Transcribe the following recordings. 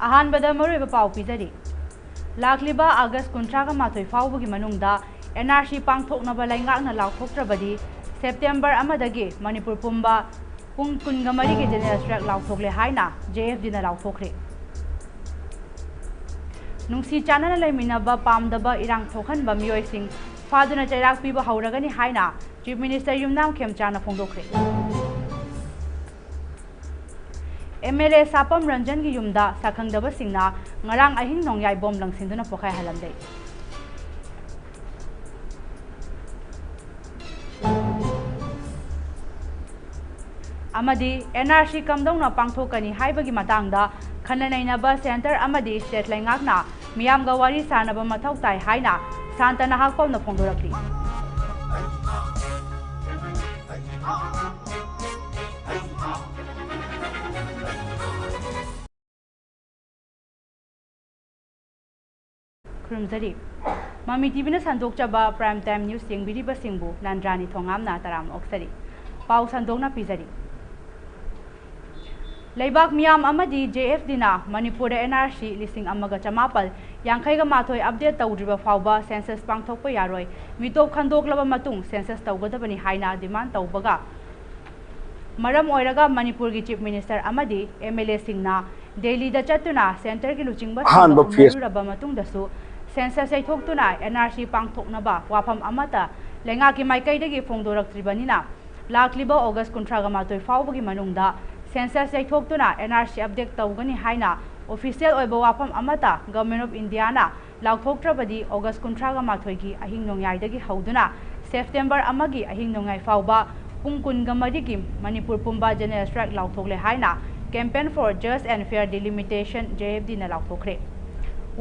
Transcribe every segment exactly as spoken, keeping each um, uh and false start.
ꯑꯍꯥꯟꯕꯗ ꯃꯔꯨꯑꯣꯏꯕ ꯄꯥꯎ ꯄꯤꯖꯔꯤ꯫ ꯂꯥꯛꯂꯤꯕ ꯑꯥꯒꯁ ꯀꯨꯟꯊ꯭ꯔꯥꯒ ꯃꯥꯊꯣꯏ ꯐꯥꯎꯕꯒꯤ ꯃꯅꯨꯡꯗ ꯑꯦꯟ ꯑꯥꯔ ꯁꯤ ꯄꯥꯡꯊꯣꯛꯅꯕ ꯂꯩꯉꯥꯛꯅ ꯂꯥꯎꯊꯣꯛꯇ꯭ꯔꯕꯗꯤ, ꯁꯦꯞꯇꯦꯝꯕꯔ ꯑꯃꯗꯒꯤ ꯃꯅꯤꯄꯨꯔ ꯄꯨꯝꯕ ꯄꯨꯡ ꯀꯨꯟꯒ ꯃꯔꯤꯒꯤ ꯖꯦꯅꯔꯦꯜ ꯁ꯭ꯇ꯭ꯔꯥꯏꯛ ꯂꯥꯎꯊꯣꯛꯂꯦ ꯍꯥꯏꯅ ꯖꯦ ꯑꯦꯐ ꯗꯤꯅ ꯂꯥꯎꯊꯣꯛꯈ꯭ꯔꯦ꯫ ꯅꯨꯡꯁꯤ ꯆꯥꯟꯅꯅ ꯂꯩꯃꯤꯟꯅꯕ ꯄꯥꯝꯗꯕ ꯏꯔꯥꯡ ꯊꯣꯛꯍꯟꯕ ꯃꯤꯑꯣꯏꯁꯤꯡ ꯐꯥꯗꯨꯅ ꯆꯩꯔꯥꯛ ꯄꯤꯕ ꯍꯧꯔꯒꯅꯤ ꯍꯥꯏꯅ ꯆꯤꯐ ꯃꯤꯅꯤꯁꯇꯔ ꯌꯨꯝꯅꯥꯝ ꯈꯦꯝꯆꯥꯅ ꯐꯣꯡꯗꯣꯛꯈ꯭ꯔꯦ꯫ ꯑꯦꯝ ꯑꯦꯜ ꯑꯦ ꯁꯥꯄꯝ ꯔꯟꯖꯟꯒꯤ ꯌꯨꯝꯗ ꯁꯛꯈꯪꯗꯕꯁꯤꯡꯅ ꯉꯔꯥꯡ ꯑꯍꯤꯡ ꯅꯣꯡꯌꯥꯏ ꯕꯣꯝ ꯂꯪꯁꯤꯟꯗꯨꯅ ꯄꯣꯈꯥꯏꯍꯜꯂꯝꯂꯦ꯫ ꯑꯃꯗꯤ ꯑꯦꯟ ꯑꯥꯔ ꯁꯤ ꯀꯝꯗꯧꯅ ꯄꯥꯡꯊꯣꯛꯀꯅꯤ ꯍꯥꯏꯕꯒꯤ ꯃꯇꯥꯡꯗ ꯈꯟꯅ ꯅꯩꯅꯕ ꯁꯦꯟꯇꯔ ꯑꯃꯗꯤ ꯁ꯭ꯇꯦꯠ ꯂꯩꯉꯥꯛꯅ ꯃꯤꯌꯥꯝꯒ ꯋꯥꯔꯤ ꯁꯥꯅꯕ ꯃꯊꯧ ꯇꯥꯏ ꯍꯥꯏꯅ ꯁꯥꯟꯇ ꯅꯍꯥꯛꯄꯝꯅ ꯐꯣꯡꯗꯣꯔꯛꯂꯤ꯫ ꯈꯨꯔꯨꯝꯖꯔꯤ꯫ ꯃꯃꯤ ꯇꯤꯚꯤꯅ ꯁꯟꯗꯣꯛꯆꯕ Prime Time News ꯌꯦꯡꯕꯤꯔꯤꯕꯁꯤꯡꯕꯨ ꯅꯟꯗ꯭ꯔꯥꯅꯤ ꯊꯣꯉꯥꯝꯅ ꯇꯔꯥꯝꯅ ꯑꯣꯛꯆꯔꯤ꯫ ꯄꯥꯎ ꯁꯟꯗꯣꯛꯅ ꯄꯤꯖꯔꯤ꯫ ꯂꯩꯕꯥꯛ ꯃꯤꯌꯥꯝ ꯑꯃꯗꯤ ꯖꯦ ꯑꯦꯐ ꯗꯤꯅ ꯃꯅꯤꯄꯨꯔꯗ ꯑꯦꯟ ꯑꯥꯔ ꯁꯤ ꯂꯤꯁꯤꯡ ꯑꯃꯒ ꯆꯃꯥꯄꯜ ꯌꯥꯡꯈꯩꯒ ꯃꯥꯊꯣꯏ ꯑꯞꯗꯦꯠ ꯇꯧꯗ꯭ꯔꯤꯕ ꯐꯥꯎꯕ ꯁꯦꯟꯁꯁ ꯄꯥꯡꯊꯣꯛꯄ ꯌꯥꯔꯣꯏ, ꯃꯤꯇꯣꯞ ꯈꯟꯗꯣꯛꯂꯕ ꯃꯇꯨꯡ ꯁꯦꯟꯁꯁ ꯇꯧꯒꯗꯕꯅꯤ ꯍꯥꯏꯅ ꯗꯤꯃꯥꯟ ꯇꯧꯕꯒ ꯃꯔꯝ ꯑꯣꯏꯔꯒ ꯃꯅꯤꯄꯨꯔꯒꯤ ꯆꯤꯐ ꯃꯤꯅꯤꯁꯇꯔ ꯑꯃꯗꯤ ꯑꯦꯝ ꯑꯦꯜ ꯑꯦꯁꯤꯡꯅ ꯗꯦꯜꯂꯤꯗ ꯆꯠꯇꯨꯅ ꯁꯦꯟꯇꯔꯒꯤ ꯂꯨꯆꯤꯡꯕꯁꯤꯡꯒ ꯑꯍꯥꯟꯕ ꯐꯦꯁ- ꯎꯅꯔꯨꯔꯕ ꯃꯇꯨꯡꯗꯁꯨ ꯁꯦꯟꯁꯁ ꯌꯩꯊꯣꯛꯇꯨꯅ ꯑꯦꯟ ꯑꯥꯔ ꯁꯤ ꯄꯥꯡꯊꯣꯛꯅꯕ ꯋꯥꯐꯝ ꯑꯃꯠꯇ ꯂꯩꯉꯥꯛꯀꯤ ꯃꯥꯏꯀꯩꯗꯒꯤ ꯐꯣꯡꯗꯣꯔꯛꯇ꯭ꯔꯤꯕꯅꯤꯅ, ꯂꯥꯛꯂꯤꯕ ꯑꯣꯒꯁ ꯀꯨꯟꯊ꯭ꯔꯥꯒ ꯃꯥꯊꯣꯏ ꯐꯥꯎꯕꯒꯤ ꯃꯅꯨꯡꯗ ꯁꯦꯟꯁꯁ ꯌꯩꯊꯣꯛꯇꯨꯅ ꯑꯦꯟ ꯑꯥꯔ ꯁꯤ ꯑꯞꯗꯦꯠ ꯇꯧꯒꯅꯤ ꯍꯥꯏꯅ ꯑꯣꯐꯤꯁꯤꯌꯦꯜ ꯑꯣꯏꯕ ꯋꯥꯐꯝ ꯑꯃꯠꯇ ꯒꯚꯔꯟꯃꯦꯟꯠ ꯑꯣꯐ ꯏꯟꯗꯤꯌꯥꯅ ꯂꯥꯎꯊꯣꯛꯇ꯭ꯔꯕꯗꯤ ꯑꯣꯒꯁ ꯀꯨꯟꯊ꯭ꯔꯥꯒ ꯃꯥꯊꯣꯏꯒꯤ ꯑꯍꯤꯡ ꯅꯣꯡꯌꯥꯏꯗꯒꯤ ꯍꯧꯗꯨꯅ ꯁꯦꯞꯇꯦꯝꯕꯔ ꯑꯃꯒꯤ ꯑꯍꯤꯡ ꯅꯣꯡꯌꯥꯏ ꯐꯥꯎꯕ ꯄꯨꯡ ꯀꯨꯟꯒ ꯃꯔꯤꯒꯤ ꯃꯅꯤꯄꯨꯔ ꯄꯨꯝꯕ ꯖꯦꯅꯔꯦꯜ ꯁ꯭ꯇ꯭ꯔꯥꯏꯛ ꯂꯥꯎꯊꯣꯛꯂꯦ ꯍꯥꯏꯅ Campaign for Just and Fair Delimitation, J F ꯗꯤꯅ ꯂꯥꯎꯊꯣꯛꯈ꯭ꯔꯦ꯫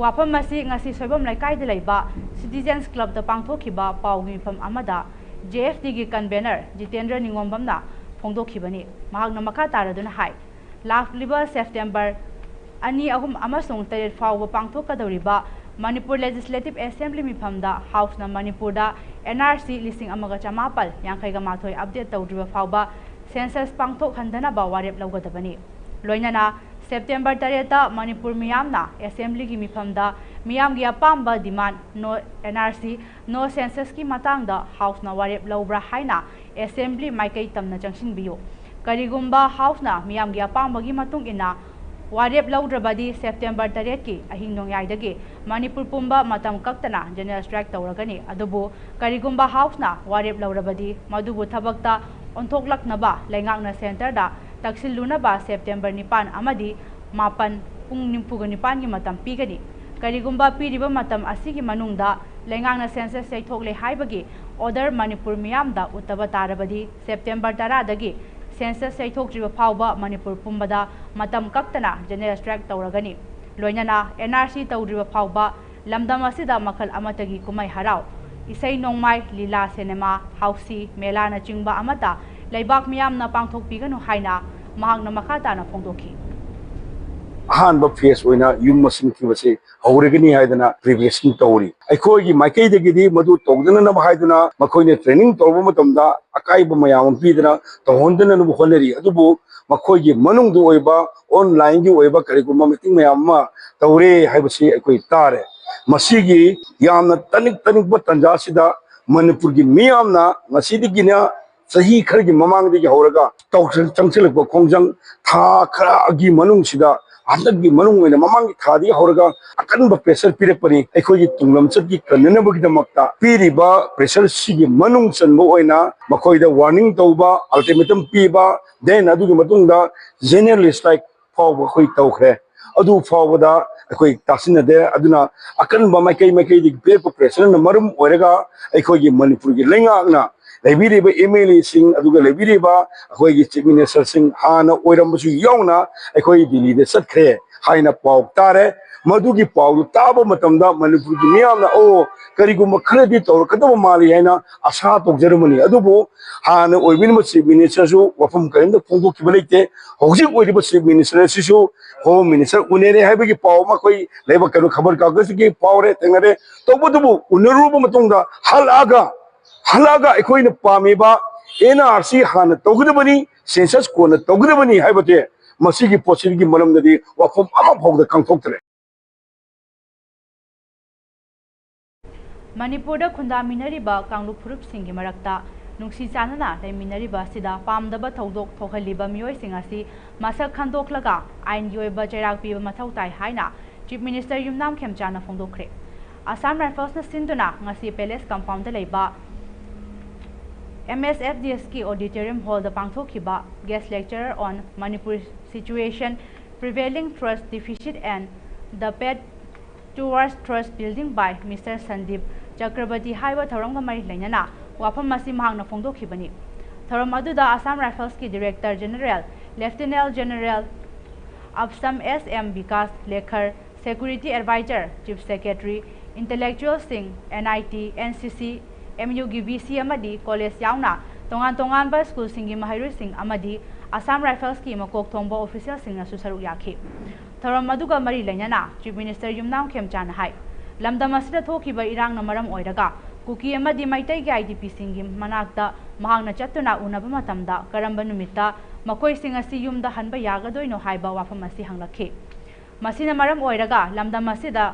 ꯋꯥꯐꯝ ꯑꯁꯤ ꯉꯁꯤ ꯁꯣꯏꯕꯝ ꯂꯩꯀꯥꯏꯗ ꯂꯩꯕ ꯁꯤꯇꯤꯖꯦꯟꯁ ꯀ꯭ꯂꯕꯇ ꯄꯥꯡꯊꯣꯛꯈꯤꯕ ꯄꯥꯎꯒꯤ ꯃꯤꯐꯝ ꯑꯃꯗ ꯖꯦ ꯑꯦꯐ ꯗꯤꯒꯤ ꯀꯟꯚꯦꯅꯔ ꯖꯤꯇꯦꯟꯗ꯭ꯔ ꯅꯤꯉꯣꯝꯕꯝꯅ ꯐꯣꯡꯗꯣꯛꯈꯤꯕꯅꯤ꯫ ꯃꯍꯥꯛꯅ ꯃꯈꯥ ꯇꯥꯔꯗꯨꯅ ꯍꯥꯏ, ꯂꯥꯛꯂꯤꯕ ꯁꯦꯞꯇꯦꯝꯕꯔ ꯑꯅꯤ, ꯑꯍꯨꯝ ꯑꯃꯁꯨꯡ ꯇꯔꯦꯠ ꯐꯥꯎꯕ ꯄꯥꯡꯊꯣꯛꯀꯗꯧꯔꯤꯕ ꯃꯅꯤꯄꯨꯔ ꯂꯦꯖꯤꯁꯂꯦꯇꯤꯚ ꯑꯦꯁꯦꯝꯕ꯭ꯂꯤ ꯃꯤꯐꯝꯗ ꯍꯥꯎꯁꯅ ꯃꯅꯤꯄꯨꯔꯗ ꯑꯦꯟ ꯑꯥꯔ ꯁꯤ ꯂꯤꯁꯤꯡ ꯑꯃꯒ ꯆꯃꯥꯄꯜ ꯌꯥꯡꯈꯩꯒ ꯃꯥꯊꯣꯏ ꯑꯞꯗꯦꯠ ꯇꯧꯗ꯭ꯔꯤꯕ ꯐꯥꯎꯕ ꯁꯦꯟꯁꯁ ꯄꯥꯡꯊꯣꯛꯍꯟꯗꯅꯕ ꯋꯥꯔꯦꯞ ꯂꯧꯒꯗꯕꯅꯤ꯫ ꯂꯣꯏꯅꯅ ꯁꯦꯞꯇꯦꯝꯕꯔ ꯇꯔꯦꯠꯇ ꯃꯅꯤꯄꯨꯔ ꯃꯤꯌꯥꯝꯅ ꯑꯦꯁꯦꯝꯕ꯭ꯂꯤꯒꯤ ꯃꯤꯐꯝꯗ ꯃꯤꯌꯥꯝꯒꯤ ꯑꯄꯥꯝꯕ ꯗꯤꯃꯥꯟ, ꯅꯣ ꯑꯦꯟ ꯑꯥꯔ ꯁꯤ, ꯅꯣ ꯁꯦꯟꯁꯁꯀꯤ ꯃꯇꯥꯡꯗ ꯍꯥꯎꯁꯅ ꯋꯥꯔꯦꯞ ꯂꯧꯕ꯭ꯔꯥ ꯍꯥꯏꯅ ꯑꯦꯁꯦꯝꯕ꯭ꯂꯤ ꯃꯥꯏꯀꯩ ꯇꯝꯅ ꯆꯪꯁꯤꯟꯕꯤꯌꯨ꯫ ꯀꯔꯤꯒꯨꯝꯕ ꯍꯥꯎꯁꯅ ꯃꯤꯌꯥꯝꯒꯤ ꯑꯄꯥꯝꯕꯒꯤ ꯃꯇꯨꯡ ꯏꯟꯅ ꯋꯥꯔꯦꯞ ꯂꯧꯗ꯭ꯔꯕꯗꯤ ꯁꯦꯞꯇꯦꯝꯕꯔ ꯇꯔꯦꯠꯀꯤ ꯑꯍꯤꯡ ꯅꯣꯡꯌꯥꯏꯗꯒꯤ ꯃꯅꯤꯄꯨꯔ ꯄꯨꯝꯕ ꯃꯇꯝ ꯀꯛꯇꯅ ꯖꯦꯅꯔꯦꯜ ꯁ꯭ꯇ꯭ꯔꯥꯏꯛ ꯇꯧꯔꯒꯅꯤ꯫ ꯑꯗꯨꯕꯨ ꯀꯔꯤꯒꯨꯝꯕ ꯍꯥꯎꯁꯅ ꯋꯥꯔꯦꯞ ꯂꯧꯔꯕꯗꯤ ꯃꯗꯨꯕꯨ ꯊꯕꯛꯇ ꯑꯣꯟꯊꯣꯛꯂꯛꯅꯕ ꯂꯩꯉꯥꯛꯅ ꯁꯦꯟꯇꯔꯗ ꯇꯛꯁꯤꯜꯂꯨꯅꯕ ꯁꯦꯞꯇꯦꯝꯕꯔ ꯅꯤꯄꯥꯟ ꯑꯃꯗꯤ ꯃꯥꯄꯟ ꯄꯨꯡ ꯅꯤꯐꯨꯒ ꯅꯤꯄꯥꯟꯒꯤ ꯃꯇꯝ ꯄꯤꯒꯅꯤ꯫ ꯀꯔꯤꯒꯨꯝꯕ ꯄꯤꯔꯤꯕ ꯃꯇꯝ ꯑꯁꯤꯒꯤ ꯃꯅꯨꯡꯗ ꯂꯩꯉꯥꯛꯅ ꯁꯦꯟꯁꯁ ꯌꯩꯊꯣꯛꯂꯦ ꯍꯥꯏꯕꯒꯤ ꯑꯣꯔꯗꯔ ꯃꯅꯤꯄꯨꯔ ꯃꯤꯌꯥꯝꯗ ꯎꯠꯇꯕ ꯇꯥꯔꯕꯗꯤ ꯁꯦꯞꯇꯦꯝꯕꯔ ꯇꯔꯥꯗꯒꯤ ꯁꯦꯟꯁꯁ ꯌꯩꯊꯣꯛꯇ꯭ꯔꯤꯕ ꯐꯥꯎꯕ ꯃꯅꯤꯄꯨꯔ ꯄꯨꯝꯕꯗ ꯃꯇꯝ ꯀꯛꯇꯅ ꯖꯦꯅꯔꯦꯜ ꯁ꯭ꯇ꯭ꯔꯥꯏꯛ ꯇꯧꯔꯒꯅꯤ꯫ ꯂꯣꯏꯅꯅ ꯑꯦꯟ ꯑꯥꯔ ꯁꯤ ꯇꯧꯗ꯭ꯔꯤꯕ ꯐꯥꯎꯕ ꯂꯝꯗꯝ ꯑꯁꯤꯗ ꯃꯈꯜ ꯑꯃꯠꯇꯒꯤ ꯀꯨꯝꯍꯩ ꯍꯔꯥꯎ, ꯏꯁꯩ ꯅꯣꯡꯃꯥꯏ, ꯂꯤꯂꯥ, ꯁꯤꯅꯦꯃꯥ, ꯍꯥꯎꯁꯤ, ꯃꯦꯂꯥꯅꯆꯤꯡꯕ ꯑꯃꯠꯇ ꯂꯩꯕꯥꯛ ꯃꯤꯌꯥꯝꯅ ꯄꯥꯡꯊꯣꯛꯄꯤꯒꯅꯨ ꯍꯥꯏꯅ ꯃꯍꯥꯛꯅ ꯃꯈꯥ ꯇꯥꯅ ꯐꯣꯡꯗꯣꯛꯈꯤ꯫ ꯑꯍꯥꯟꯕ ꯐꯦꯁ ꯑꯣꯏꯅ ꯌꯨꯝ ꯃꯁꯤꯡ ꯊꯤꯕꯁꯤ ꯍꯧꯔꯒꯅꯤ ꯍꯥꯏꯗꯅ ꯄ꯭ꯔꯤꯄꯦꯔꯦꯁꯟ ꯇꯧꯔꯤ꯫ ꯑꯩꯈꯣꯏꯒꯤ ꯃꯥꯏꯀꯩꯗꯒꯤꯗꯤ ꯃꯗꯨ ꯇꯧꯗꯅꯅꯕ ꯍꯥꯏꯗꯨꯅ ꯃꯈꯣꯏꯅ ꯇ꯭ꯔꯦꯅꯤꯡ ꯇꯧꯔꯨꯕ ꯃꯇꯝꯗ ꯑꯀꯥꯏꯕ ꯃꯌꯥꯝ ꯑꯃ ꯄꯤꯗꯅ ꯇꯧꯍꯟꯗꯅꯕ ꯍꯣꯠꯅꯔꯤ꯫ ꯑꯗꯨꯕꯨ ꯃꯈꯣꯏꯒꯤ ꯃꯅꯨꯡꯗ ꯑꯣꯏꯕ ꯑꯣꯟꯂꯥꯏꯟꯒꯤ ꯑꯣꯏꯕ ꯀꯔꯤꯒꯨꯝꯕ ꯃꯤꯇꯤꯡ ꯃꯌꯥꯝ ꯑꯃ ꯇꯧꯔꯦ ꯍꯥꯏꯕꯁꯤ ꯑꯩꯈꯣꯏ ꯇꯥꯔꯦ꯫ ꯃꯁꯤꯒꯤ ꯌꯥꯝꯅ ꯇꯅꯤꯛ ꯇꯅꯤꯛꯄ ꯇꯥꯟꯖꯥꯁꯤꯗ ꯃꯅꯤꯄꯨꯔꯒꯤ ꯃꯤꯌꯥꯝꯅ ꯉꯁꯤꯗꯒꯤꯅ ꯆꯍꯤ ꯈꯔꯒꯤ ꯃꯃꯥꯡꯗꯒꯤ ꯍꯧꯔꯒ ꯇꯧꯁꯤꯜ-, ꯆꯪꯁꯤꯜꯂꯛꯄ ꯈꯣꯡꯖꯪ ꯊꯥ ꯈꯔꯒꯤ ꯃꯅꯨꯡꯁꯤꯗ, ꯍꯟꯗꯛꯀꯤ ꯃꯅꯨꯡ ꯑꯣꯏꯅ ꯃꯃꯥꯡꯒꯤ ꯊꯥꯗꯒꯤ ꯍꯧꯔꯒ ꯑꯀꯟꯕ ꯄ꯭ꯔꯦꯁꯔ ꯄꯤꯔꯛꯄꯅꯤ꯫ ꯑꯩꯈꯣꯏꯒꯤ ꯇꯨꯡꯂꯝꯆꯠꯀꯤ ꯀꯟꯅꯅꯕꯒꯤꯗꯃꯛꯇ ꯄꯤꯔꯤꯕ ꯄ꯭ꯔꯦꯁꯔꯁꯤꯒꯤ ꯃꯅꯨꯡ ꯆꯟꯕ ꯑꯣꯏꯅ ꯃꯈꯣꯏꯗ ꯋꯥꯔꯅꯤꯡ ꯇꯧꯕ, ꯑꯜꯇꯤꯃꯦꯇꯝ ꯄꯤꯕ, ꯗꯦꯟ ꯑꯗꯨꯒꯤ ꯃꯇꯨꯡꯗ ꯖꯦꯅꯔꯦꯜ ꯁ꯭ꯇ꯭ꯔꯥꯏꯛ ꯐꯥꯎꯕ ꯑꯩꯈꯣꯏ ꯇꯧꯈ꯭ꯔꯦ꯫ ꯑꯗꯨ ꯐꯥꯎꯕꯗ ꯑꯩꯈꯣꯏ ꯇꯥꯁꯤꯟꯅꯗꯦ꯫ ꯑꯗꯨꯅ ꯑꯀꯟꯕ ꯃꯥꯏꯀꯩ ꯃꯥꯏꯀꯩꯗꯒꯤ ꯄꯤꯔꯛꯄ ꯄ꯭ꯔꯦꯁꯔꯅ ꯃꯔꯝ ꯑꯣꯏꯔꯒ ꯑꯩꯈꯣꯏꯒꯤ ꯃꯅꯤꯄꯨꯔꯒꯤ ꯂꯩꯉꯥꯛꯅ ꯂꯩꯕꯤꯔꯤꯕ ꯑꯦꯝ ꯑꯦꯜ ꯑꯦꯁꯤꯡ ꯑꯗꯨꯒ ꯂꯩꯕꯤꯔꯤꯕ ꯑꯩꯈꯣꯏꯒꯤ ꯆꯤꯐ ꯃꯤꯅꯤꯁꯇꯔꯁꯤꯡ ꯍꯥꯟꯅ ꯑꯣꯏꯔꯝꯕꯁꯨ ꯌꯥꯎꯅ ꯑꯩꯈꯣꯏ ꯗꯤꯜꯂꯤꯗ ꯆꯠꯈ꯭ꯔꯦ ꯍꯥꯏꯅ ꯄꯥꯎ ꯇꯥꯔꯦ꯫ ꯃꯗꯨꯒꯤ ꯄꯥꯎꯗꯨ ꯇꯥꯕ ꯃꯇꯝꯗ ꯃꯅꯤꯄꯨꯔꯒꯤ ꯃꯤꯌꯥꯝꯅ, "ꯑꯣ, ꯀꯔꯤꯒꯨꯝꯕ ꯈꯔꯗꯤ ꯇꯧꯔꯛꯀꯗꯕ ꯃꯥꯜꯂꯤ" ꯍꯥꯏꯅ ꯑꯁꯥ ꯇꯧꯖꯔꯝꯕꯅꯤ꯫ ꯑꯗꯨꯕꯨ ꯍꯥꯟꯅ ꯑꯣꯏꯕꯤꯔꯝꯕ ꯆꯤꯐ ꯃꯤꯅꯤꯁꯇꯔꯁꯨ ꯋꯥꯐꯝ ꯀꯔꯤꯝꯇ ꯐꯣꯡꯗꯣꯛꯈꯤꯕ ꯂꯩꯇꯦ꯫ ꯍꯧꯖꯤꯛ ꯑꯣꯏꯔꯤꯕ ꯆꯤꯐ ꯃꯤꯅꯤꯁꯇꯔ ꯑꯁꯤꯁꯨ ꯍꯣꯝ ꯃꯤꯅꯤꯁꯇꯔ ꯎꯅꯔꯦ ꯍꯥꯏꯕꯒꯤ ꯄꯥꯎ ꯑꯃ ꯑꯩꯈꯣꯏ ꯂꯩꯕꯥꯛ ꯀꯩꯅꯣ ꯈꯕꯔ ꯀꯥꯒꯖꯇꯒꯤ ꯄꯥꯎꯔꯦ, ꯊꯦꯡꯅꯔꯦ꯫ ꯇꯧꯕꯇꯕꯨ ꯎꯅꯔꯨꯔꯕ ꯃꯇꯨꯡꯗ ꯍꯜꯂꯛꯑꯒ, ꯍꯜꯂꯛꯑꯒ ꯑꯩꯈꯣꯏꯅ ꯄꯥꯝꯃꯤꯕ ꯑꯦꯟ ꯑꯥꯔ ꯁꯤ ꯍꯥꯟꯅ ꯇꯧꯒꯗꯕꯅꯤ, ꯁꯦꯟꯁꯁ ꯀꯣꯟꯅ ꯇꯧꯒꯗꯕꯅꯤ ꯍꯥꯏꯕꯁꯦ ꯃꯁꯤꯒꯤ ꯄꯣꯠꯁꯤꯒꯤ ꯃꯔꯝꯗꯗꯤ ꯋꯥꯐꯝ ꯑꯃ ꯐꯥꯎꯗ ꯀꯥꯡꯊꯣꯛꯇ꯭ꯔꯦ꯫ ꯃꯅꯤꯄꯨꯔꯗ ꯈꯨꯟꯗꯥꯃꯤꯟꯅꯔꯤꯕ ꯀꯥꯡꯂꯨꯞ ꯐꯨꯔꯨꯞꯁꯤꯡꯒꯤ ꯃꯔꯛꯇ ꯅꯨꯡꯁꯤ ꯆꯥꯟꯅꯅ ꯂꯩꯃꯤꯟꯅꯔꯤꯕ ꯑꯁꯤꯗ ꯄꯥꯝꯗꯕ ꯊꯧꯗꯣꯛ ꯊꯣꯛꯍꯜꯂꯤꯕ ꯃꯤꯑꯣꯏꯁꯤꯡ ꯑꯁꯤ ꯃꯁꯛ ꯈꯪꯗꯣꯛꯂꯒ ꯑꯥꯏꯟꯒꯤ ꯑꯣꯏꯕ ꯆꯩꯔꯥꯛ ꯄꯤꯕ ꯃꯊꯧ ꯇꯥꯏ ꯍꯥꯏꯅ Chief Minister ꯌꯨꯝꯅꯥꯝ ꯈꯦꯝꯆꯥꯅ ꯐꯣꯡꯗꯣꯛꯈ꯭ꯔꯦ꯫ Assam Riflesꯅ ꯁꯤꯟꯗꯨꯅ ꯉꯁꯤ Palace Compoundꯗ ꯂꯩꯕ M S F D Sꯀꯤ Auditorium Hallꯗ ꯄꯥꯡꯊꯣꯛꯈꯤꯕ Guest Lecture on Manipur Situation, Prevailing Trust Deficit and the Path Towards Trust Building by Mister Sandeep Chakrabarty ꯍꯥꯏꯕ ꯊꯧꯔꯝꯒ ꯃꯔꯤ ꯂꯩꯅꯅ ꯋꯥꯐꯝ ꯑꯁꯤ ꯃꯍꯥꯛꯅ ꯐꯣꯡꯗꯣꯛꯈꯤꯕꯅꯤ꯫ ꯊꯧꯔꯝ ꯑꯗꯨꯗ Assam Riflesꯀꯤ Director General Lieutenant General Absam S M Vikas Lekhar, Security Advisor, Chief Secretary, Intellectualꯁꯤꯡ, N I T, N C C, M Uꯒꯤ V C ꯑꯃꯗꯤ college ꯌꯥꯎꯅ ꯇꯣꯉꯥꯟ ꯇꯣꯉꯥꯟꯕ schoolꯁꯤꯡꯒꯤ ꯃꯍꯩꯔꯣꯏꯁꯤꯡ ꯑꯃꯗꯤ Assam Riflesꯀꯤ ꯃꯀꯣꯛ ꯊꯣꯡꯕ officialꯁꯤꯡꯅꯁꯨ ꯁꯔꯨꯛ ꯌꯥꯈꯤ꯫ ꯊꯧꯔꯝ ꯑꯗꯨꯒ ꯃꯔꯤ ꯂꯩꯅꯅ Chief Minister ꯌꯨꯝꯅꯥꯝ ꯈꯦꯝꯆꯥꯅ ꯍꯥꯏ, ꯂꯝꯗꯝ ꯑꯁꯤꯗ ꯊꯣꯛꯈꯤꯕ ꯏꯔꯥꯡꯅ ꯃꯔꯝ ꯑꯣꯏꯔꯒ ꯀꯨꯀꯤ ꯑꯃꯗꯤ ꯃꯩꯇꯩꯒꯤ I D Pꯁꯤꯡꯒꯤ ꯃꯅꯥꯛꯇ ꯃꯍꯥꯛꯅ ꯆꯠꯇꯨꯅ ꯎꯅꯕ ꯃꯇꯝꯗ ꯀꯔꯝꯕ ꯅꯨꯃꯤꯠꯇ ꯃꯈꯣꯏꯁꯤꯡ ꯑꯁꯤ ꯌꯨꯝꯗ ꯍꯟꯕ ꯌꯥꯒꯗꯣꯏꯅꯣ ꯍꯥꯏꯕ ꯋꯥꯐꯝ ꯑꯁꯤ ꯍꯪꯂꯛꯈꯤ꯫ ꯃꯁꯤꯅ ꯃꯔꯝ ꯑꯣꯏꯔꯒ ꯂꯝꯗꯝ ꯑꯁꯤꯗ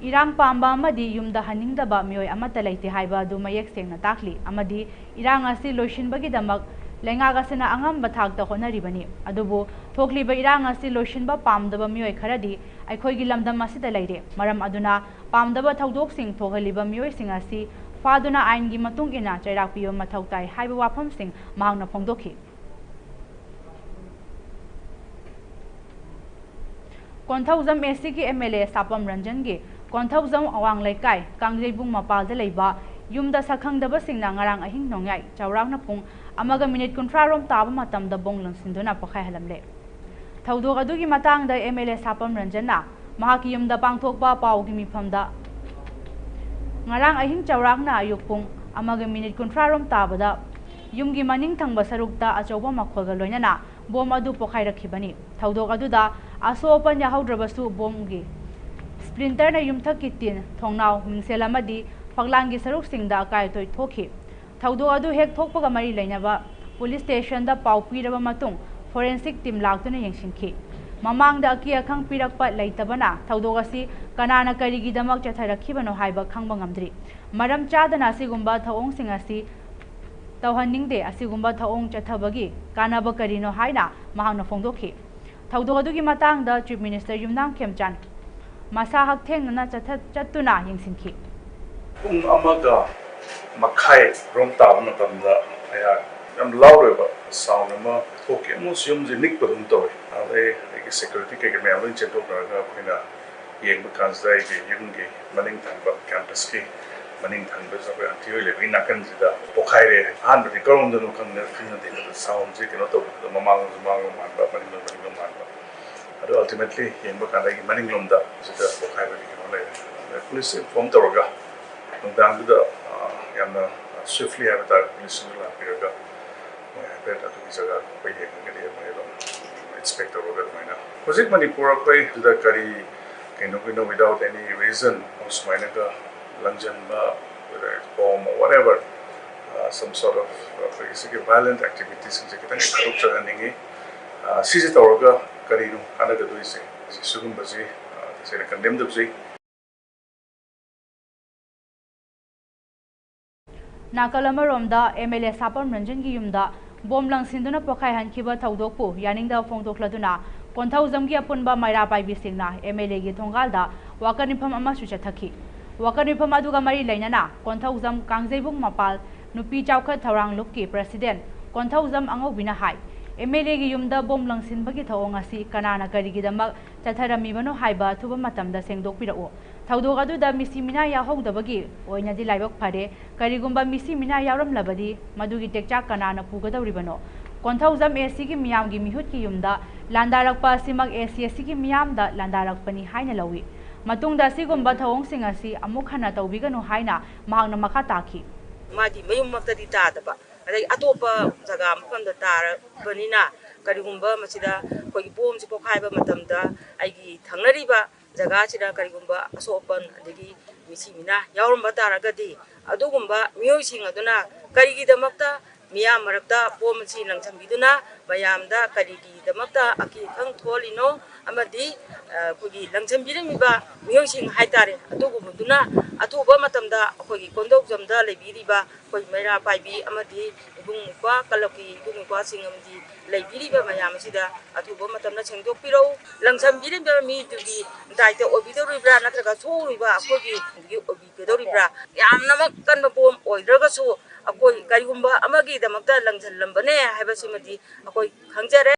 ꯏꯔꯥꯡ ꯄꯥꯝꯕ ꯑꯃꯗꯤ ꯌꯨꯝꯗ ꯍꯟꯅꯤꯡꯗꯕ ꯃꯤꯑꯣꯏ ꯑꯃꯠꯇ ꯂꯩꯇꯦ ꯍꯥꯏꯕ ꯑꯗꯨ ꯃꯌꯦꯛ ꯁꯦꯡꯅ ꯇꯥꯛꯂꯤ ꯑꯃꯗꯤ ꯏꯔꯥꯡ ꯑꯁꯤ ꯂꯣꯏꯁꯤꯟꯕꯒꯤꯗꯃꯛ ꯂꯩꯉꯥꯛ ꯑꯁꯤꯅ ꯑꯉꯝꯕ ꯊꯥꯛꯇ ꯍꯣꯠꯅꯔꯤꯕꯅꯤ꯫ ꯑꯗꯨꯕꯨ ꯊꯣꯛꯂꯤꯕ ꯏꯔꯥꯡ ꯑꯁꯤ ꯂꯣꯏꯁꯤꯟꯕ ꯄꯥꯝꯗꯕ ꯃꯤꯑꯣꯏ ꯈꯔꯗꯤ ꯑꯩꯈꯣꯏꯒꯤ ꯂꯝꯗꯝ ꯑꯁꯤꯗ ꯂꯩꯔꯦ꯫ ꯃꯔꯝ ꯑꯗꯨꯅ ꯄꯥꯝꯗꯕ ꯊꯧꯗꯣꯛꯁꯤꯡ ꯊꯣꯛꯍꯜꯂꯤꯕ ꯃꯤꯑꯣꯏꯁꯤꯡ ꯑꯁꯤ ꯐꯥꯗꯨꯅ ꯑꯥꯏꯟꯒꯤ ꯃꯇꯨꯡ ꯏꯟꯅ ꯆꯩꯔꯥꯛ ꯄꯤꯕ ꯃꯊꯧ ꯇꯥꯏ ꯍꯥꯏꯕ ꯋꯥꯐꯝꯁꯤꯡ ꯃꯍꯥꯛꯅ ꯐꯣꯡꯗꯣꯛꯈꯤ꯫ Konthoujam A Cꯒꯤ M L A ꯁꯥꯄꯝ ꯔꯟꯖꯟꯒꯤ Konthoujam ꯑꯋꯥꯡ ꯂꯩꯀꯥꯏ ꯀꯥꯡꯖꯩꯕꯨꯡ ꯃꯄꯥꯜꯗ ꯂꯩꯕ ꯌꯨꯝꯗ ꯁꯛꯈꯪꯗꯕꯁꯤꯡꯅ ꯉꯔꯥꯡ ꯑꯍꯤꯡ ꯅꯣꯡꯌꯥꯏ ꯆꯥꯎꯔꯥꯛꯅ ꯄꯨꯡ ꯑꯃꯒ minute ꯀꯨꯟꯊ꯭ꯔꯥ ꯔꯣꯝ ꯇꯥꯕ ꯃꯇꯝꯗ ꯕꯣꯝ ꯂꯪꯁꯤꯟꯗꯨꯅ ꯄꯣꯈꯥꯏꯍꯜꯂꯝꯂꯦ꯫ ꯊꯧꯗꯣꯛ ꯑꯗꯨꯒꯤ ꯃꯇꯥꯡꯗ M L A ꯁꯥꯄꯝ ꯔꯟꯖꯟꯅ ꯃꯍꯥꯛꯀꯤ ꯌꯨꯝꯗ ꯄꯥꯡꯊꯣꯛꯄ ꯄꯥꯎꯒꯤ ꯃꯤꯐꯝꯗ ꯉꯔꯥꯡ ꯑꯍꯤꯡ ꯆꯥꯎꯔꯥꯛꯅ ꯑꯌꯨꯛ ꯄꯨꯡ ꯑꯃꯒ minute ꯀꯨꯟꯊ꯭ꯔꯥ ꯔꯣꯝ ꯇꯥꯕꯗ ꯌꯨꯝꯒꯤ ꯃꯅꯤꯡ ꯊꯪꯕ ꯁꯔꯨꯛꯇ ꯑꯆꯧꯕ ꯃꯈꯣꯜꯒ ꯂꯣꯏꯅꯅ ꯕꯣꯝ ꯑꯗꯨ ꯄꯣꯈꯥꯏꯔꯛꯈꯤꯕꯅꯤ꯫ ꯊꯧꯗꯣꯛ ꯑꯗꯨꯗ ꯑꯁꯣꯛ ꯑꯄꯟ ꯌꯥꯍꯧꯗ꯭ꯔꯕꯁꯨ ꯕꯣꯝꯒꯤ splinterꯅ ꯌꯨꯝꯊꯛꯀꯤ ꯇꯤꯟ, ꯊꯣꯡꯅꯥꯎ, ꯃꯤꯡꯁꯦꯜ ꯑꯃꯗꯤ ꯐꯛꯂꯥꯡꯒꯤ ꯁꯔꯨꯛꯁꯤꯡꯗ ꯑꯀꯥꯏ ꯑꯇꯣꯏ ꯊꯣꯛꯈꯤ꯫ ꯊꯧꯗꯣꯛ ꯑꯗꯨ ꯍꯦꯛ ꯊꯣꯛꯄꯒ ꯃꯔꯤ ꯂꯩꯅꯕ police stationꯗ ꯄꯥꯎ ꯄꯤꯔꯕ ꯃꯇꯨꯡ ꯐꯣꯔꯦꯟꯁꯤꯛ ꯇꯤꯝ ꯂꯥꯛꯇꯨꯅ ꯌꯦꯡꯁꯤꯟꯈꯤ꯫ ꯃꯃꯥꯡꯗ ꯑꯀꯤ ꯑꯈꯪ ꯄꯤꯔꯛꯄ ꯂꯩꯇꯕꯅ ꯊꯧꯗꯣꯛ ꯑꯁꯤ ꯀꯅꯥꯅ ꯀꯔꯤꯒꯤꯗꯃꯛ ꯆꯠꯊꯔꯛꯈꯤꯕꯅꯣ ꯍꯥꯏꯕ ꯈꯪꯕ ꯉꯝꯗ꯭ꯔꯤ꯫ ꯃꯔꯝ ꯆꯥꯗꯅ ꯑꯁꯤꯒꯨꯝꯕ ꯊꯧꯑꯣꯡꯁꯤꯡ ꯑꯁꯤ ꯇꯧꯍꯟꯅꯤꯡꯗꯦ꯫ ꯑꯁꯤꯒꯨꯝꯕ ꯊꯧꯑꯣꯡ ꯆꯠꯊꯕꯒꯤ ꯀꯥꯟꯅꯕ ꯀꯔꯤꯅꯣ ꯍꯥꯏꯅ ꯃꯍꯥꯛꯅ ꯐꯣꯡꯗꯣꯛꯈꯤ꯫ ꯊꯧꯗꯣꯛ ꯑꯗꯨꯒꯤ ꯃꯇꯥꯡꯗ ꯆꯤꯐ ꯃꯤꯅꯤꯁꯇꯔ ꯌꯨꯝꯅꯥꯝ ꯈꯦꯝꯆꯥꯟ ꯃꯁꯥ ꯍꯛꯊꯦꯡꯅꯅ ꯆꯠꯊ-, ꯆꯠꯇꯨꯅ ꯌꯦꯡꯁꯤꯟꯈꯤ꯫ ꯄꯨꯡ ꯑꯃꯒ ꯃꯈꯥꯏ ꯔꯣꯝ ꯇꯥꯕ ꯃꯇꯝꯗ ꯑꯩꯍꯥꯛ ꯌꯥꯝ ꯂꯥꯎꯔꯣꯏꯕ ꯁꯥꯎꯟ ꯑꯃ ꯊꯣꯛꯈꯤ꯫ ꯑꯃꯨꯛ ꯌꯨꯝꯁꯦ ꯅꯤꯛꯄꯗꯧꯅ ꯇꯧꯋꯤ꯫ ꯑꯗꯩ ꯑꯩꯒꯤ ꯁꯦꯀ꯭ꯌꯨꯔꯤꯇꯤ ꯀꯩꯀꯩ ꯃꯌꯥꯝ ꯂꯣꯏ ꯆꯦꯟꯊꯣꯛꯅꯔꯒ ꯑꯩꯈꯣꯏꯅ ꯌꯦꯡꯕ ꯀꯥꯟꯁꯤꯗ ꯑꯩꯒꯤ ꯌꯨꯝꯒꯤ ꯃꯅꯤꯡ ꯊꯪꯕ ꯀꯦꯝꯄꯁꯀꯤ ꯃꯅꯤꯡ ꯊꯪꯕꯁꯤꯗ ꯑꯩꯈꯣꯏ ꯑꯟꯇꯤ ꯍꯣꯏ ꯂꯩꯕꯒꯤ ꯅꯥꯀꯟꯁꯤꯗ ꯄꯣꯛꯈꯥꯏꯔꯦ꯫ ꯑꯍꯥꯟꯕꯗꯤ ꯀꯔꯣꯝꯗꯅꯣ ꯈꯪꯗꯦ, ꯈꯪꯅꯗꯦ꯫ ꯑꯗꯨ ꯁꯥꯎꯟꯁꯦ ꯀꯩꯅꯣ ꯇꯧꯕꯗꯨꯗ ꯃꯃꯥꯡꯂꯣꯝꯁꯨ ꯃꯃꯥꯡꯂꯣꯝ ꯃꯥꯟꯕ, ꯃꯅꯤꯡꯂꯣꯝ ꯃꯅꯤꯡꯂꯣꯝ ꯃꯥꯟꯕ꯫ ꯑꯗꯨ ꯑꯜꯇꯤꯃꯦꯠꯂꯤ ꯌꯦꯡꯕ ꯀꯥꯟꯗ ꯑꯩꯒꯤ ꯃꯅꯤꯡꯂꯣꯝꯗ ꯁꯤꯗ ꯄꯣꯛꯈꯥꯏꯕꯒꯤ ꯀꯩꯅꯣ ꯂꯩꯔꯦ꯫ ꯑꯗ ꯄꯨꯂꯤꯁꯁꯦ ꯏꯟꯐꯣꯔꯝ ꯇꯧꯔꯒ ꯅꯨꯡꯗꯥꯡꯗꯨꯗ, ꯑ, ꯌꯥꯝꯅ ꯁ꯭ꯋꯤꯐꯂꯤ ꯍꯥꯏꯕ ꯇꯥꯔꯦ, ꯄꯨꯂꯤꯁꯁꯤꯡꯁꯨ ꯂꯥꯛꯄꯤꯔꯒ ꯃꯣꯏ ꯍꯥꯏꯐꯦꯠ ꯑꯗꯨꯒꯤ ꯖꯒꯥꯗꯣ ꯑꯩꯈꯣꯏ ꯌꯦꯡꯉꯒꯗꯤ ꯃꯣꯏ ꯑꯗꯨꯝ ꯏꯟꯁꯄꯦꯛ ꯇꯧꯔꯒ ꯑꯗꯨꯃꯥꯏꯅ꯫ ꯍꯧꯖꯤꯛ ꯃꯅꯤꯄꯨꯔ ꯑꯩꯈꯣꯏ ꯁꯤꯗ ꯀꯔꯤ ꯀꯩꯅꯣꯒꯤꯅꯣ, without any reason ꯁꯨꯃꯥꯏꯅꯒ ꯂꯪꯁꯤꯟꯕ, whether it's bomb or whatever, uh, some sort of, uh, ꯑꯩꯈꯣꯏꯒꯤ ꯁꯤꯒꯤ violent activitiesꯁꯤꯡꯁꯦ ꯈꯤꯇꯪ ꯈꯥꯏꯗꯣꯛꯆꯍꯟꯅꯤꯡꯉꯤ꯫ Uh, ꯁꯤꯁꯦ ꯇꯧꯔꯒ ꯀꯔꯤꯅꯣ ꯀꯥꯟꯅꯒꯗꯣꯏꯁꯦ? ꯁꯤꯒꯨꯝꯕꯁꯤ, uh, ꯇꯁꯦꯡꯅ ꯀꯟꯗꯦꯝ ꯇꯧꯖꯩ꯫ ꯅꯥꯀꯜ ꯑꯃꯔꯣꯝꯗ, ꯑꯦꯝ ꯑꯦꯜ ꯑꯦ ꯁꯥꯄꯝ ꯔꯟꯖꯟꯒꯤ ꯌꯨꯝꯗ ꯕꯣꯝ ꯂꯪꯁꯤꯟꯗꯨꯅ ꯄꯣꯈꯥꯏꯍꯟꯈꯤꯕ ꯊꯧꯗꯣꯛꯄꯨ ꯌꯥꯅꯤꯡꯗꯕ ꯐꯣꯡꯗꯣꯛꯂꯗꯨꯅ ꯀꯣꯟꯊꯧꯖꯝꯒꯤ ꯑꯄꯨꯟꯕ ꯃꯩꯔꯥ ꯄꯥꯏꯕꯤꯁꯤꯡꯅ ꯑꯦꯝ ꯑꯦꯜ ꯑꯦꯒꯤ ꯊꯣꯡꯒꯥꯜꯗ ꯋꯥꯀꯠ ꯃꯤꯐꯝ ꯑꯃꯁꯨ ꯆꯠꯊꯈꯤ꯫ ꯋꯥꯀꯠ ꯃꯤꯐꯝ ꯑꯗꯨꯒ ꯃꯔꯤ ꯂꯩꯅꯅ ꯀꯣꯟꯊꯧꯖꯝ, ꯀꯥꯡꯖꯩꯕꯨꯡ ꯃꯄꯥꯜ ꯅꯨꯄꯤ ꯆꯥꯎꯈꯠ ꯊꯧꯔꯥꯡ ꯂꯨꯞꯀꯤ ꯄ꯭ꯔꯁꯤꯗꯦꯟ ꯀꯣꯟꯊꯧꯖꯝ ꯑꯉꯧꯕꯤꯅ ꯍꯥꯏ, ꯑꯦꯝ ꯑꯦꯜ ꯑꯦꯒꯤ ꯌꯨꯝꯗ ꯕꯣꯝ ꯂꯪꯁꯤꯟꯕꯒꯤ ꯊꯧꯑꯣꯡ ꯑꯁꯤ ꯀꯅꯥꯅ ꯀꯔꯤꯒꯤꯗꯃꯛ ꯆꯠꯊꯔꯝꯃꯤꯕꯅꯣ ꯍꯥꯏꯕ ꯑꯊꯨꯕ ꯃꯇꯝꯗ ꯁꯦꯡꯗꯣꯛꯄꯤꯔꯛꯎ꯫ ꯊꯧꯗꯣꯛ ꯑꯗꯨꯗ ꯃꯤꯁꯤ ꯃꯤꯅꯥ ꯌꯥꯎꯍꯧꯗꯕꯒꯤ ꯑꯣꯏꯅꯗꯤ ꯂꯥꯏꯕꯛ ꯐꯔꯦ꯫ ꯀꯔꯤꯒꯨꯝꯕ ꯃꯤꯁꯤ ꯃꯤꯅꯥ ꯌꯥꯎꯔꯝꯂꯕꯗꯤ ꯃꯗꯨꯒꯤ ꯇꯦꯛꯆꯥꯛ ꯀꯅꯥꯅ ꯄꯨꯒꯗꯧꯔꯤꯕꯅꯣ? ꯀꯣꯟꯊꯧꯖꯝ ꯑꯦ ꯁꯤꯒꯤ ꯃꯤꯌꯥꯝꯒꯤ ꯃꯤꯍꯨꯠꯀꯤ ꯌꯨꯝꯗ ꯂꯥꯟꯗꯥꯔꯛꯄ ꯑꯁꯤꯃꯛ ꯑꯦ ꯁꯤ ꯑꯁꯤꯒꯤ ꯃꯤꯌꯥꯝꯗ ꯂꯥꯟꯗꯥꯔꯛꯄꯅꯤ ꯍꯥꯏꯅ ꯂꯧꯏ꯫ ꯃꯇꯨꯡꯗ ꯑꯁꯤꯒꯨꯝꯕ ꯊꯧꯑꯣꯡꯁꯤꯡ ꯑꯁꯤ ꯑꯃꯨꯛ ꯍꯟꯅ ꯇꯧꯕꯤꯒꯅꯨ ꯍꯥꯏꯅ ꯃꯍꯥꯛꯅ ꯃꯈꯥ ꯇꯥꯈꯤ꯫ ꯃꯥꯗꯤ ꯃꯌꯨꯝꯃꯛꯇꯗꯤ ꯇꯥꯗꯕ, ꯑꯗꯩ ꯑꯇꯣꯞꯄ ꯖꯒꯥ ꯃꯐꯝꯗ ꯇꯥꯔꯕꯅꯤꯅ, ꯀꯔꯤꯒꯨꯝꯕ ꯃꯁꯤꯗ ꯑꯩꯈꯣꯏꯒꯤ ꯕꯣꯝꯁꯤ ꯄꯣꯈꯥꯏꯕ ꯃꯇꯝꯗ ꯑꯩꯒꯤ ꯊꯪꯅꯔꯤꯕ ꯖꯒꯥꯁꯤꯗ ꯀꯔꯤꯒꯨꯝꯕ ꯑꯁꯣꯛ ꯑꯄꯟ ꯑꯗꯒꯤ ꯃꯤꯁꯤ ꯃꯤꯅꯥ ꯌꯥꯎꯔꯝꯕ ꯇꯥꯔꯒꯗꯤ, ꯑꯗꯨꯒꯨꯝꯕ ꯃꯤꯑꯣꯏꯁꯤꯡ ꯑꯗꯨꯅ ꯀꯔꯤꯒꯤꯗꯃꯛꯇ ꯃꯤꯌꯥꯝ ꯃꯔꯛꯇ ꯕꯣꯝ ꯑꯁꯤ ꯂꯪꯁꯤꯟꯕꯤꯗꯨꯅ ꯃꯌꯥꯝꯗ ꯀꯔꯤꯒꯤꯗꯃꯛꯇ ꯑꯀꯤ ꯑꯈꯪ ꯊꯣꯛꯍꯜꯂꯤꯅꯣ ꯑꯃꯗꯤ ꯑꯩꯈꯣꯏꯒꯤ ꯂꯪꯁꯤꯟꯕꯤꯔꯝꯃꯤꯕ ꯃꯤꯑꯣꯏꯁꯤꯡ ꯍꯥꯏꯇꯥꯔꯦ, ꯑꯗꯨꯒꯨꯝꯕꯗꯨꯅ ꯑꯊꯨꯕ ꯃꯇꯝꯗ ꯑꯩꯈꯣꯏꯒꯤ ꯀꯣꯟꯗꯧꯖꯝꯗ ꯂꯩꯕꯤꯔꯤꯕ ꯑꯩꯈꯣꯏ ꯃꯩꯔꯥ ꯄꯥꯏꯕꯤ ꯑꯃꯗꯤ ꯏꯕꯨꯡ ꯏꯄ꯭ꯋꯥ ꯀꯂꯕꯀꯤ ꯏꯕꯨꯡ ꯏꯄ꯭ꯋꯥꯁꯤꯡ ꯑꯃꯗꯤ ꯂꯩꯕꯤꯔꯤꯕ ꯃꯌꯥꯝ ꯑꯁꯤꯗ ꯑꯊꯨꯕ ꯃꯇꯝꯗ ꯁꯦꯡꯗꯣꯛꯄꯤꯔꯛꯎ꯫ ꯂꯪꯁꯤꯟꯕꯤꯔꯝꯕ ꯃꯤꯗꯨꯒꯤ ꯗꯥꯏꯇ ꯑꯣꯏꯕꯤꯗꯧꯔꯤꯕ꯭ꯔꯥ ꯅꯠꯇ꯭ꯔꯒ ꯊꯣꯛꯎꯔꯤꯕ ꯑꯩꯈꯣꯏꯒꯤ ꯑꯣꯏꯕꯤꯒꯗꯧꯔꯤꯕ꯭ꯔꯥ? ꯌꯥꯝꯅꯃꯛ ꯀꯟꯕ ꯄꯣꯠ ꯑꯣꯏꯗ꯭ꯔꯒꯁꯨ ꯑꯩꯈꯣꯏ ꯀꯔꯤꯒꯨꯝꯕ ꯑꯃꯒꯤꯗꯃꯛꯇ ꯂꯪꯁꯤꯜꯂꯝꯕꯅꯦ ꯍꯥꯏꯕꯁꯤꯃꯗꯤ ꯑꯩꯈꯣꯏ ꯈꯪꯖꯔꯦ꯫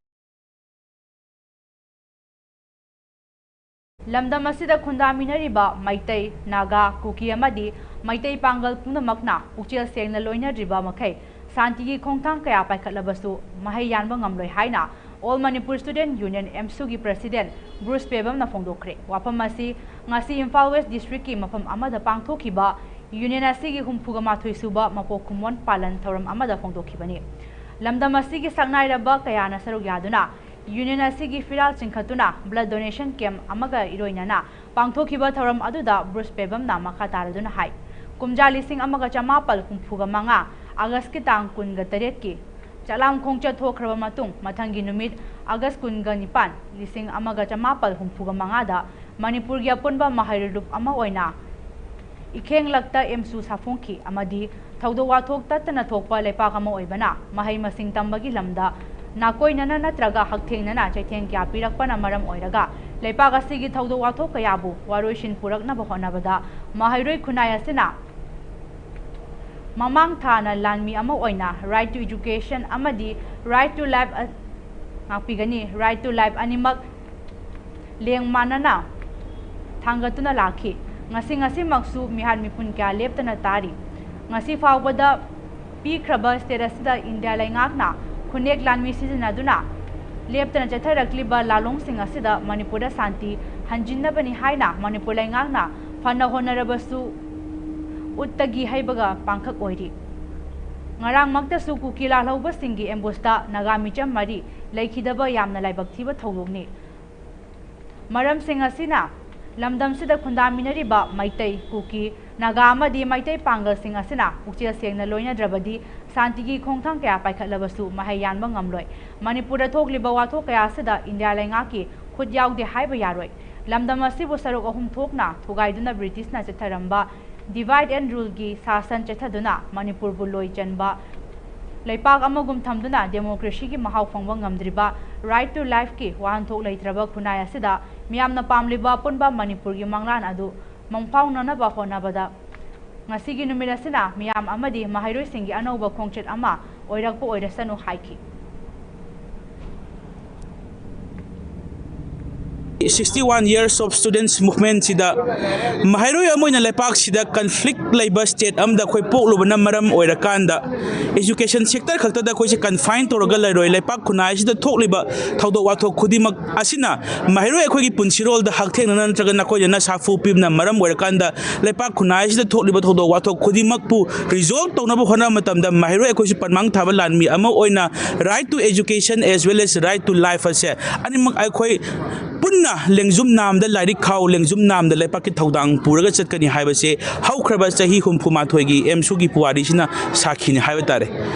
ꯂꯝꯗꯝ ꯑꯁꯤꯗ ꯈꯨꯟꯗꯥꯃꯤꯟꯅꯔꯤꯕ ꯃꯩꯇꯩ, ꯅꯥꯒꯥ, ꯀꯨꯀꯤ ꯑꯃꯗꯤ ꯃꯩꯇꯩ ꯄꯥꯡꯒꯜ ꯄꯨꯝꯅꯃꯛꯅ ꯄꯨꯛꯆꯦꯜ ꯁꯦꯡꯅ ꯂꯣꯏꯅꯗ꯭ꯔꯤꯕ ꯃꯈꯩ ꯁꯥꯟꯇꯤꯒꯤ ꯈꯣꯡꯊꯥꯡ ꯀꯌꯥ ꯄꯥꯏꯈꯠꯂꯕꯁꯨ ꯃꯍꯩ ꯌꯥꯟꯕ ꯉꯝꯂꯣꯏ ꯍꯥꯏꯅ All Manipur Student Union, ꯑꯦꯝꯁꯨꯒꯤ president ꯕ꯭ꯔꯨꯁ ꯄꯦꯕꯝꯅ ꯐꯣꯡꯗꯣꯛꯈ꯭ꯔꯦ꯫ ꯋꯥꯐꯝ ꯑꯁꯤ ꯉꯁꯤ ꯏꯝꯐꯥꯜ ꯋꯦꯁ ꯗꯤꯁꯇ꯭ꯔꯤꯛꯀꯤ ꯃꯐꯝ ꯑꯃꯗ ꯄꯥꯡꯊꯣꯛꯈꯤꯕ ꯌꯨꯅꯤꯌꯟ ꯑꯁꯤꯒꯤ ꯍꯨꯝꯐꯨꯒ ꯃꯥꯊꯣꯏ ꯁꯨꯕ ꯃꯄꯣꯛ ꯀꯨꯝꯑꯣꯟ ꯄꯥꯂꯟ ꯊꯧꯔꯝ ꯑꯃꯗ ꯐꯣꯡꯗꯣꯛꯈꯤꯕꯅꯤ꯫ ꯂꯝꯗꯝ ꯑꯁꯤꯒꯤ ꯁꯛꯅꯥꯏꯔꯕ ꯀꯌꯥꯅ ꯁꯔꯨꯛ ꯌꯥꯗꯨꯅ ꯌꯨꯅꯤꯌꯟ ꯑꯁꯤꯒꯤ ꯐꯤꯔꯥꯜ ꯆꯤꯡꯈꯠꯇꯨꯅ blood donation camp ꯑꯃꯒ ꯏꯔꯣꯏꯅꯅ ꯄꯥꯡꯊꯣꯛꯈꯤꯕ ꯊꯧꯔꯝ ꯑꯗꯨꯗ ꯕ꯭ꯔꯨꯁ ꯄꯦꯕꯝꯅ ꯃꯈꯥ ꯇꯥꯔꯗꯨꯅ ꯍꯥꯏ, ꯀꯨꯝꯖꯥ ꯂꯤꯁꯤꯡ ꯑꯃꯒ ꯆꯃꯥꯄꯜ ꯍꯨꯝꯐꯨꯒ ꯃꯉꯥ ꯑꯥꯒꯁꯀꯤ ꯇꯥꯡ ꯀꯨꯟꯒ ꯇꯔꯦꯠꯀꯤ ꯆꯥꯛꯂꯥꯝ ꯈꯣꯡꯆꯠ ꯊꯣꯛꯈ꯭ꯔꯕ ꯃꯇꯨꯡ, ꯃꯊꯪꯒꯤ ꯅꯨꯃꯤꯠ ꯑꯥꯒꯁ ꯀꯨꯟꯒ ꯅꯤꯄꯥꯟ, ꯂꯤꯁꯤꯡ ꯑꯃꯒ ꯆꯃꯥꯄꯜ ꯍꯨꯝꯐꯨꯒ ꯃꯉꯥꯗ ꯃꯅꯤꯄꯨꯔꯒꯤ ꯑꯄꯨꯟꯕ ꯃꯍꯩꯔꯣꯏ ꯂꯨꯞ ꯑꯃ ꯑꯣꯏꯅ ꯏꯈꯦꯡꯂꯛꯇ ꯑꯦꯝꯁꯨ ꯁꯥꯐꯣꯡꯈꯤ ꯑꯃꯗꯤ ꯊꯧꯗꯣꯛ ꯋꯥꯊꯣꯛ ꯇꯠꯇꯅ ꯊꯣꯛꯄ ꯂꯩꯄꯥꯛ ꯑꯃ ꯑꯣꯏꯕꯅ ꯃꯍꯩ ꯃꯁꯤꯡ ꯇꯝꯕꯒꯤ ꯂꯝꯗ ꯅꯥꯀꯣꯏꯅꯅ ꯅꯠꯇ꯭ꯔꯒ ꯍꯛꯊꯦꯡꯅꯅ ꯆꯩꯊꯦꯡ ꯀꯌꯥ ꯄꯤꯔꯛꯄꯅ ꯃꯔꯝ ꯑꯣꯏꯔꯒ ꯂꯩꯄꯥꯛ ꯑꯁꯤꯒꯤ ꯊꯧꯗꯣꯛ ꯋꯥꯊꯣꯛ ꯀꯌꯥꯕꯨ ꯋꯥꯔꯣꯏꯁꯤꯟ ꯄꯨꯔꯛꯅꯕ ꯍꯣꯠꯅꯕꯗ ꯃꯍꯩꯔꯣꯏ ꯈꯨꯟꯅꯥꯏ ꯑꯁꯤꯅ ꯃꯃꯥꯡ ꯊꯥꯅ ꯂꯥꯟꯃꯤ ꯑꯃ ꯑꯣꯏꯅ right to education ꯑꯃꯗꯤ right to life ꯉꯥꯛꯄꯤꯒꯅꯤ꯫ Right to life ꯑꯅꯤꯃꯛ ꯂꯦꯡ ꯃꯥꯟꯅꯅ ꯊꯥꯡꯒꯠꯇꯨꯅ ꯂꯥꯛꯈꯤ꯫ ꯉꯁꯤ ꯉꯁꯤꯃꯛꯁꯨ ꯃꯤꯍꯥꯠ ꯃꯤꯄꯨꯟ ꯀꯌꯥ ꯂꯦꯞꯇꯅ ꯇꯥꯔꯤ꯫ ꯉꯁꯤ ꯐꯥꯎꯕꯗ ꯄꯤꯈ꯭ꯔꯕ state ꯑꯁꯤꯗ ꯏꯟꯗꯤꯌꯥ ꯂꯩꯉꯥꯛꯅ ꯈꯨꯟꯅꯦꯛ ꯂꯥꯟꯃꯤ ꯁꯤꯖꯤꯟꯅꯗꯨꯅ ꯂꯦꯞꯇꯅ ꯆꯠꯊꯔꯛꯂꯤꯕ ꯂꯥꯂꯣꯡꯁꯤꯡ ꯑꯁꯤꯗ ꯃꯅꯤꯄꯨꯔꯗ ꯁꯥꯟꯇꯤ ꯍꯟꯖꯤꯟꯅꯕꯅꯤ ꯍꯥꯏꯅ ꯃꯅꯤꯄꯨꯔ ꯂꯩꯉꯥꯛꯅ ꯐꯅ ꯍꯣꯠꯅꯔꯕꯁꯨ ꯎꯠꯇꯒꯤ ꯍꯩꯕꯒ ꯄꯥꯡꯈꯛ ꯑꯣꯏꯔꯤ꯫ ꯉꯔꯥꯡꯃꯛꯇꯁꯨ ꯀꯨꯀꯤ ꯂꯥꯜꯍꯧꯕꯁꯤꯡꯒꯤ ambushꯇ ꯅꯥꯒꯥ ꯃꯤꯆꯝ ꯃꯔꯤ ꯂꯩꯈꯤꯗꯕ ꯌꯥꯝꯅ ꯂꯥꯏꯕꯛ ꯊꯤꯕ ꯊꯧꯗꯣꯛꯅꯤ꯫ ꯃꯔꯝꯁꯤꯡ ꯑꯁꯤꯅ ꯂꯝꯗꯝꯁꯤꯗ ꯈꯨꯟꯗꯥꯃꯤꯟꯅꯔꯤꯕ ꯃꯩꯇꯩ, ꯀꯨꯀꯤ, ꯅꯥꯒꯥ ꯑꯃꯗꯤ ꯃꯩꯇꯩ ꯄꯥꯡꯒꯜꯁꯤꯡ ꯑꯁꯤꯅ ꯄꯨꯛꯆꯦꯜ ꯁꯦꯡꯅ ꯂꯣꯏꯅꯗ꯭ꯔꯕꯗꯤ ꯁꯥꯟꯇꯤꯒꯤ ꯈꯣꯡꯊꯥꯡ ꯀꯌꯥ ꯄꯥꯏꯈꯠꯂꯕꯁꯨ ꯃꯍꯩ ꯌꯥꯟꯕ ꯉꯝꯂꯣꯏ꯫ ꯃꯅꯤꯄꯨꯔꯗ ꯊꯣꯛꯂꯤꯕ ꯋꯥꯊꯣꯛ ꯀꯌꯥ ꯑꯁꯤꯗ ꯏꯟꯗꯤꯌꯥ ꯂꯩꯉꯥꯛꯀꯤ ꯈꯨꯠ ꯌꯥꯎꯗꯦ ꯍꯥꯏꯕ ꯌꯥꯔꯣꯏ꯫ ꯂꯝꯗꯝ ꯑꯁꯤꯕꯨ ꯁꯔꯨꯛ ꯑꯍꯨꯝ ꯊꯣꯛꯅ ꯊꯨꯒꯥꯏꯗꯨꯅ ꯕ꯭ꯔꯤꯇꯤꯁꯅ ꯆꯠꯊꯔꯝꯕ divide and ruleꯒꯤ ꯁꯥꯁꯟ ꯆꯠꯊꯗꯨꯅ ꯃꯅꯤꯄꯨꯔꯕꯨ ꯂꯣꯏ ꯆꯟꯕ ꯂꯩꯄꯥꯛ ꯑꯃꯒꯨꯝ ꯊꯝꯗꯨꯅ democracyꯒꯤ ꯃꯍꯥꯎ ꯐꯪꯕ ꯉꯝꯗ꯭ꯔꯤꯕ right to lifeꯀꯤ ꯋꯥꯍꯟꯊꯣꯛ ꯂꯩꯇ꯭ꯔꯕ ꯈꯨꯟꯅꯥꯏ ꯑꯁꯤꯗ ꯃꯤꯌꯥꯝꯅ ꯄꯥꯝꯂꯤꯕ ꯑꯄꯨꯟꯕ ꯃꯅꯤꯄꯨꯔꯒꯤ ꯃꯪꯂꯥꯟ ꯑꯗꯨ ꯃꯪꯐꯥꯎꯅꯅꯕ ꯍꯣꯠꯅꯕꯗ ꯉꯁꯤꯒꯤ ꯅꯨꯃꯤꯠ ꯑꯁꯤꯅ ꯃꯤꯌꯥꯝ ꯑꯃꯗꯤ ꯃꯍꯩꯔꯣꯏꯁꯤꯡꯒꯤ ꯑꯅꯧꯕ ꯈꯣꯡꯆꯠ ꯑꯃ ꯑꯣꯏꯔꯛꯄ ꯑꯣꯏꯔꯁꯅꯨ ꯍꯥꯏꯈꯤ꯫ Sixty one years of students movementꯁꯤꯗ ꯃꯍꯩꯔꯣꯏ ꯑꯃ ꯑꯣꯏꯅ ꯂꯩꯄꯥꯛꯁꯤꯗ conflict ꯂꯩꯕ state ꯑꯃꯗ ꯑꯩꯈꯣꯏ ꯄꯣꯛꯂꯨꯕꯅ ꯃꯔꯝ ꯑꯣꯏꯔꯀꯥꯟꯗ education sector ꯈꯛꯇꯗ ꯑꯩꯈꯣꯏꯁꯦ confine ꯇꯧꯔꯒ ꯂꯩꯔꯣꯏ꯫ ꯂꯩꯄꯥꯛ ꯈꯨꯟꯅꯥꯏ ꯑꯁꯤꯗ ꯊꯣꯛꯂꯤꯕ ꯊꯧꯗꯣꯛ ꯋꯥꯊꯣꯛ ꯈꯨꯗꯤꯡꯃꯛ ꯑꯁꯤꯅ ꯃꯍꯩꯔꯣꯏ ꯑꯩꯈꯣꯏꯒꯤ ꯄꯨꯟꯁꯤꯔꯣꯜꯗ ꯍꯛꯊꯦꯡꯅꯅ ꯅꯠꯇ꯭ꯔꯒ ꯅꯈꯣꯏꯗꯅ ꯁꯥꯐꯨ ꯄꯤꯕꯅ ꯃꯔꯝ ꯑꯣꯏꯔꯀꯥꯟꯗ ꯂꯩꯄꯥꯛ ꯈꯨꯟꯅꯥꯏ ꯑꯁꯤꯗ ꯊꯣꯛꯂꯤꯕ ꯊꯧꯗꯣꯛ ꯋꯥꯊꯣꯛ ꯈꯨꯗꯤꯡꯃꯛꯄꯨ resolve ꯇꯧꯅꯕ ꯍꯣꯠꯅꯕ ꯃꯇꯝꯗ ꯃꯍꯩꯔꯣꯏ ꯑꯩꯈꯣꯏꯁꯨ ꯄꯟꯃꯥꯡ ꯊꯥꯕ ꯂꯥꯟꯃꯤ ꯑꯃ ꯑꯣꯏꯅ right to education as well as right to life ꯑꯁꯦ ꯑꯅꯤꯃꯛ ꯑꯩꯈꯣꯏ ꯄꯨꯟꯅ ꯂꯦꯡꯖꯨꯝ ꯅꯥꯝꯗ ꯂꯥꯏꯔꯤꯛ ꯈꯥꯎ, ꯂꯦꯡꯖꯨꯝ ꯅꯥꯝꯗ ꯂꯩꯄꯥꯛꯀꯤ ꯊꯧꯗꯥꯡ ꯄꯨꯔꯒ ꯆꯠꯀꯅꯤ ꯍꯥꯏꯕꯁꯦ ꯍꯧꯈ꯭ꯔꯕ ꯆꯍꯤ ꯍꯨꯝꯐꯨ ꯃꯥꯊꯣꯏꯒꯤ ꯑꯦꯝꯁꯨꯒꯤ ꯄꯨꯋꯥꯔꯤꯁꯤꯅ ꯁꯥꯈꯤꯅꯤ ꯍꯥꯏꯕ ꯇꯥꯔꯦ꯫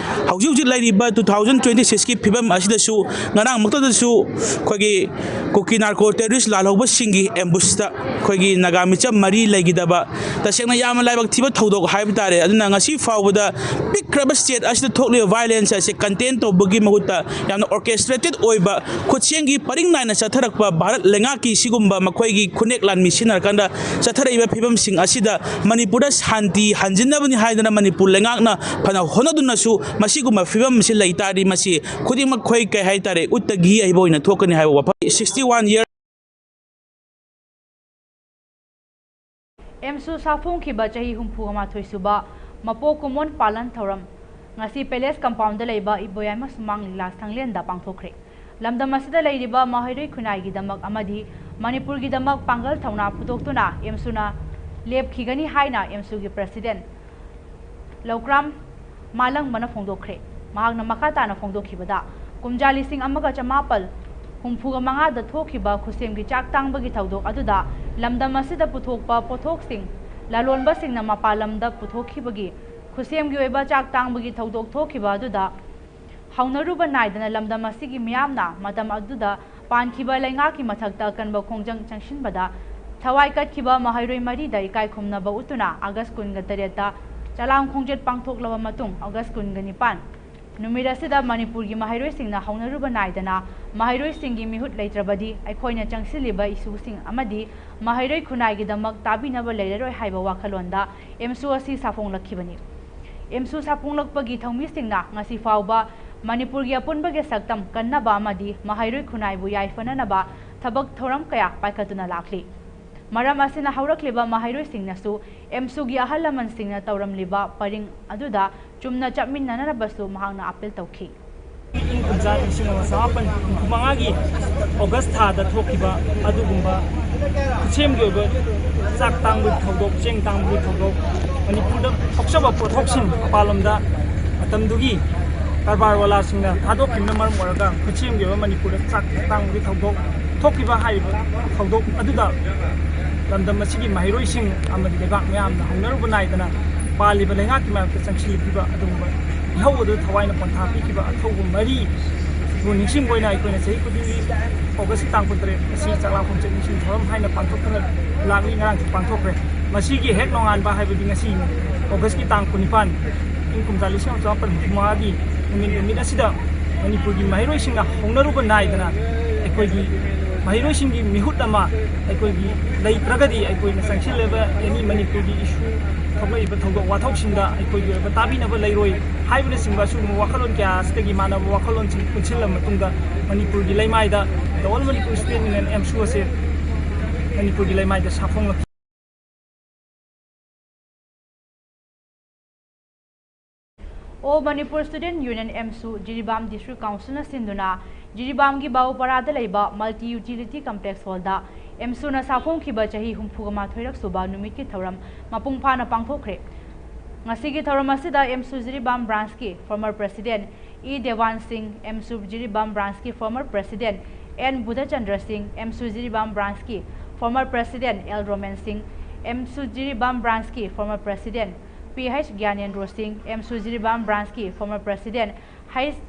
ꯍꯧꯖꯤꯛ ꯍꯧꯖꯤꯛ ꯂꯩꯔꯤꯕ two thousand twenty sixꯀꯤ ꯐꯤꯕꯝ ꯑꯁꯤꯗꯁꯨ ꯉꯔꯥꯡꯃꯛꯇꯗꯁꯨ ꯑꯩꯈꯣꯏꯒꯤ ꯀꯨꯀꯤ narco terrorist ꯂꯥꯜꯍꯧꯕꯁꯤꯡꯒꯤ ambushtꯗ ꯑꯩꯈꯣꯏꯒꯤ ꯅꯥꯒꯥ ꯃꯤꯆꯝ ꯃꯔꯤ ꯂꯩꯈꯤꯗꯕ ꯇꯁꯦꯡꯅ ꯌꯥꯝꯅ ꯂꯥꯏꯕꯛ ꯊꯤꯕ ꯊꯧꯗꯣꯛ ꯍꯥꯏꯕ ꯇꯥꯔꯦ꯫ ꯑꯗꯨꯅ ꯉꯁꯤ ꯐꯥꯎꯕꯗ ꯄꯤꯛꯈ꯭ꯔꯕ state ꯑꯁꯤꯗ ꯊꯣꯛꯂꯤꯕ violence ꯑꯁꯤ contain ꯇꯧꯕꯒꯤ ꯃꯍꯨꯠꯇ ꯌꯥꯝꯅ orchestrated ꯑꯣꯏꯕ ꯈꯨꯠꯁꯦꯝꯒꯤ ꯄꯔꯤꯡ ꯅꯥꯏꯅ ꯆꯠꯊꯔꯛꯄ ꯚꯥꯔꯠ ꯂꯩꯉꯥꯛꯀꯤ ꯁꯤꯒꯨꯝꯕ ꯃꯈꯣꯏꯒꯤ ꯈꯨꯠꯅꯦꯛ ꯂꯥꯟꯃꯤ ꯁꯤꯖꯤꯟꯅꯔꯀꯥꯟꯗ ꯆꯠꯊꯔꯛꯏꯕ ꯐꯤꯕꯝꯁꯤꯡ ꯑꯁꯤꯗ ꯃꯅꯤꯄꯨꯔꯗ ꯁꯥꯟꯇꯤ ꯍꯟꯖꯤꯟꯅꯕꯅꯤ ꯍꯥꯏꯗꯅ ꯃꯅꯤꯄꯨꯔ ꯂꯩꯉꯥꯛꯅ ꯐꯅ ꯍꯣꯠꯅꯗꯨꯅꯁꯨ ꯃꯁꯤꯒꯨꯝꯕ ꯐꯤꯕꯝ ꯑꯁꯤ ꯂꯩ ꯇꯥꯔꯗꯤ ꯃꯁꯤ ꯈꯨꯗꯤꯡꯃꯛ ꯑꯩꯈꯣꯏ ꯀꯩ ꯍꯥꯏꯇꯥꯔꯦ, ꯎꯠꯇ ꯘꯤ ꯍꯩꯕ ꯑꯣꯏꯅ ꯊꯣꯛꯀꯅꯤ ꯍꯥꯏꯕ ꯋꯥꯐꯝ꯫ Sixty one year ꯑꯦꯝꯁꯨ ꯁꯥꯐꯣꯡꯈꯤꯕ ꯆꯍꯤ ꯍꯨꯝꯐꯨ ꯃꯥꯊꯣꯏ ꯁꯨꯕ ꯃꯄꯣꯛ ꯀꯨꯝꯑꯣꯟ ꯄꯥꯂꯟ ꯊꯧꯔꯝ ꯉꯁꯤ palace compoundꯗ ꯂꯩꯕ ꯏꯕꯣꯌꯥꯏꯃ ꯁꯨꯃꯥꯡ ꯂꯤꯂꯥ ꯁꯪꯂꯦꯟꯗ ꯄꯥꯡꯊꯣꯛꯈ꯭ꯔꯦ꯫ ꯂꯝꯗꯝ ꯑꯁꯤꯗ ꯂꯩꯔꯤꯕ ꯃꯍꯩꯔꯣꯏ ꯈꯨꯟꯅꯥꯏꯒꯤꯗꯃꯛ ꯑꯃꯗꯤ ꯃꯅꯤꯄꯨꯔꯒꯤꯗꯃꯛ ꯄꯥꯡꯒꯜ ꯊꯧꯅꯥ ꯐꯨꯗꯣꯛꯇꯨꯅ ꯑꯦꯝꯁꯨꯅ ꯂꯦꯞꯈꯤꯒꯅꯤ ꯍꯥꯏꯅ ꯑꯦꯝꯁꯨꯒꯤ president ꯂꯧꯀ꯭ꯔꯥꯝ ꯃꯥꯂꯪꯕꯅ ꯐꯣꯡꯗꯣꯛꯈ꯭ꯔꯦ꯫ ꯃꯍꯥꯛꯅ ꯃꯈꯥ ꯇꯥꯅ ꯐꯣꯡꯗꯣꯛꯈꯤꯕꯗ, ꯀꯨꯝꯖꯥ ꯂꯤꯁꯤꯡ ꯑꯃꯒ ꯆꯃꯥꯄꯜ ꯍꯨꯝꯐꯨꯒ ꯃꯉꯥꯗ ꯊꯣꯛꯈꯤꯕ ꯈꯨꯠꯁꯦꯝꯒꯤ ꯆꯥꯛ ꯇꯥꯡꯕꯒꯤ ꯊꯧꯗꯣꯛ ꯑꯗꯨꯗ ꯂꯝꯗꯝ ꯑꯁꯤꯗ ꯄꯨꯊꯣꯛꯄ ꯄꯣꯠꯊꯣꯛꯁꯤꯡ ꯂꯂꯣꯟꯕꯁꯤꯡꯅ ꯃꯄꯥꯟ ꯂꯝꯗ ꯄꯨꯊꯣꯛꯈꯤꯕꯒꯤ ꯈꯨꯠꯁꯦꯝꯒꯤ ꯑꯣꯏꯕ ꯆꯥꯛ ꯇꯥꯡꯕꯒꯤ ꯊꯧꯗꯣꯛ ꯊꯣꯛꯈꯤꯕ ꯑꯗꯨꯗ ꯍꯧꯅꯔꯨꯕ ꯅꯥꯏꯗꯅ ꯂꯝꯗꯝ ꯑꯁꯤꯒꯤ ꯃꯤꯌꯥꯝꯅ ꯃꯇꯝ ꯑꯗꯨꯗ ꯄꯥꯟꯈꯤꯕ ꯂꯩꯉꯥꯛꯀꯤ ꯃꯊꯛꯇ ꯑꯀꯟꯕ ꯈꯣꯡꯖꯪ ꯆꯪꯁꯤꯟꯕꯗ ꯊꯋꯥꯏ ꯀꯠꯈꯤꯕ ꯃꯍꯩꯔꯣꯏ ꯃꯔꯤꯗ ꯏꯀꯥꯏ ꯈꯨꯝꯅꯕ ꯎꯠꯇꯨꯅ ꯑꯥꯒꯁ ꯀꯨꯟꯒ ꯇꯔꯦꯠꯇ ꯆꯂꯥꯝ ꯈꯣꯡꯆꯠ ꯄꯥꯡꯊꯣꯛꯂꯕ ꯃꯇꯨꯡ ꯑꯥꯒꯁ ꯀꯨꯟꯒ ꯅꯤꯄꯥꯟ ꯅꯨꯃꯤꯠ ꯑꯁꯤꯗ ꯃꯅꯤꯄꯨꯔꯒꯤ ꯃꯍꯩꯔꯣꯏꯁꯤꯡꯅ ꯍꯧꯅꯔꯨꯕ ꯅꯥꯏꯗꯅ ꯃꯍꯩꯔꯣꯏꯁꯤꯡꯒꯤ ꯃꯤꯍꯨꯠ ꯂꯩꯇ꯭ꯔꯕꯗꯤ ꯑꯩꯈꯣꯏꯅ ꯆꯪꯁꯤꯜꯂꯤꯕ ꯏꯁꯨꯁꯤꯡ ꯑꯃꯗꯤ ꯃꯍꯩꯔꯣꯏ ꯈꯨꯟꯅꯥꯏꯒꯤꯗꯃꯛ ꯇꯥꯕꯤꯅꯕ ꯂꯩꯔꯔꯣꯏ ꯍꯥꯏꯕ ꯋꯥꯈꯜꯂꯣꯟꯗ ꯑꯦꯝꯁꯨ ꯑꯁꯤ ꯁꯥꯐꯣꯡꯂꯛꯈꯤꯕꯅꯤ꯫ ꯑꯦꯝꯁꯨ ꯁꯥꯐꯣꯡꯂꯛꯄꯒꯤ ꯊꯧꯃꯤꯁꯤꯡꯅ ꯉꯁꯤ ꯐꯥꯎꯕ ꯃꯅꯤꯄꯨꯔꯒꯤ ꯑꯄꯨꯟꯕꯒꯤ ꯁꯛꯇꯝ ꯀꯟꯅꯕ ꯑꯃꯗꯤ ꯃꯍꯩꯔꯣꯏ ꯈꯨꯟꯅꯥꯏꯕꯨ ꯌꯥꯏꯐꯅꯅꯕ ꯊꯕꯛ ꯊꯧꯔꯝ ꯀꯌꯥ ꯄꯥꯏꯈꯠꯇꯨꯅ ꯂꯥꯛꯂꯤ꯫ ꯃꯔꯝ ꯑꯁꯤꯅ ꯍꯧꯔꯛꯂꯤꯕ ꯃꯍꯩꯔꯣꯏꯁꯤꯡꯅꯁꯨ ꯑꯦꯝꯁꯨꯒꯤ ꯑꯍꯜ ꯂꯃꯟꯁꯤꯡꯅ ꯇꯧꯔꯝꯂꯤꯕ ꯄꯔꯤꯡ ꯑꯗꯨꯗ ꯆꯨꯝꯅ ꯆꯠꯃꯤꯟꯅꯅꯕꯁꯨ ꯃꯍꯥꯛꯅ ꯑꯄꯤꯜ ꯇꯧꯈꯤ꯫ ꯏꯪ ꯀꯨꯝꯖꯥ ꯂꯤꯁꯤꯡ ꯑꯃ ꯆꯃꯥꯄꯟ ꯍꯨꯝꯐꯨ ꯃꯉꯥꯒꯤ ꯑꯣꯒꯁ ꯊꯥꯗ ꯊꯣꯛꯈꯤꯕ ꯑꯗꯨꯒꯨꯝꯕ ꯈꯨꯠꯁꯦꯝꯒꯤ ꯑꯣꯏꯕ ꯆꯥꯛ ꯇꯥꯡꯕꯒꯤ ꯊꯧꯗꯣꯛ, ꯆꯦꯡ ꯇꯥꯡꯕꯒꯤ ꯊꯧꯗꯣꯛ, ꯃꯅꯤꯄꯨꯔꯗ ꯊꯣꯛꯆꯕ ꯄꯣꯠꯊꯣꯛꯁꯤꯡ ꯃꯄꯥꯟꯂꯣꯝꯗ ꯃꯇꯝꯗꯨꯒꯤ ꯀꯔꯕꯥꯔ ꯋꯥꯂꯥꯁꯤꯡꯅ ꯊꯥꯗꯣꯛꯈꯤꯕꯅ ꯃꯔꯝ ꯑꯣꯏꯔꯒ ꯈꯨꯠꯁꯦꯝꯒꯤ ꯑꯣꯏꯕ ꯃꯅꯤꯄꯨꯔꯗ ꯆꯥꯛ ꯇꯥꯡꯕꯒꯤ ꯊꯧꯗꯣꯛ ꯊꯣꯛꯈꯤꯕ ꯍꯥꯏꯔꯤꯕ ꯊꯧꯗꯣꯛ ꯑꯗꯨꯗ ꯂꯝꯗꯝ ꯑꯁꯤꯒꯤ ꯃꯍꯩꯔꯣꯏꯁꯤꯡ ꯑꯃꯗꯤ ꯂꯩꯕꯥꯛ ꯃꯤꯌꯥꯝꯅ ꯍꯧꯅꯔꯨꯕ ꯅꯥꯏꯗꯅ ꯄꯥꯜꯂꯤꯕ ꯂꯩꯉꯥꯛꯀꯤ ꯃꯥꯌꯣꯛꯇ ꯆꯪꯁꯤꯜꯂꯛꯈꯤꯕ ꯑꯗꯨꯒꯨꯝꯕ ꯏꯍꯧ ꯑꯗꯨꯗ ꯊꯋꯥꯏꯅ ꯄꯣꯟꯊꯥ ꯄꯤꯈꯤꯕ ꯑꯊꯧꯕ ꯃꯔꯤꯕꯨ ꯅꯤꯡꯁꯤꯡꯕ ꯑꯣꯏꯅ ꯑꯩꯈꯣꯏꯅ ꯆꯍꯤ ꯈꯨꯗꯤꯡꯒꯤ ꯑꯣꯒꯁꯀꯤ ꯇꯥꯡ ꯀꯨꯟꯇꯔꯦꯠ ꯑꯁꯤ ꯆꯥꯛꯂꯥ ꯈꯣꯡꯆꯠ ꯅꯤꯡꯁꯤꯡ ꯊꯧꯔꯝ ꯍꯥꯏꯅ ꯄꯥꯡꯊꯣꯛꯇꯨꯅ ꯂꯥꯛꯂꯤ꯫ ꯉꯔꯥꯡꯁꯨ ꯄꯥꯡꯊꯣꯛꯈ꯭ꯔꯦ꯫ ꯃꯁꯤꯒꯤ ꯍꯦꯛ ꯅꯣꯡꯉꯥꯟꯕ ꯍꯥꯏꯕꯗꯤ ꯉꯁꯤꯅꯤ, ꯑꯣꯒꯁꯀꯤ ꯇꯥꯡ ꯀꯨꯟꯅꯤꯄꯥꯟ, ꯏꯪ ꯀꯨꯝꯖꯥ ꯂꯤꯁꯤꯡ ꯑꯃ ꯆꯃꯥꯄꯟ ꯍꯨꯝꯐꯨ ꯃꯉꯥꯒꯤ ꯅꯨꯃꯤꯠ, ꯅꯨꯃꯤꯠ ꯑꯁꯤꯗ ꯃꯅꯤꯄꯨꯔꯒꯤ ꯃꯍꯩꯔꯣꯏꯁꯤꯡꯅ ꯍꯧꯅꯔꯨꯕ ꯅꯥꯏꯗꯅ ꯑꯩꯈꯣꯏꯒꯤ ꯃꯍꯩꯔꯣꯏꯁꯤꯡꯒꯤ ꯃꯤꯍꯨꯠ ꯑꯃ ꯑꯩꯈꯣꯏꯒꯤ ꯂꯩꯇ꯭ꯔꯒꯗꯤ ꯑꯩꯈꯣꯏꯅ ꯆꯪꯁꯤꯜꯂꯤꯕ ꯑꯦꯅꯤ ꯃꯅꯤꯄꯨꯔꯒꯤ ꯏꯁꯨ ꯊꯣꯛꯂꯛꯏꯕ ꯊꯧꯗꯣꯛ ꯋꯥꯊꯣꯛꯁꯤꯡꯗ ꯑꯩꯈꯣꯏꯒꯤ ꯑꯣꯏꯕ ꯇꯥꯕꯤꯅꯕ ꯂꯩꯔꯣꯏ ꯍꯥꯏꯕꯅꯆꯤꯡꯕ ꯑꯁꯤꯒꯨꯝꯕ ꯋꯥꯈꯜꯂꯣꯟ ꯀꯌꯥ ꯑꯁꯤꯗꯒꯤ ꯃꯥꯟꯅꯕ ꯋꯥꯈꯜꯂꯣꯟꯁꯤꯡ ꯄꯨꯟꯁꯤꯜꯂꯕ ꯃꯇꯨꯡꯗ ꯃꯅꯤꯄꯨꯔꯒꯤ ꯂꯩꯃꯥꯏꯗ The All Manipur Student Union, ꯑꯦꯝꯁꯨ ꯑꯁꯦ ꯃꯅꯤꯄꯨꯔꯒꯤ ꯂꯩꯃꯥꯏꯗ ꯁꯥꯐꯣꯡꯂꯛꯈꯤ꯫ All Manipur Student Union, ꯑꯦꯝꯁꯨ, Jiribam District Councilꯅ ꯁꯤꯟꯗꯨꯅ ꯖꯤꯔꯤꯕꯥꯝꯒꯤ ꯕꯥꯎꯄꯥꯔꯥꯗ ꯂꯩꯕ Multi Utility Complex Hallꯗ ꯑꯦꯝꯁꯨꯅ ꯁꯥꯐꯣꯡꯈꯤꯕ ꯆꯍꯤ ꯍꯨꯝꯐꯨꯒ ꯃꯥꯊꯣꯏꯔꯛ ꯁꯨꯕ ꯅꯨꯃꯤꯠꯀꯤ ꯊꯧꯔꯝ ꯃꯄꯨꯡ ꯐꯥꯅ ꯄꯥꯡꯊꯣꯛꯈ꯭ꯔꯦ꯫ ꯉꯁꯤꯒꯤ ꯊꯧꯔꯝ ꯑꯁꯤꯗ ꯑꯦꯝꯁꯨ ꯖꯤꯔꯤꯕꯥꯝ Branchꯀꯤ former President ꯏ ꯗꯦꯋꯥꯟ ꯁꯤꯡ, ꯑꯦꯝꯁꯨ Jiribam Branchꯀꯤ former President and Budhachandra ꯁꯤꯡ, ꯑꯦꯝꯁꯨ Jiribam Branchꯀꯤ former president L Roman Singh, M Sujiribam branch ꯀꯤ former president P H Gyanendra Singh, M Sujiribam branch ꯀꯤ former president H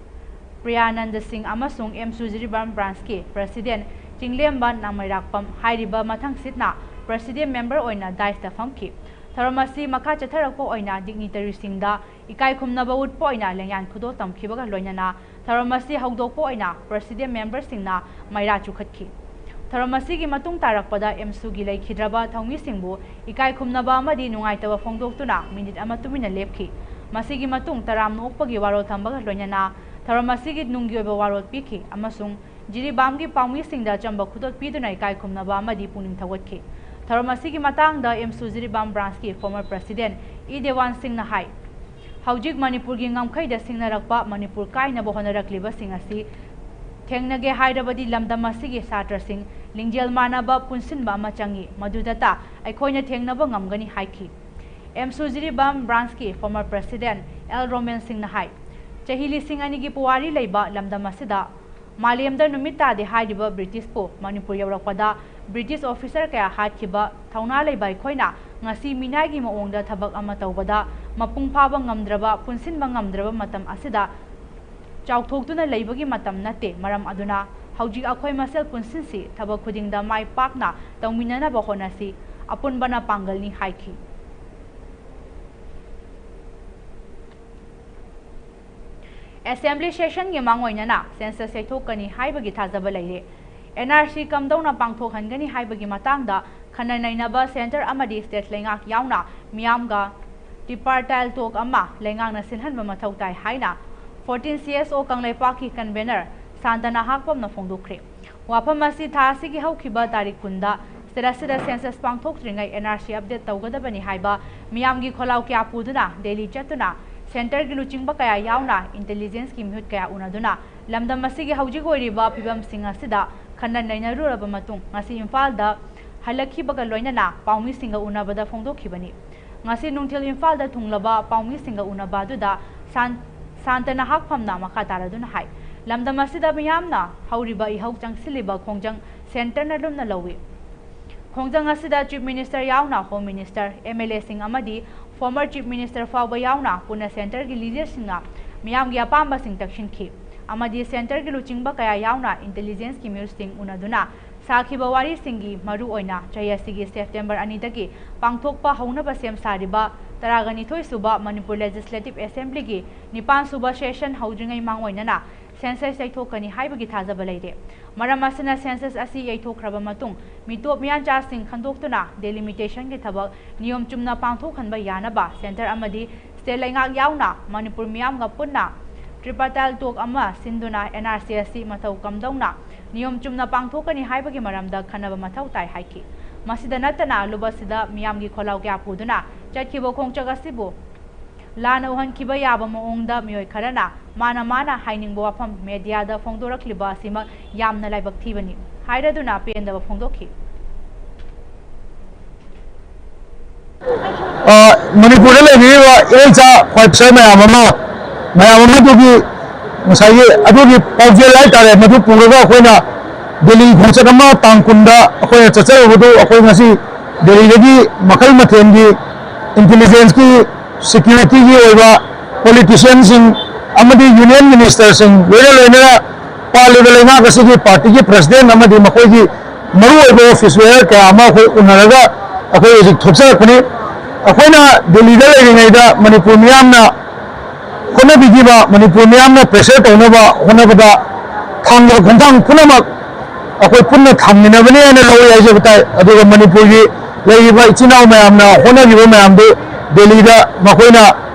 Priyananda Singh ꯑꯃꯁꯨꯡ M Sujiribam branch ꯀꯤ president ꯆꯤꯡꯂꯦꯝꯕ ꯅꯥꯃꯩꯔꯥꯛꯄꯝ ꯍꯥꯏꯔꯤꯕ ꯃꯊꯪꯁꯤꯠꯅ president member ꯑꯣꯏꯅ dais ꯇ ꯐꯝꯈꯤ꯫ ꯊꯧꯔꯝ ꯑꯁꯤ ꯃꯈꯥ ꯆꯠꯊꯔꯛꯄ ꯑꯣꯏꯅ dignitary ꯁꯤꯡꯗ ꯏꯀꯥꯏ ꯈꯨꯝꯅꯕ ꯎꯠꯄ ꯑꯣꯏꯅ ꯂꯦꯡꯌꯥꯟ ꯈꯨꯗꯣꯜ ꯇꯝꯈꯤꯕꯒ ꯂꯣꯏꯅꯅ ꯊꯧꯔꯝ ꯑꯁꯤ ꯍꯧꯗꯣꯛꯄ ꯑꯣꯏꯅ president member ꯁꯤꯡꯅ ꯃꯩꯔꯥ ꯆꯨꯈꯠꯈꯤ꯫ ꯊꯧꯔꯝ ꯑꯁꯤꯒꯤ ꯃꯇꯨꯡ ꯇꯥꯔꯛꯄꯗ ꯑꯦꯝꯁꯨꯒꯤ ꯂꯩꯈꯤꯗ꯭ꯔꯕ ꯊꯧꯃꯤꯁꯤꯡꯕꯨ ꯏꯀꯥꯏ ꯈꯨꯝꯅꯕ ꯑꯃꯗꯤ ꯅꯨꯡꯉꯥꯏꯇꯕ ꯐꯣꯡꯗꯣꯛꯇꯨꯅ minute ꯑꯃ ꯇꯨꯃꯤꯟꯅ ꯂꯦꯞꯈꯤ꯫ ꯃꯁꯤꯒꯤ ꯃꯇꯨꯡ ꯇꯔꯥꯝꯅ ꯑꯣꯛꯄꯒꯤ ꯋꯥꯔꯣꯜ ꯊꯝꯕꯒ ꯂꯣꯏꯅꯅ ꯊꯧꯔꯝ ꯑꯁꯤꯒꯤ ꯇꯨꯡꯒꯤ ꯑꯣꯏꯕ ꯋꯥꯔꯣꯜ ꯄꯤꯈꯤ ꯑꯃꯁꯨꯡ ꯖꯤꯔꯤꯕꯥꯝꯒꯤ ꯄꯥꯎꯃꯤꯁꯤꯡꯗ ꯑꯆꯝꯕ ꯈꯨꯗꯣꯜ ꯄꯤꯗꯨꯅ ꯏꯀꯥꯏ ꯈꯨꯝꯅꯕ ꯑꯃꯗꯤ ꯄꯨꯛꯅꯤꯡ ꯊꯧꯒꯠꯈꯤ꯫ ꯊꯧꯔꯝ ꯑꯁꯤꯒꯤ ꯃꯇꯥꯡꯗ ꯑꯦꯝꯁꯨ ꯖꯤꯔꯤꯕꯥꯝ branch ꯀꯤ former president ꯏ ꯗꯦꯋꯥꯟ ꯁꯤꯡꯅ ꯍꯥꯏ, ꯍꯧꯖꯤꯛ ꯃꯅꯤꯄꯨꯔꯒꯤ ꯉꯝꯈꯩꯗ ꯁꯤꯡꯅꯔꯛꯄ ꯃꯅꯤꯄꯨꯔ ꯀꯥꯏꯅꯕ ꯍꯣꯠꯅꯔꯛꯂꯤꯕꯁꯤꯡ ꯑꯁꯤ ꯊꯦꯡꯅꯒꯦ ꯍꯥꯏꯔꯕꯗꯤ ꯂꯝꯗꯝ ꯑꯁꯤꯒꯤ ꯁꯥꯇ꯭ꯔꯁꯤꯡ ꯂꯤꯡꯖꯦꯜ ꯃꯥꯟꯅꯕ ꯄꯨꯟꯁꯤꯟꯕ ꯑꯃ ꯆꯪꯏ, ꯃꯗꯨꯗꯇ ꯑꯩꯈꯣꯏꯅ ꯊꯦꯡꯅꯕ ꯉꯝꯒꯅꯤ ꯍꯥꯏꯈꯤ꯫ ꯑꯦꯝꯁꯨ ꯖꯤꯔꯤꯕꯥꯝ branch ꯀꯤ former president ꯑꯦꯜ ꯔꯣꯃꯦꯟ ꯁꯤꯡꯅ ꯍꯥꯏ, ꯆꯍꯤ ꯂꯤꯁꯤꯡ ꯑꯅꯤꯒꯤ ꯄꯨꯋꯥꯔꯤ ꯂꯩꯕ ꯂꯝꯗꯝ ꯑꯁꯤꯗ ꯃꯥꯂꯦꯝꯗ ꯅꯨꯃꯤꯠ ꯇꯥꯗꯦ ꯍꯥꯏꯔꯤꯕ ꯕ꯭ꯔꯤꯇꯤꯁꯄꯨ ꯃꯅꯤꯄꯨꯔ ꯌꯧꯔꯛꯄꯗ ꯕ꯭ꯔꯤꯇꯤꯁ officer ꯀꯌꯥ ꯍꯥꯠꯈꯤꯕ ꯊꯧꯅꯥ ꯂꯩꯕ ꯑꯩꯈꯣꯏꯅ ꯉꯁꯤ ꯃꯤꯅꯥꯏꯒꯤ ꯃꯑꯣꯡꯗ ꯊꯕꯛ ꯑꯃ ꯇꯧꯕꯗ ꯃꯄꯨꯡ ꯐꯥꯕ ꯉꯝꯗ꯭ꯔꯕ, ꯄꯨꯟꯁꯤꯟꯕ ꯉꯝꯗ꯭ꯔꯕ ꯃꯇꯝ ꯑꯁꯤꯗ ꯆꯥꯎꯊꯣꯛꯇꯨꯅ ꯂꯩꯕꯒꯤ ꯃꯇꯝ ꯅꯠꯇꯦ꯫ ꯃꯔꯝ ꯑꯗꯨꯅ ꯍꯧꯖꯤꯛ ꯑꯩꯈꯣꯏ ꯃꯁꯦꯜ ꯄꯨꯟꯁꯤꯟꯁꯤ, ꯊꯕꯛ ꯈꯨꯗꯤꯡꯗ ꯃꯥꯏ ꯄꯥꯛꯅ ꯇꯧꯃꯤꯟꯅꯅꯕ ꯍꯣꯠꯅꯁꯤ, ꯑꯄꯨꯟꯕꯅ ꯄꯥꯡꯒꯜꯅꯤ ꯍꯥꯏꯈꯤ꯫ Assembly session ꯒꯤ ꯃꯥꯡꯑꯣꯏꯅꯅ census ꯌꯩꯊꯣꯛꯀꯅꯤ ꯍꯥꯏꯕꯒꯤ ꯊꯥꯖꯕ ꯂꯩꯔꯦ꯫ N R C ꯀꯝꯗꯧꯅ ꯄꯥꯡꯊꯣꯛꯍꯟꯒꯅꯤ ꯍꯥꯏꯕꯒꯤ ꯃꯇꯥꯡꯗ ꯈꯟꯅ ꯅꯩꯅꯕ centre ꯑꯃꯗꯤ state ꯂꯩꯉꯥꯛ ꯌꯥꯎꯅ ꯃꯤꯌꯥꯝꯒ tripartite talk ꯑꯃ ꯂꯩꯉꯥꯛꯅ ꯁꯤꯜꯍꯟꯕ ꯃꯊꯧ ꯇꯥꯏ ꯍꯥꯏꯅ fourteen C S O ꯀꯪꯂꯩꯄꯥꯛꯀꯤ convener ꯁꯥꯟꯇꯅ ꯍꯥꯛꯄꯝꯅ ꯐꯣꯡꯗꯣꯛꯈ꯭ꯔꯦ꯫ ꯋꯥꯐꯝ ꯑꯁꯤ ꯊꯥ ꯑꯁꯤꯒꯤ ꯍꯧꯈꯤꯕ ꯇꯥꯔꯤꯛ ꯀꯨꯟꯗ state ꯑꯁꯤꯗ census ꯄꯥꯡꯊꯣꯛꯇ꯭ꯔꯤꯉꯩ N R C update ꯇꯧꯒꯗꯕꯅꯤ ꯍꯥꯏꯕ ꯃꯤꯌꯥꯝꯒꯤ ꯈꯣꯜꯂꯥꯎ ꯀꯌꯥ ꯄꯨꯗꯨꯅ ꯗꯦꯜꯂꯤ ꯆꯠꯇꯨꯅ centre ꯒꯤ ꯂꯨꯆꯤꯡꯕ ꯀꯌꯥ ꯌꯥꯎꯅ intelligence ꯀꯤ ꯃꯤꯍꯨꯠ ꯀꯌꯥ ꯎꯅꯗꯨꯅ ꯂꯝꯗꯝ ꯑꯁꯤꯒꯤ ꯍꯧꯖꯤꯛ ꯑꯣꯏꯔꯤꯕ ꯐꯤꯕꯝꯁꯤꯡ ꯑꯁꯤꯗ ꯈꯟꯅ ꯅꯩꯅꯔꯨꯔꯕ ꯃꯇꯨꯡ ꯉꯁꯤ ꯏꯝꯐꯥꯜꯗ ꯍꯜꯂꯛꯈꯤꯕꯒ ꯂꯣꯏꯅꯅ ꯄꯥꯎꯃꯤꯁꯤꯡꯒ ꯎꯅꯕꯗ ꯐꯣꯡꯗꯣꯛꯈꯤꯕꯅꯤ꯫ ꯉꯁꯤ ꯅꯨꯡꯊꯤꯜ ꯏꯝꯐꯥꯜꯗ ꯊꯨꯡꯂꯕ ꯄꯥꯎꯃꯤꯁꯤꯡꯒ ꯎꯅꯕ ꯑꯗꯨꯗ ꯁꯥꯟ-, ꯁꯥꯟꯇꯅ ꯍꯥꯛꯐꯝꯅ ꯃꯈꯥ ꯇꯥꯔꯗꯨꯅ ꯍꯥꯏ, ꯂꯝꯗꯝ ꯑꯁꯤꯗ ꯃꯤꯌꯥꯝꯅ ꯍꯧꯔꯤꯕ ꯏꯍꯧ ꯆꯪꯁꯤꯜꯂꯤꯕ ꯈꯣꯡꯖꯪ centre ꯅ ꯂꯨꯝꯅ ꯂꯧꯏ꯫ ꯈꯣꯡꯖꯪ ꯑꯁꯤꯗ Chief Minister ꯌꯥꯎꯅ Home Minister, M L A ꯁꯤꯡ ꯑꯃꯗꯤ former Chief Minister ꯐꯥꯎꯕ ꯌꯥꯎꯅ ꯄꯨꯟꯅ centreꯒꯤ leaderꯁꯤꯡꯅ ꯃꯤꯌꯥꯝꯒꯤ ꯑꯄꯥꯝꯕꯁꯤꯡ ꯇꯛꯁꯤꯟꯈꯤ ꯑꯃꯗꯤ centreꯒꯤ ꯂꯨꯆꯤꯡꯕ ꯀꯌꯥ ꯌꯥꯎꯅ intelligenceꯀꯤ ꯃꯤꯑꯣꯏꯁꯤꯡ ꯎꯅꯗꯨꯅ ꯁꯥꯈꯤꯕ ꯋꯥꯔꯤꯁꯤꯡꯒꯤ ꯃꯔꯨ ꯑꯣꯏꯅ ꯆꯍꯤ ꯑꯁꯤꯒꯤ September ꯑꯅꯤꯗꯒꯤ ꯄꯥꯡꯊꯣꯛꯄ ꯍꯧꯅꯕ ꯁꯦꯝ ꯁꯥꯔꯤꯕ ꯇꯔꯥꯒ ꯅꯤꯊꯣꯏ ꯁꯨꯕ Manipur Legislative Assemblyꯒꯤ ꯅꯤꯄꯥꯟ ꯁꯨꯕ session ꯍꯧꯗ꯭ꯔꯤꯉꯩ ꯃꯥꯡꯑꯣꯏꯅꯅ census ꯌꯩꯊꯣꯛꯀꯅꯤ ꯍꯥꯏꯕꯒꯤ ꯊꯥꯖꯕ ꯂꯩꯔꯦ꯫ ꯃꯔꯝ ꯑꯁꯤꯅ census ꯑꯁꯤ ꯌꯩꯊꯣꯛꯈ꯭ꯔꯕ ꯃꯇꯨꯡ ꯃꯤꯇꯣꯞ ꯃꯤꯌꯥꯟꯆꯥꯁꯤꯡ ꯈꯟꯗꯣꯛꯇꯨꯅ delimitationꯒꯤ ꯊꯕꯛ ꯅꯤꯌꯣꯝ ꯆꯨꯝꯅ ꯄꯥꯡꯊꯣꯛꯍꯟꯕ ꯌꯥꯅꯕ centre ꯑꯃꯗꯤ state ꯂꯩꯉꯥꯛ ꯌꯥꯎꯅ ꯃꯅꯤꯄꯨꯔ ꯃꯤꯌꯥꯝꯒ ꯄꯨꯟꯅ tripartite talk ꯑꯃ ꯁꯤꯟꯗꯨꯅ N R C ꯑꯁꯤ ꯃꯊꯧ ꯀꯝꯗꯧꯅ ꯅꯤꯌꯣꯝ ꯆꯨꯝꯅ ꯄꯥꯡꯊꯣꯛꯀꯅꯤ ꯍꯥꯏꯕꯒꯤ ꯃꯔꯝꯗ ꯈꯟꯅꯕ ꯃꯊꯧ ꯇꯥꯏ ꯍꯥꯏꯈꯤ꯫ ꯃꯁꯤꯗ ꯅꯠꯇꯅ ꯂꯨꯕꯁꯤꯗ ꯃꯤꯌꯥꯝꯒꯤ ꯈꯣꯜꯂꯥꯎ ꯀꯌꯥ ꯄꯨꯗꯨꯅ ꯆꯠꯈꯤꯕ ꯈꯣꯡꯆꯠ ꯑꯁꯤꯕꯨ ꯂꯥꯟꯅ ꯎꯍꯟꯈꯤꯕ ꯌꯥꯕ ꯃꯑꯣꯡꯗ ꯃꯤꯑꯣꯏ ꯈꯔꯅ ꯃꯥꯅ ꯃꯥꯅ ꯍꯥꯏꯅꯤꯡꯕ ꯋꯥꯐꯝ mediaꯗ ꯐꯣꯡꯗꯣꯔꯛꯂꯤꯕ ꯑꯁꯤꯃꯛ ꯌꯥꯝꯅ ꯂꯥꯏꯕꯛ ꯊꯤꯕꯅꯤ ꯍꯥꯏꯔꯗꯨꯅ ꯄꯦꯟꯗꯕ ꯐꯣꯡꯗꯣꯛꯈꯤ꯫ ꯑ, ꯃꯅꯤꯄꯨꯔꯗ ꯂꯩꯕꯤꯔꯤꯕ ꯏꯔꯩꯆꯥ ꯈ꯭ꯋꯥꯏ ꯄꯤꯁꯛ ꯃꯌꯥꯝ ꯑꯃ, ꯃꯌꯥꯝ ꯑꯃꯗꯨꯒꯤ ꯉꯁꯥꯏꯒꯤ ꯑꯗꯨꯒꯤ ꯄꯥꯎꯖꯦꯜ ꯍꯥꯏꯇꯥꯔꯦ, ꯃꯗꯨ ꯄꯨꯔꯒ ꯑꯩꯈꯣꯏꯅ ꯗꯦꯜꯂꯤ ꯈꯣꯡꯆꯠ ꯑꯃ ꯇꯥꯡ ꯀꯨꯟꯗ ꯑꯩꯈꯣꯏꯅ ꯆꯠꯆꯔꯨꯕꯗꯨ, ꯑꯩꯈꯣꯏ ꯉꯁꯤ ꯗꯦꯜꯂꯤꯗꯒꯤ ꯃꯈꯜ ꯃꯊꯦꯜꯒꯤ intelligenceꯀꯤ, securityꯒꯤ ꯑꯣꯏꯕ politicianꯁꯤꯡ ꯑꯃꯗꯤ union ministerꯁꯤꯡ, ꯂꯣꯏꯅ ꯂꯣꯏꯅꯅ ꯄꯥꯜꯂꯤꯕ ꯂꯩꯉꯥꯛ ꯑꯁꯤꯒꯤ partyꯒꯤ president ꯑꯃꯗꯤ ꯃꯈꯣꯏꯒꯤ ꯃꯔꯨꯑꯣꯏꯕ office bearer ꯀꯌꯥ ꯑꯃ ꯑꯩꯈꯣꯏ ꯎꯅꯔꯒ ꯑꯩꯈꯣꯏ ꯍꯧꯖꯤꯛ ꯊꯣꯛꯆꯔꯛꯄꯅꯤ꯫ ꯑꯩꯈꯣꯏꯅ ꯗꯦꯜꯂꯤꯗ ꯂꯩꯔꯤꯉꯩꯗ ꯃꯅꯤꯄꯨꯔ ꯃꯤꯌꯥꯝꯅ ꯍꯣꯠꯅꯕꯤꯈꯤꯕ, ꯃꯅꯤꯄꯨꯔ ꯃꯤꯌꯥꯝꯅ pressure ꯇꯧꯅꯕ ꯍꯣꯠꯅꯕꯗ ꯊꯥꯡꯈꯤꯕ ꯈꯣꯡꯊꯥꯡ ꯄꯨꯝꯅꯃꯛ ꯑꯩꯈꯣꯏ ꯄꯨꯟꯅ ꯊꯥꯡꯃꯤꯟꯅꯕꯅꯤ ꯍꯥꯏꯅ ꯂꯧꯏ ꯍꯥꯏꯖꯕ ꯇꯥꯏ꯫ ꯑꯗꯨꯒ ꯃꯅꯤꯄꯨꯔꯒꯤ ꯂꯩꯔꯤꯕ ꯏꯆꯤꯟ ꯏꯅꯥꯎ ꯃꯌꯥꯝꯅ ꯍꯣꯠꯅꯈꯤꯕ ꯃꯌꯥꯝꯗꯨ ꯗꯦꯜꯂꯤꯗ ꯃꯈꯣꯏꯅ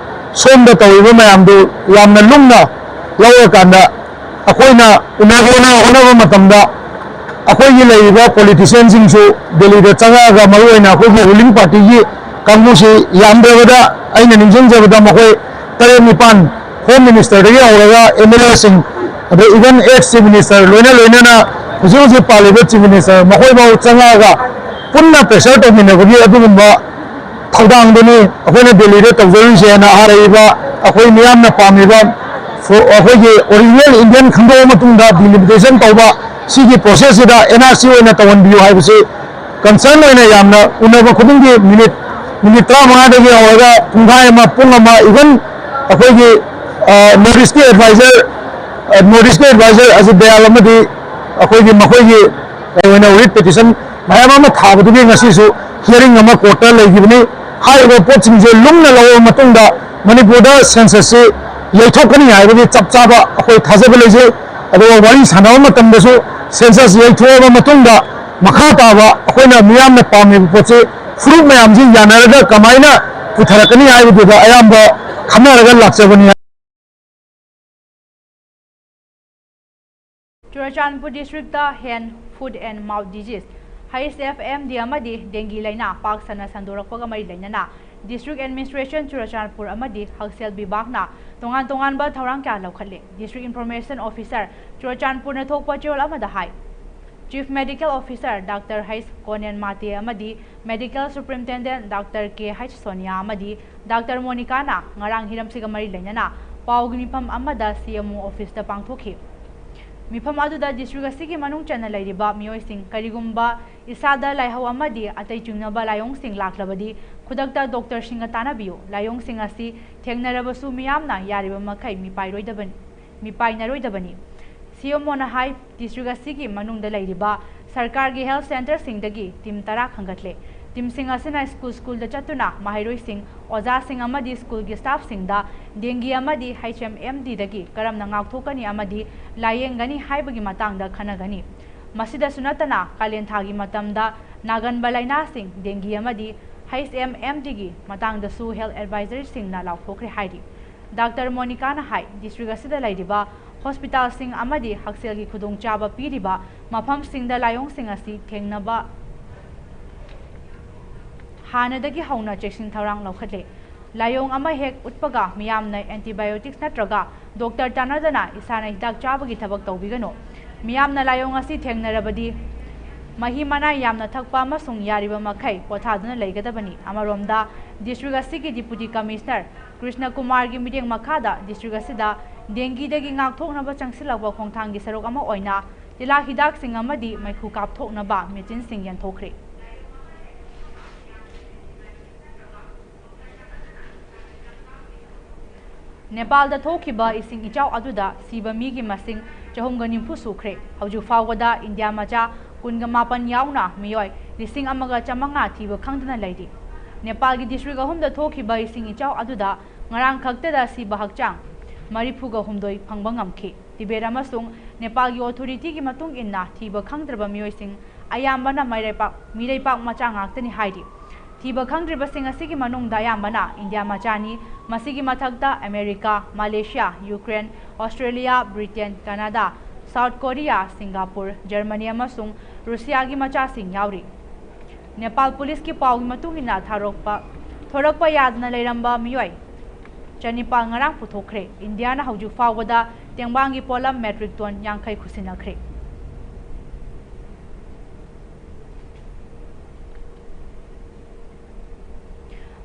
ꯁꯣꯝꯗ ꯇꯧꯔꯤꯕ ꯃꯌꯥꯝꯗꯨ ꯌꯥꯝꯅ ꯂꯨꯝꯅ ꯂꯧꯔꯀꯥꯟꯗ ꯑꯩꯈꯣꯏꯅ ꯎꯅꯕ ꯍꯣꯠꯅꯕ ꯃꯇꯝꯗ ꯑꯩꯈꯣꯏꯒꯤ ꯂꯩꯔꯤꯕ politicianꯁꯤꯡꯁꯨ ꯗꯦꯜꯂꯤꯗ ꯆꯪꯉꯛꯑꯒ, ꯃꯔꯨꯑꯣꯏꯅ ꯑꯩꯈꯣꯏꯒꯤ ruling partyꯒꯤ ꯀꯥꯡꯕꯨꯁꯤ ꯌꯥꯝꯗ꯭ꯔꯕꯗ ꯑꯩꯅ ꯅꯤꯡꯁꯤꯡꯖꯕꯗ ꯃꯈꯣꯏ ꯇꯔꯦꯠ ꯅꯤꯄꯥꯟ, Home Ministerꯗꯒꯤ ꯍꯧꯔꯒ M L Aꯁꯤꯡ, ꯑꯗ even ex Chief Minister ꯂꯣꯏꯅ ꯂꯣꯏꯅꯅ ꯍꯧꯖꯤꯛ ꯍꯧꯖꯤꯛ ꯄꯥꯜꯂꯤꯕ Chief Minister ꯃꯈꯣꯏꯐꯥꯎ ꯆꯪꯉꯛꯑꯒ ꯄꯨꯟꯅ pressure ꯇꯧꯃꯤꯟꯅꯕꯒꯤ ꯑꯗꯨꯒꯨꯝꯕ ꯊꯧꯗꯥꯡꯗꯨꯅꯤ ꯑꯩꯈꯣꯏꯅ ꯗꯦꯜꯂꯤꯗ ꯇꯧꯖꯔꯤꯁꯦꯅ ꯍꯥꯏꯔꯛꯏꯕ ꯑꯩꯈꯣꯏ ꯃꯤꯌꯥꯝꯅ ꯄꯥꯝꯃꯤꯕ ꯐꯣ-, ꯑꯩꯈꯣꯏꯒꯤ original Indian ꯈꯟꯗꯣꯛꯑ ꯃꯇꯨꯡꯗ delimitation ꯇꯧꯕ ꯁꯤꯒꯤ processꯁꯤꯗ N R C ꯑꯣꯏꯅ ꯇꯧꯍꯟꯕꯤꯌꯨ ꯍꯥꯏꯕꯁꯤ ꯀꯟꯁꯔꯟ ꯑꯣꯏꯅ ꯌꯥꯝꯅ ꯎꯅꯕ ꯈꯨꯗꯤꯡꯒꯤ ꯃꯤꯅꯤꯠ ꯃꯤꯅꯤꯠ ꯇꯔꯥꯃꯉꯥꯗꯒꯤ ꯍꯧꯔꯒ ꯄꯨꯡꯈꯥꯏ ꯑꯃ, ꯄꯨꯡ ꯑꯃ, even ꯑꯩꯈꯣꯏꯒꯤ ꯅꯣꯔꯠ ꯏꯁꯀꯤ ꯑꯦꯗꯚꯥꯏꯖꯔ ꯅꯣꯔꯠ ꯏꯁꯀꯤ ꯑꯦꯗꯚꯥꯏꯖꯔ ꯑꯖꯤꯠ ꯗꯌꯥꯜ ꯑꯃꯗꯤ ꯑꯩꯈꯣꯏꯒꯤ ꯃꯈꯣꯏꯒꯤ ꯑꯣꯏꯅ ꯔꯤꯠ ꯄꯤꯇꯤꯁꯟ ꯃꯌꯥꯝ ꯑꯃ ꯊꯥꯕꯗꯨꯒꯤ ꯉꯁꯤꯁꯨ ꯍꯤꯌꯔꯤꯡ ꯑꯃ ꯀꯣꯔꯠꯇ ꯂꯩꯈꯤꯕꯅꯤ꯫ ꯍꯥꯏꯔꯤꯕ ꯄꯣꯠꯁꯤꯡꯁꯦ ꯂꯨꯝꯅ ꯂꯧꯔꯕ ꯃꯇꯨꯡꯗ ꯃꯅꯤꯄꯨꯔꯗ ꯁꯦꯟꯁꯁꯁꯤ ꯌꯩꯊꯣꯛꯀꯅꯤ ꯍꯥꯏꯕꯒꯤ ꯆꯞ ꯆꯥꯕ ꯑꯩꯈꯣꯏ ꯊꯥꯖꯕ ꯂꯩꯖꯩ꯫ ꯑꯗꯨꯒ ꯋꯥꯔꯤ ꯁꯥꯟꯅꯕ ꯃꯇꯝꯗꯁꯨ ꯁꯦꯟꯁꯁ ꯌꯩꯊꯣꯛꯑꯕ ꯃꯇꯨꯡꯗ ꯃꯈꯥ ꯇꯥꯕ ꯑꯩꯈꯣꯏꯅ ꯃꯤꯌꯥꯝꯅ ꯄꯥꯝꯃꯤꯕ ꯄꯣꯠꯁꯤ ꯐꯨꯔꯨꯞ ꯃꯌꯥꯝꯁꯤ ꯌꯥꯅꯔꯒ ꯀꯃꯥꯏꯅ ꯄꯨꯊꯔꯛꯀꯅꯤ ꯍꯥꯏꯕꯗꯨꯗ ꯑꯌꯥꯝꯕ ꯈꯟꯅꯔꯒ ꯂꯥꯛꯆꯕꯅꯤ꯫ Churachandpur district hand foot and mouth disease, H F M D ꯑꯃꯗꯤ ꯗꯦꯡꯒꯤ ꯂꯥꯏꯅꯥ ꯄꯥꯛ ꯁꯟꯅ ꯁꯟꯗꯣꯔꯛꯄꯒ ꯃꯔꯤ ꯂꯩꯅꯅ ꯗꯤꯁꯇ꯭ꯔꯤꯛ ꯑꯦꯗꯃꯤꯅꯤꯁꯇ꯭ꯔꯦꯁꯟ ꯆꯨꯔꯆꯥꯟꯄꯨꯔ ꯑꯃꯗꯤ ꯍꯛꯁꯦꯜ ꯕꯤꯚꯥꯒꯅ ꯇꯣꯉꯥꯟ ꯇꯣꯉꯥꯟꯕ ꯊꯧꯔꯥꯡ ꯀꯌꯥ ꯂꯧꯈꯠꯂꯦ꯫ ꯗꯤꯁꯇ꯭ꯔꯤꯛ ꯏꯟꯐꯣꯔꯃꯦꯁꯟ ꯑꯣꯐꯤꯁꯔ ꯆꯨꯔꯆꯥꯟꯄꯨꯔꯅ ꯊꯣꯛꯄ ꯆꯦꯔꯣꯜ ꯑꯃꯗ ꯍꯥꯏ꯫ Chief medical officer doctor H Konen Mate ꯑꯃꯗꯤ medical superintendent doctor K H Sonia ꯑꯃꯗꯤ ꯗꯥꯛꯇꯔ ꯃꯣꯅꯤꯀꯥꯅ ꯉꯔꯥꯡ ꯍꯤꯔꯝꯁꯤꯒ ꯃꯔꯤ ꯂꯩꯅꯅ ꯄꯥꯎꯒꯤ ꯃꯤꯐꯝ ꯑꯃꯗ ꯁꯤ ꯑꯦꯝ ꯑꯣ ꯑꯣꯐꯤꯁꯇ ꯄꯥꯡꯊꯣꯛꯈꯤ꯫ ꯃꯤꯐꯝ ꯑꯗꯨꯗ ꯗꯤꯁꯇ꯭ꯔꯤꯛ ꯑꯁꯤꯒꯤ ꯃꯅꯨꯡ ꯆꯟꯅ ꯂꯩꯔꯤꯕ ꯃꯤꯑꯣꯏꯁꯤꯡ ꯀꯔꯤꯒꯨꯝꯕ ꯏꯁꯥꯗ ꯂꯥꯏꯍꯧ ꯑꯃꯗꯤ ꯑꯇꯩ ꯆꯤꯡꯅꯕ ꯂꯥꯏꯑꯣꯡꯁꯤꯡ ꯂꯥꯛꯂꯕꯗꯤ ꯈꯨꯗꯛꯇ ꯗꯣꯛꯇꯔꯁꯤꯡꯒ ꯇꯥꯟꯅꯕꯤꯌꯨ꯫ ꯂꯥꯏꯑꯣꯡꯁꯤꯡ ꯑꯁꯤ ꯊꯦꯡꯅꯔꯕꯁꯨ ꯃꯤꯌꯥꯝꯅ ꯌꯥꯔꯤꯕ ꯃꯈꯩ ꯃꯤꯄꯥꯏꯔꯣꯏꯗꯕꯅꯤ, ꯃꯤꯄꯥꯏꯅꯔꯣꯏꯗꯕꯅꯤ꯫ ꯁꯤ ꯑꯦꯝ ꯑꯣꯅ ꯍꯥꯏ, ꯗꯤꯁꯇ꯭ꯔꯤꯛ ꯑꯁꯤꯒꯤ ꯃꯅꯨꯡꯗ ꯂꯩꯔꯤꯕ ꯁꯔꯀꯥꯔꯒꯤ ꯍꯦꯜꯊ ꯁꯦꯟꯇꯔꯁꯤꯡꯗꯒꯤ ꯇꯤꯝ ꯇꯔꯥ ꯈꯟꯒꯠꯂꯦ꯫ ꯇꯤꯝꯁꯤꯡ ꯑꯁꯤꯅ ꯁ꯭ꯀꯨꯜ ꯁ꯭ꯀꯨꯜꯗ ꯆꯠꯇꯨꯅ ꯃꯍꯩꯔꯣꯏꯁꯤꯡ, ꯑꯣꯖꯥꯁꯤꯡ ꯑꯃꯗꯤ ꯁ꯭ꯀꯨꯜꯒꯤ ꯁ꯭ꯇꯥꯐꯁꯤꯡꯗ ꯗꯦꯡꯒꯤ ꯑꯃꯗꯤ ꯍꯩꯆ ꯑꯦꯝ ꯑꯦꯝ ꯗꯤꯗꯒꯤ ꯀꯔꯝꯅ ꯉꯥꯛꯊꯣꯛꯀꯅꯤ ꯑꯃꯗꯤ ꯂꯥꯌꯦꯡꯒꯅꯤ ꯍꯥꯏꯕꯒꯤ ꯃꯇꯥꯡꯗ ꯈꯟꯅꯒꯅꯤ꯫ ꯃꯁꯤꯗꯁꯨ ꯅꯠꯇꯅ, ꯀꯥꯂꯦꯟ ꯊꯥꯒꯤ ꯃꯇꯝꯗ ꯅꯥꯒꯟꯕ ꯂꯥꯏꯅꯥꯁꯤꯡ, ꯗꯦꯡꯒꯤ ꯑꯃꯗꯤ ꯍꯩꯆ ꯑꯦꯝ ꯑꯦꯝ ꯗꯤꯒꯤ ꯃꯇꯥꯡꯗꯁꯨ ꯍꯦꯜꯊ ꯑꯦꯗꯚꯥꯏꯖꯔꯤꯁꯤꯡꯅ ꯂꯥꯎꯊꯣꯛꯈ꯭ꯔꯦ ꯍꯥꯏꯔꯤ꯫ ꯗꯥꯛꯇꯔ ꯃꯣꯅꯤꯀꯥꯅ ꯍꯥꯏ, ꯗꯤꯁꯇ꯭ꯔꯤꯛ ꯑꯁꯤꯗ ꯂꯩꯔꯤꯕ ꯍꯣꯁꯄꯤꯇꯥꯜꯁꯤꯡ ꯑꯃꯗꯤ ꯍꯛꯁꯦꯜꯒꯤ ꯈꯨꯗꯣꯡꯆꯥꯕ ꯄꯤꯔꯤꯕ ꯃꯐꯝꯁꯤꯡꯗ ꯂꯥꯏꯑꯣꯡꯁꯤꯡ ꯑꯁꯤ ꯊꯦꯡꯅꯕ ꯍꯥꯟꯅꯗꯒꯤ ꯍꯧꯅ ꯆꯦꯛꯁꯤꯟ ꯊꯧꯔꯥꯡ ꯂꯧꯈꯠꯂꯦ꯫ ꯂꯥꯏꯑꯣꯡ ꯑꯃ ꯍꯦꯛ ꯎꯠꯄꯒ ꯃꯤꯌꯥꯝꯅ ꯑꯦꯟꯇꯤꯕꯥꯏꯑꯣꯇꯤꯛꯁ ꯅꯠꯇ꯭ꯔꯒ ꯗꯣꯛꯇꯔ ꯇꯥꯟꯅꯗꯅ ꯏꯁꯥꯅ ꯍꯤꯗꯥꯛ ꯆꯥꯕꯒꯤ ꯊꯕꯛ ꯇꯧꯕꯤꯒꯅꯨ꯫ ꯃꯤꯌꯥꯝꯅ ꯂꯥꯏꯑꯣꯡ ꯑꯁꯤ ꯊꯦꯡꯅꯔꯕꯗꯤ ꯃꯍꯤ ꯃꯅꯥꯏ ꯌꯥꯝꯅ ꯊꯛꯄ ꯑꯃꯁꯨꯡ ꯌꯥꯔꯤꯕ ꯃꯈꯩ ꯄꯣꯊꯥꯗꯨꯅ ꯂꯩꯒꯗꯕꯅꯤ꯫ ꯑꯃꯔꯣꯝꯗ, ꯗꯤꯁꯇ꯭ꯔꯤꯛ ꯑꯁꯤꯒꯤ ꯗꯤꯄꯨꯇꯤ ꯀꯃꯤꯁꯅꯔ ꯀ꯭ꯔꯤꯁꯅ ꯀꯨꯃꯥꯔꯒꯤ ꯃꯤꯠꯌꯦꯡ ꯃꯈꯥꯗ ꯗꯤꯁꯇ꯭ꯔꯤꯛ ꯑꯁꯤꯗ ꯗꯦꯡꯒꯤꯗꯒꯤ ꯉꯥꯛꯊꯣꯛꯅꯕ ꯆꯪꯁꯤꯜꯂꯛꯄ ꯈꯣꯡꯊꯥꯡꯒꯤ ꯁꯔꯨꯛ ꯑꯃ ꯑꯣꯏꯅ ꯇꯤꯜꯍꯥꯠ ꯍꯤꯗꯥꯛꯁꯤꯡ ꯑꯃꯗꯤ ꯃꯩꯈꯨ ꯀꯥꯞꯊꯣꯛꯅꯕ ꯃꯦꯆꯤꯟꯁꯤꯡ ꯌꯦꯟꯊꯣꯛꯈ꯭ꯔꯦ꯫ ꯅꯦꯄꯥꯜꯗ ꯊꯣꯛꯈꯤꯕ ꯏꯁꯤꯡ ꯏꯆꯥꯎ ꯑꯗꯨꯗ ꯁꯤꯕ ꯃꯤꯒꯤ ꯃꯁꯤꯡ ꯆꯍꯨꯝꯒ ꯅꯤꯐꯨ ꯁꯨꯈ꯭ꯔꯦ꯫ ꯍꯧꯖꯤꯛ ꯐꯥꯎꯕꯗ ꯏꯟꯗꯤꯌꯥ ꯃꯆꯥ ꯀꯨꯟꯒ ꯃꯥꯄꯟ ꯌꯥꯎꯅ ꯃꯤꯑꯣꯏ ꯂꯤꯁꯤꯡ ꯑꯃꯒ ꯆꯥꯃꯉꯥ ꯊꯤꯕ ꯈꯪꯗꯅ ꯂꯩꯔꯤ꯫ ꯅꯦꯄꯥꯜꯒꯤ ꯗꯤꯁꯇ꯭ꯔꯤꯛ ꯑꯍꯨꯝꯗ ꯊꯣꯛꯈꯤꯕ ꯏꯁꯤꯡ ꯏꯆꯥꯎ ꯑꯗꯨꯗ ꯉꯔꯥꯡ ꯈꯛꯇꯗ ꯁꯤꯕ ꯍꯛꯆꯥꯡ ꯃꯔꯤꯐꯨꯒ ꯍꯨꯝꯗꯣꯏ ꯐꯪꯕ ꯉꯝꯈꯤ꯫ ꯇꯤꯕꯦꯠ ꯑꯃꯁꯨꯡ ꯅꯦꯄꯥꯜꯒꯤ ꯑꯣꯊꯣꯔꯤꯇꯤꯒꯤ ꯃꯇꯨꯡ ꯏꯟꯅ ꯊꯤꯕ ꯈꯪꯗ꯭ꯔꯕ ꯃꯤꯑꯣꯏꯁꯤꯡ ꯑꯌꯥꯝꯕꯅ ꯃꯩꯔꯩꯄꯥꯛ, ꯃꯤꯔꯩꯄꯥꯛ ꯃꯆꯥ ꯉꯥꯛꯇꯅꯤ ꯍꯥꯏꯔꯤ꯫ ꯊꯤꯕ ꯈꯪꯗ꯭ꯔꯤꯕꯁꯤꯡ ꯑꯁꯤꯒꯤ ꯃꯅꯨꯡꯗ ꯑꯌꯥꯝꯕꯅ ꯏꯟꯗꯤꯌꯥ ꯃꯆꯥꯅꯤ꯫ ꯃꯁꯤꯒꯤ ꯃꯊꯛꯇ America, Malaysia, Ukraine, Australia, Britain, ꯀꯅꯥꯗꯥ, ꯁꯥꯎꯠ ꯀꯣꯔꯤꯌꯥ, ꯁꯤꯡꯒꯥꯄꯨꯔ, ꯖꯔꯃꯅꯤ ꯑꯃꯁꯨꯡ ꯔꯨꯁꯤꯌꯥꯒꯤ ꯃꯆꯥꯁꯤꯡ ꯌꯥꯎꯔꯤ꯫ ꯅꯦꯄꯥꯜ ꯄꯨꯂꯤꯁꯀꯤ ꯄꯥꯎꯒꯤ ꯃꯇꯨꯡ ꯏꯟꯅ ꯊꯥꯔꯛꯄ, ꯊꯣꯔꯛꯄ ꯌꯥꯗꯅ ꯂꯩꯔꯝꯕ ꯃꯤꯑꯣꯏ ꯆꯅꯤꯄꯥꯜ ꯉꯔꯥꯡ ꯄꯨꯊꯣꯛꯈ꯭ꯔꯦ꯫ ꯏꯟꯗꯤꯌꯥꯅ ꯍꯧꯖꯤꯛ ꯐꯥꯎꯕꯗ ꯇꯦꯡꯕꯥꯡꯒꯤ ꯄꯣꯠꯂꯝ ꯃꯦꯇ꯭ꯔꯤꯛ ꯇꯣꯟ ꯌꯥꯡꯈꯩ ꯈꯨꯠꯁꯤꯟꯅꯈ꯭ꯔꯦ꯫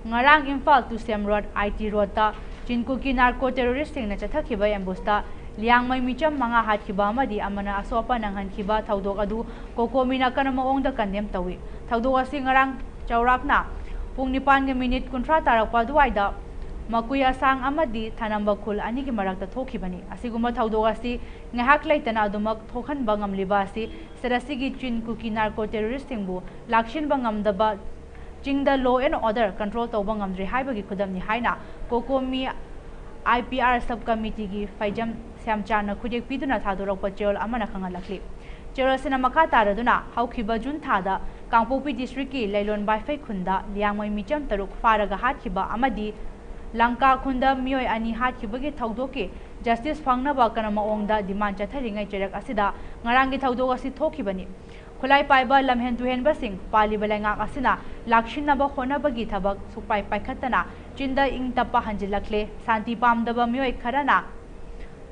ꯉꯔꯥꯡ ꯏꯝꯐꯥꯜ ꯇꯨꯁꯦꯝ ꯔꯣꯗ, ꯑꯥꯏ ꯇꯤ ꯔꯣꯗꯇ ꯆꯤꯟ ꯀꯨꯀꯤ ꯅꯥꯔꯀꯣ ꯇꯦꯔꯣꯔꯤꯁꯁꯤꯡꯅ ꯆꯠꯊꯈꯤꯕ ꯑꯦꯝꯕꯨꯁꯇ ꯂꯤꯌꯥꯡꯃꯩ ꯃꯤꯆꯝ ꯃꯉꯥ ꯍꯥꯠꯈꯤꯕ ꯑꯃꯗꯤ ꯑꯃꯅ ꯑꯁꯣꯛ ꯑꯄꯟ ꯅꯪꯍꯟꯈꯤꯕ ꯊꯧꯗꯣꯛ ꯑꯗꯨ ꯀꯣꯀꯣꯃꯤꯅ ꯑꯀꯟꯕ ꯃꯑꯣꯡꯗ ꯀꯟꯗꯦꯝ ꯇꯧꯏ꯫ ꯊꯧꯗꯣꯛ ꯑꯁꯤ ꯉꯔꯥꯡ ꯆꯥꯎꯔꯥꯛꯅ ꯄꯨꯡ ꯅꯤꯄꯥꯟꯒ ꯃꯤꯅꯤꯠ ꯀꯨꯟꯊ꯭ꯔꯥ ꯇꯥꯔꯛꯄ ꯑꯗꯨꯋꯥꯏꯗ ꯃꯀꯨꯏ ꯑꯁꯥꯡ ꯑꯃꯗꯤ ꯊꯅꯝꯕ ꯈꯨꯜ ꯑꯅꯤꯒꯤ ꯃꯔꯛꯇ ꯊꯣꯛꯈꯤꯕꯅꯤ꯫ ꯑꯁꯤꯒꯨꯝꯕ ꯊꯧꯗꯣꯛ ꯑꯁꯤ ꯉꯥꯏꯍꯥꯛ ꯂꯩꯇꯅ ꯑꯗꯨꯃꯛ ꯊꯣꯛꯍꯟꯕ ꯉꯝꯂꯤꯕ ꯑꯁꯤ ꯁꯤꯗ ꯑꯁꯤꯒꯤ ꯆꯤꯟ ꯀꯨꯀꯤ ꯅꯥꯔꯀꯣ ꯇꯦꯔꯣꯔꯤꯁꯁꯤꯡꯕꯨ ꯂꯥꯛꯁꯤꯟꯕ ꯉꯝꯗꯕ, ꯆꯤꯡꯗ law and order control ꯇꯧꯕ ꯉꯝꯗ꯭ꯔꯤ ꯍꯥꯏꯕꯒꯤ ꯈꯨꯗꯝꯅꯤ ꯍꯥꯏꯅ ꯀꯣꯀꯣꯃꯤ ꯑꯥꯏ ꯄꯤ ꯑꯥꯔ ꯁꯕ ꯀꯃꯤꯇꯤꯒꯤ ꯐꯩꯖꯝ ꯁ꯭ꯌꯥꯝꯆꯥꯟꯅ ꯈꯨꯗꯦꯛ ꯄꯤꯗꯨꯅ ꯊꯥꯗꯣꯔꯛꯄ ꯆꯦꯔꯣꯜ ꯑꯃꯅ ꯈꯪꯍꯜꯂꯛꯂꯤ꯫ ꯆꯦꯔꯣꯜ ꯑꯁꯤꯅ ꯃꯈꯥ ꯇꯥꯔꯗꯨꯅ ꯍꯧꯈꯤꯕ ꯖꯨꯟ ꯊꯥꯗ ꯀꯥꯡꯄꯣꯛꯄꯤ ꯗꯤꯁꯇ꯭ꯔꯤꯛꯀꯤ ꯂꯩꯂꯣꯟ ꯕꯥꯏꯐꯩ ꯈꯨꯟꯗ ꯂꯤꯌꯥꯡꯃꯩ ꯃꯤꯆꯝ ꯇꯔꯨꯛ ꯐꯥꯔꯒ ꯍꯥꯠꯈꯤꯕ ꯑꯃꯗꯤ ꯂꯪꯀꯥ ꯈꯨꯟꯗ ꯃꯤꯑꯣꯏ ꯑꯅꯤ ꯍꯥꯠꯈꯤꯕꯒꯤ ꯊꯧꯗꯣꯛꯀꯤ justice ꯐꯪꯅꯕ ꯀꯔꯝꯕ ꯃꯑꯣꯡꯗ demand ꯆꯠꯊꯔꯤꯉꯩ ꯆꯩꯔꯛ ꯑꯁꯤꯗ ꯉꯔꯥꯡꯒꯤ ꯊꯧꯗꯣꯛ ꯑꯁꯤ ꯊꯣꯛꯈꯤꯕꯅꯤ꯫ ꯈꯨꯠꯂꯥꯏ ꯄꯥꯏꯕ ꯂꯝꯍꯦꯟ ꯇꯨꯍꯦꯟꯕꯁꯤꯡ ꯄꯥꯜꯂꯤꯕ ꯂꯩꯉꯥꯛ ꯑꯁꯤꯅ ꯂꯥꯛꯁꯤꯟꯅꯕ ꯍꯣꯠꯅꯕꯒꯤ ꯊꯕꯛ ꯁꯨꯛꯄꯥꯏ ꯄꯥꯏꯈꯠꯇꯅ ꯆꯤꯟꯗ ꯏꯪ ꯇꯞꯄ ꯍꯟꯖꯤꯜꯂꯛꯂꯦ꯫ ꯁꯥꯟꯇꯤ ꯄꯥꯝꯗꯕ ꯃꯤꯑꯣꯏ ꯈꯔꯅ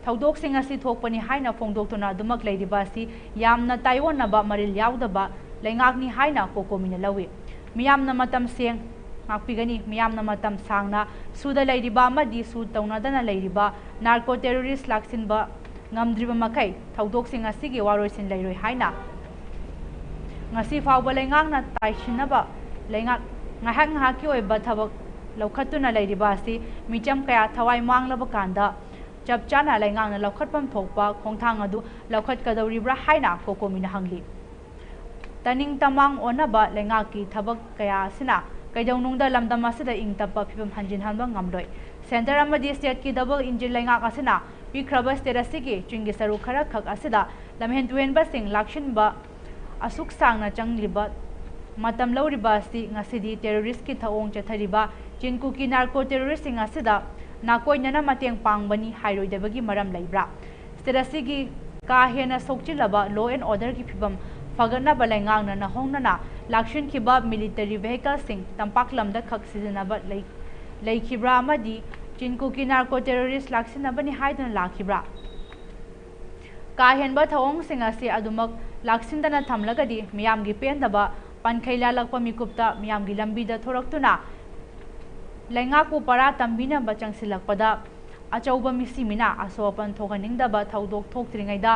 ꯊꯧꯗꯣꯛꯁꯤꯡ ꯑꯁꯤ ꯊꯣꯛꯄꯅꯤ ꯍꯥꯏꯅ ꯐꯣꯡꯗꯣꯛꯇꯨꯅ ꯑꯗꯨꯃꯛ ꯂꯩꯔꯤꯕ ꯑꯁꯤ ꯌꯥꯝꯅ ꯇꯥꯏꯑꯣꯟꯅꯕ ꯃꯔꯤꯜ ꯌꯥꯎꯗꯕ ꯂꯩꯉꯥꯛꯅꯤ ꯍꯥꯏꯅ ꯀꯣꯀꯣꯃꯤꯅ ꯂꯧꯏ꯫ ꯃꯤꯌꯥꯝꯅ ꯃꯇꯝ ꯁꯦꯡ ꯉꯥꯛꯄꯤꯒꯅꯤ꯫ ꯃꯤꯌꯥꯝꯅ ꯃꯇꯝ ꯁꯥꯡꯅ ꯁꯨꯗ ꯂꯩꯔꯤꯕ ꯑꯃꯗꯤ ꯁꯨ ꯇꯧꯅꯗꯅ ꯂꯩꯔꯤꯕ ꯅꯥꯔꯀꯣ ꯇꯦꯔꯣꯔꯤꯁ ꯂꯥꯛꯁꯤꯟꯕ ꯉꯝꯗ꯭ꯔꯤꯕ ꯃꯈꯩ ꯊꯧꯗꯣꯛꯁꯤꯡ ꯑꯁꯤꯒꯤ ꯋꯥꯔꯣꯏꯁꯤꯟ ꯂꯩꯔꯣꯏ ꯍꯥꯏꯅ ꯉꯁꯤ ꯐꯥꯎꯕ ꯂꯩꯉꯥꯛꯅ ꯇꯥꯏꯁꯤꯟꯅꯕ ꯂꯩꯉꯥꯛ ꯉꯥꯏꯍꯥꯛ ꯉꯥꯏꯍꯥꯛꯀꯤ ꯑꯣꯏꯕ ꯊꯕꯛ ꯂꯧꯈꯠꯇꯨꯅ ꯂꯩꯔꯤꯕ ꯑꯁꯤ ꯃꯤꯆꯝ ꯀꯌꯥ ꯊꯋꯥꯏ ꯃꯥꯡꯂꯕ ꯀꯥꯟꯗ ꯆꯞ ꯆꯥꯅ ꯂꯩꯉꯥꯛꯅ ꯂꯧꯈꯠꯐꯝ ꯊꯣꯛꯄ ꯈꯣꯡꯊꯥꯡ ꯑꯗꯨ ꯂꯧꯈꯠꯀꯗꯧꯔꯤꯕ꯭ꯔꯥ ꯍꯥꯏꯅ ꯀꯣꯀꯣꯃꯤꯅ ꯍꯪꯂꯤ꯫ ꯇꯅꯤꯡ ꯇꯃꯥꯡ ꯑꯣꯟꯅꯕ ꯂꯩꯉꯥꯛꯀꯤ ꯊꯕꯛ ꯀꯌꯥ ꯑꯁꯤꯅ ꯀꯩꯗꯧꯅꯨꯡꯗ ꯂꯝꯗꯝ ꯑꯁꯤꯗ ꯏꯪ ꯇꯞꯄ ꯐꯤꯕꯝ ꯍꯟꯖꯤꯟꯍꯟꯕ ꯉꯝꯂꯣꯏ꯫ ꯁꯦꯟꯇꯔ ꯑꯃꯗꯤ ꯁ꯭ꯇꯦꯠꯀꯤ ꯗꯕꯜ ꯏꯟꯖꯤꯟ ꯂꯩꯉꯥꯛ ꯑꯁꯤꯅ ꯄꯤꯛꯈ꯭ꯔꯕ ꯁ꯭ꯇꯦꯠ ꯑꯁꯤꯒꯤ ꯆꯤꯡꯒꯤ ꯁꯔꯨꯛ ꯈꯔꯈꯛ ꯑꯁꯤꯗ ꯂꯝꯍꯦꯟ ꯇꯨꯍꯦꯟꯕꯁꯤꯡ ꯂꯥꯛꯁꯤꯟꯕ ꯑꯁꯨꯛ ꯁꯥꯡꯅ ꯆꯪꯂꯤꯕ ꯃꯇꯝ ꯂꯧꯔꯤꯕ ꯑꯁꯤ ꯉꯁꯤꯗꯤ ꯇꯦꯔꯣꯔꯤꯁ꯭ꯠꯀꯤ ꯊꯧꯑꯣꯡ ꯆꯠꯊꯔꯤꯕ ꯆꯤꯟ ꯀꯨꯀꯤ ꯅꯥꯔꯀꯣ ꯇꯦꯔꯣꯔꯤꯁ꯭ꯠꯁꯤꯡ ꯑꯁꯤꯗ ꯅꯥꯀꯣꯏꯅꯅ ꯃꯇꯦꯡ ꯄꯥꯡꯕꯅꯤ ꯍꯥꯏꯔꯣꯏꯗꯕꯒꯤ ꯃꯔꯝ ꯂꯩꯕ꯭ꯔꯥ? ꯁ꯭ꯇꯦꯠ ꯑꯁꯤꯒꯤ ꯀꯥ ꯍꯦꯟꯅ ꯁꯣꯛꯆꯤꯜꯂꯕ law and order ꯒꯤ ꯐꯤꯕꯝ ꯐꯒꯠꯅꯕ ꯂꯩꯉꯥꯛꯅ ꯅꯧꯍꯧꯅꯅ ꯂꯥꯛꯁꯤꯟꯈꯤꯕ ꯃꯤꯂꯤꯇꯔꯤ ꯚꯦꯍꯤꯀꯜꯁꯤꯡ ꯇꯝꯄꯥꯛ ꯂꯝꯗ ꯈꯛ ꯁꯤꯖꯤꯟꯅꯕ ꯂꯩ-, ꯂꯩꯈꯤꯕ꯭ꯔꯥ ꯑꯃꯗꯤ ꯆꯤꯟ ꯀꯨꯀꯤ ꯅꯥꯔꯀꯣ ꯇꯦꯔꯣꯔꯤꯁ꯭ꯠ ꯂꯥꯛꯁꯤꯟꯅꯕꯅꯤ ꯍꯥꯏꯗꯨꯅ ꯂꯥꯛꯈꯤꯕ꯭ꯔꯥ? ꯀꯥ ꯍꯦꯟꯕ ꯊꯧꯑꯣꯡꯁꯤꯡ ꯑꯁꯤ ꯑꯗꯨꯃꯛ ꯂꯥꯛꯁꯤꯟꯗꯅ ꯊꯝꯂꯒꯗꯤ ꯃꯤꯌꯥꯝꯒꯤ ꯄꯦꯟꯗꯕ ꯄꯟꯈꯩ ꯂꯥꯜꯂꯛꯄ ꯃꯤꯀꯨꯞꯇ ꯃꯤꯌꯥꯝꯒꯤ ꯂꯝꯕꯤꯗ ꯊꯣꯔꯛꯇꯨꯅ ꯂꯩꯉꯥꯛꯄꯨ ꯄꯔꯥ ꯇꯝꯕꯤꯅꯕ ꯆꯪꯁꯤꯜꯂꯛꯄꯗ ꯑꯆꯧꯕ ꯃꯤꯁꯤ ꯃꯤꯅꯥ ꯑꯁꯣꯛ ꯑꯄꯟ ꯊꯣꯛꯍꯟꯅꯤꯡꯗꯕ ꯊꯧꯗꯣꯛ ꯊꯣꯛꯇ꯭ꯔꯤꯉꯩꯗ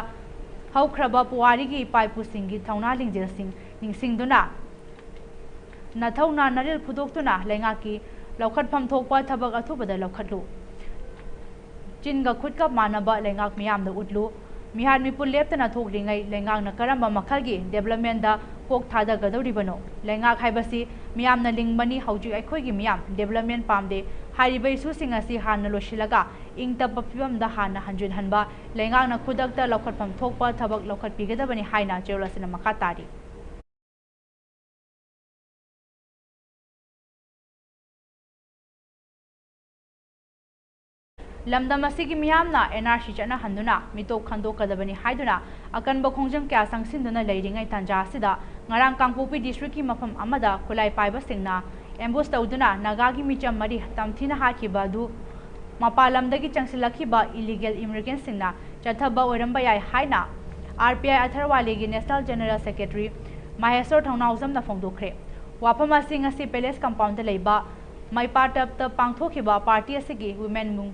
ꯍꯧꯈ꯭ꯔꯕ ꯄꯨꯋꯥꯔꯤꯒꯤ ꯏꯄꯥ ꯏꯄꯨꯁꯤꯡꯒꯤ ꯊꯧꯅꯥ ꯂꯤꯡꯖꯦꯜꯁꯤꯡ ꯅꯤꯡꯁꯤꯡꯗꯨꯅ ꯅꯊꯧꯅ ꯅꯔꯤꯜ ꯐꯨꯗꯣꯛꯇꯨꯅ ꯂꯩꯉꯥꯛꯀꯤ ꯂꯧꯈꯠꯐꯝ ꯊꯣꯛꯄ ꯊꯕꯛ ꯑꯊꯨꯕꯗ ꯂꯧꯈꯠꯂꯨ꯫ ꯆꯤꯟꯒ ꯈꯨꯠꯀ ꯃꯥꯟꯅꯕ ꯂꯩꯉꯥꯛ ꯃꯤꯌꯥꯝꯗ ꯎꯠꯂꯨ꯫ ꯃꯤꯍꯥꯠ ꯃꯤꯄꯨꯟ ꯂꯦꯞꯇꯅ ꯊꯣꯛꯂꯤꯉꯩ ꯂꯩꯉꯥꯛꯅ ꯀꯔꯝꯕ ꯃꯈꯜꯒꯤ development ꯗ ꯀꯣꯛ ꯊꯥꯗꯒꯗꯧꯔꯤꯕꯅꯣ? ꯂꯩꯉꯥꯛ ꯍꯥꯏꯕꯁꯤ ꯃꯤꯌꯥꯝꯅ ꯂꯤꯡꯕꯅꯤ꯫ ꯍꯧꯖꯤꯛ ꯑꯩꯈꯣꯏꯒꯤ ꯃꯤꯌꯥꯝ development ꯄꯥꯝꯗꯦ꯫ ꯍꯥꯏꯔꯤꯕ ꯏꯁꯨꯁꯤꯡ ꯑꯁꯤ ꯍꯥꯟꯅ ꯂꯣꯏꯁꯤꯜꯂꯒ ꯏꯪ ꯇꯞꯄ ꯐꯤꯕꯝꯗ ꯍꯥꯟꯅ ꯍꯟꯖꯤꯟꯍꯟꯕ ꯂꯩꯉꯥꯛꯅ ꯈꯨꯗꯛꯇ ꯂꯧꯈꯠꯐꯝ ꯊꯣꯛꯄ ꯊꯕꯛ ꯂꯧꯈꯠꯄꯤꯒꯗꯕꯅꯤ ꯍꯥꯏꯅ ꯆꯦꯔꯣꯜ ꯑꯁꯤꯅ ꯃꯈꯥ ꯇꯥꯔꯤ꯫ ꯂꯝꯗꯝ ꯑꯁꯤꯒꯤ ꯃꯤꯌꯥꯝꯅ ꯑꯦꯟ ꯑꯥꯔ ꯁꯤ ꯆꯠꯅꯍꯟꯗꯨꯅ ꯃꯤꯇꯣꯞ ꯈꯟꯗꯣꯛꯀꯗꯕꯅꯤ ꯍꯥꯏꯗꯨꯅ ꯑꯀꯟꯕ ꯈꯣꯡꯖꯪ ꯀꯌꯥ ꯆꯪꯁꯤꯟꯗꯨꯅ ꯂꯩꯔꯤꯉꯩ ꯇꯥꯟꯖꯥ ꯑꯁꯤꯗ ꯉꯔꯥꯡ ꯀꯥꯡꯄꯣꯛꯄꯤ district ꯀꯤ ꯃꯐꯝ ꯑꯃꯗ ꯈꯨꯠꯂꯥꯏ ꯄꯥꯏꯕꯁꯤꯡꯅ ambush ꯇꯧꯗꯨꯅ ꯅꯥꯒꯥꯒꯤ ꯃꯤꯆꯝ ꯃꯔꯤ ꯇꯝꯊꯤꯅ ꯍꯥꯠꯈꯤꯕ ꯑꯗꯨ ꯃꯄꯥꯟ ꯂꯝꯗꯒꯤ ꯆꯪꯁꯤꯜꯂꯛꯈꯤꯕ illegal immigrant ꯁꯤꯡꯅ ꯆꯠꯊꯕ ꯑꯣꯏꯔꯝꯕ ꯌꯥꯏ ꯍꯥꯏꯅ ꯑꯥꯔ ꯄꯤ ꯑꯥꯏ ꯑꯊꯔꯋꯥꯂꯤꯒꯤ national general secretary ꯃꯍꯦꯁꯣꯔ ꯊꯧꯅꯥꯎꯖꯝꯅ ꯐꯣꯡꯗꯣꯛꯈ꯭ꯔꯦ꯫ ꯋꯥꯐꯝ ꯑꯁꯤ ꯉꯁꯤ palace compound ꯗ ꯂꯩꯕ ꯃꯩꯄꯥ ꯇꯞꯇ ꯄꯥꯡꯊꯣꯛꯈꯤꯕ party ꯑꯁꯤꯒꯤ women wing,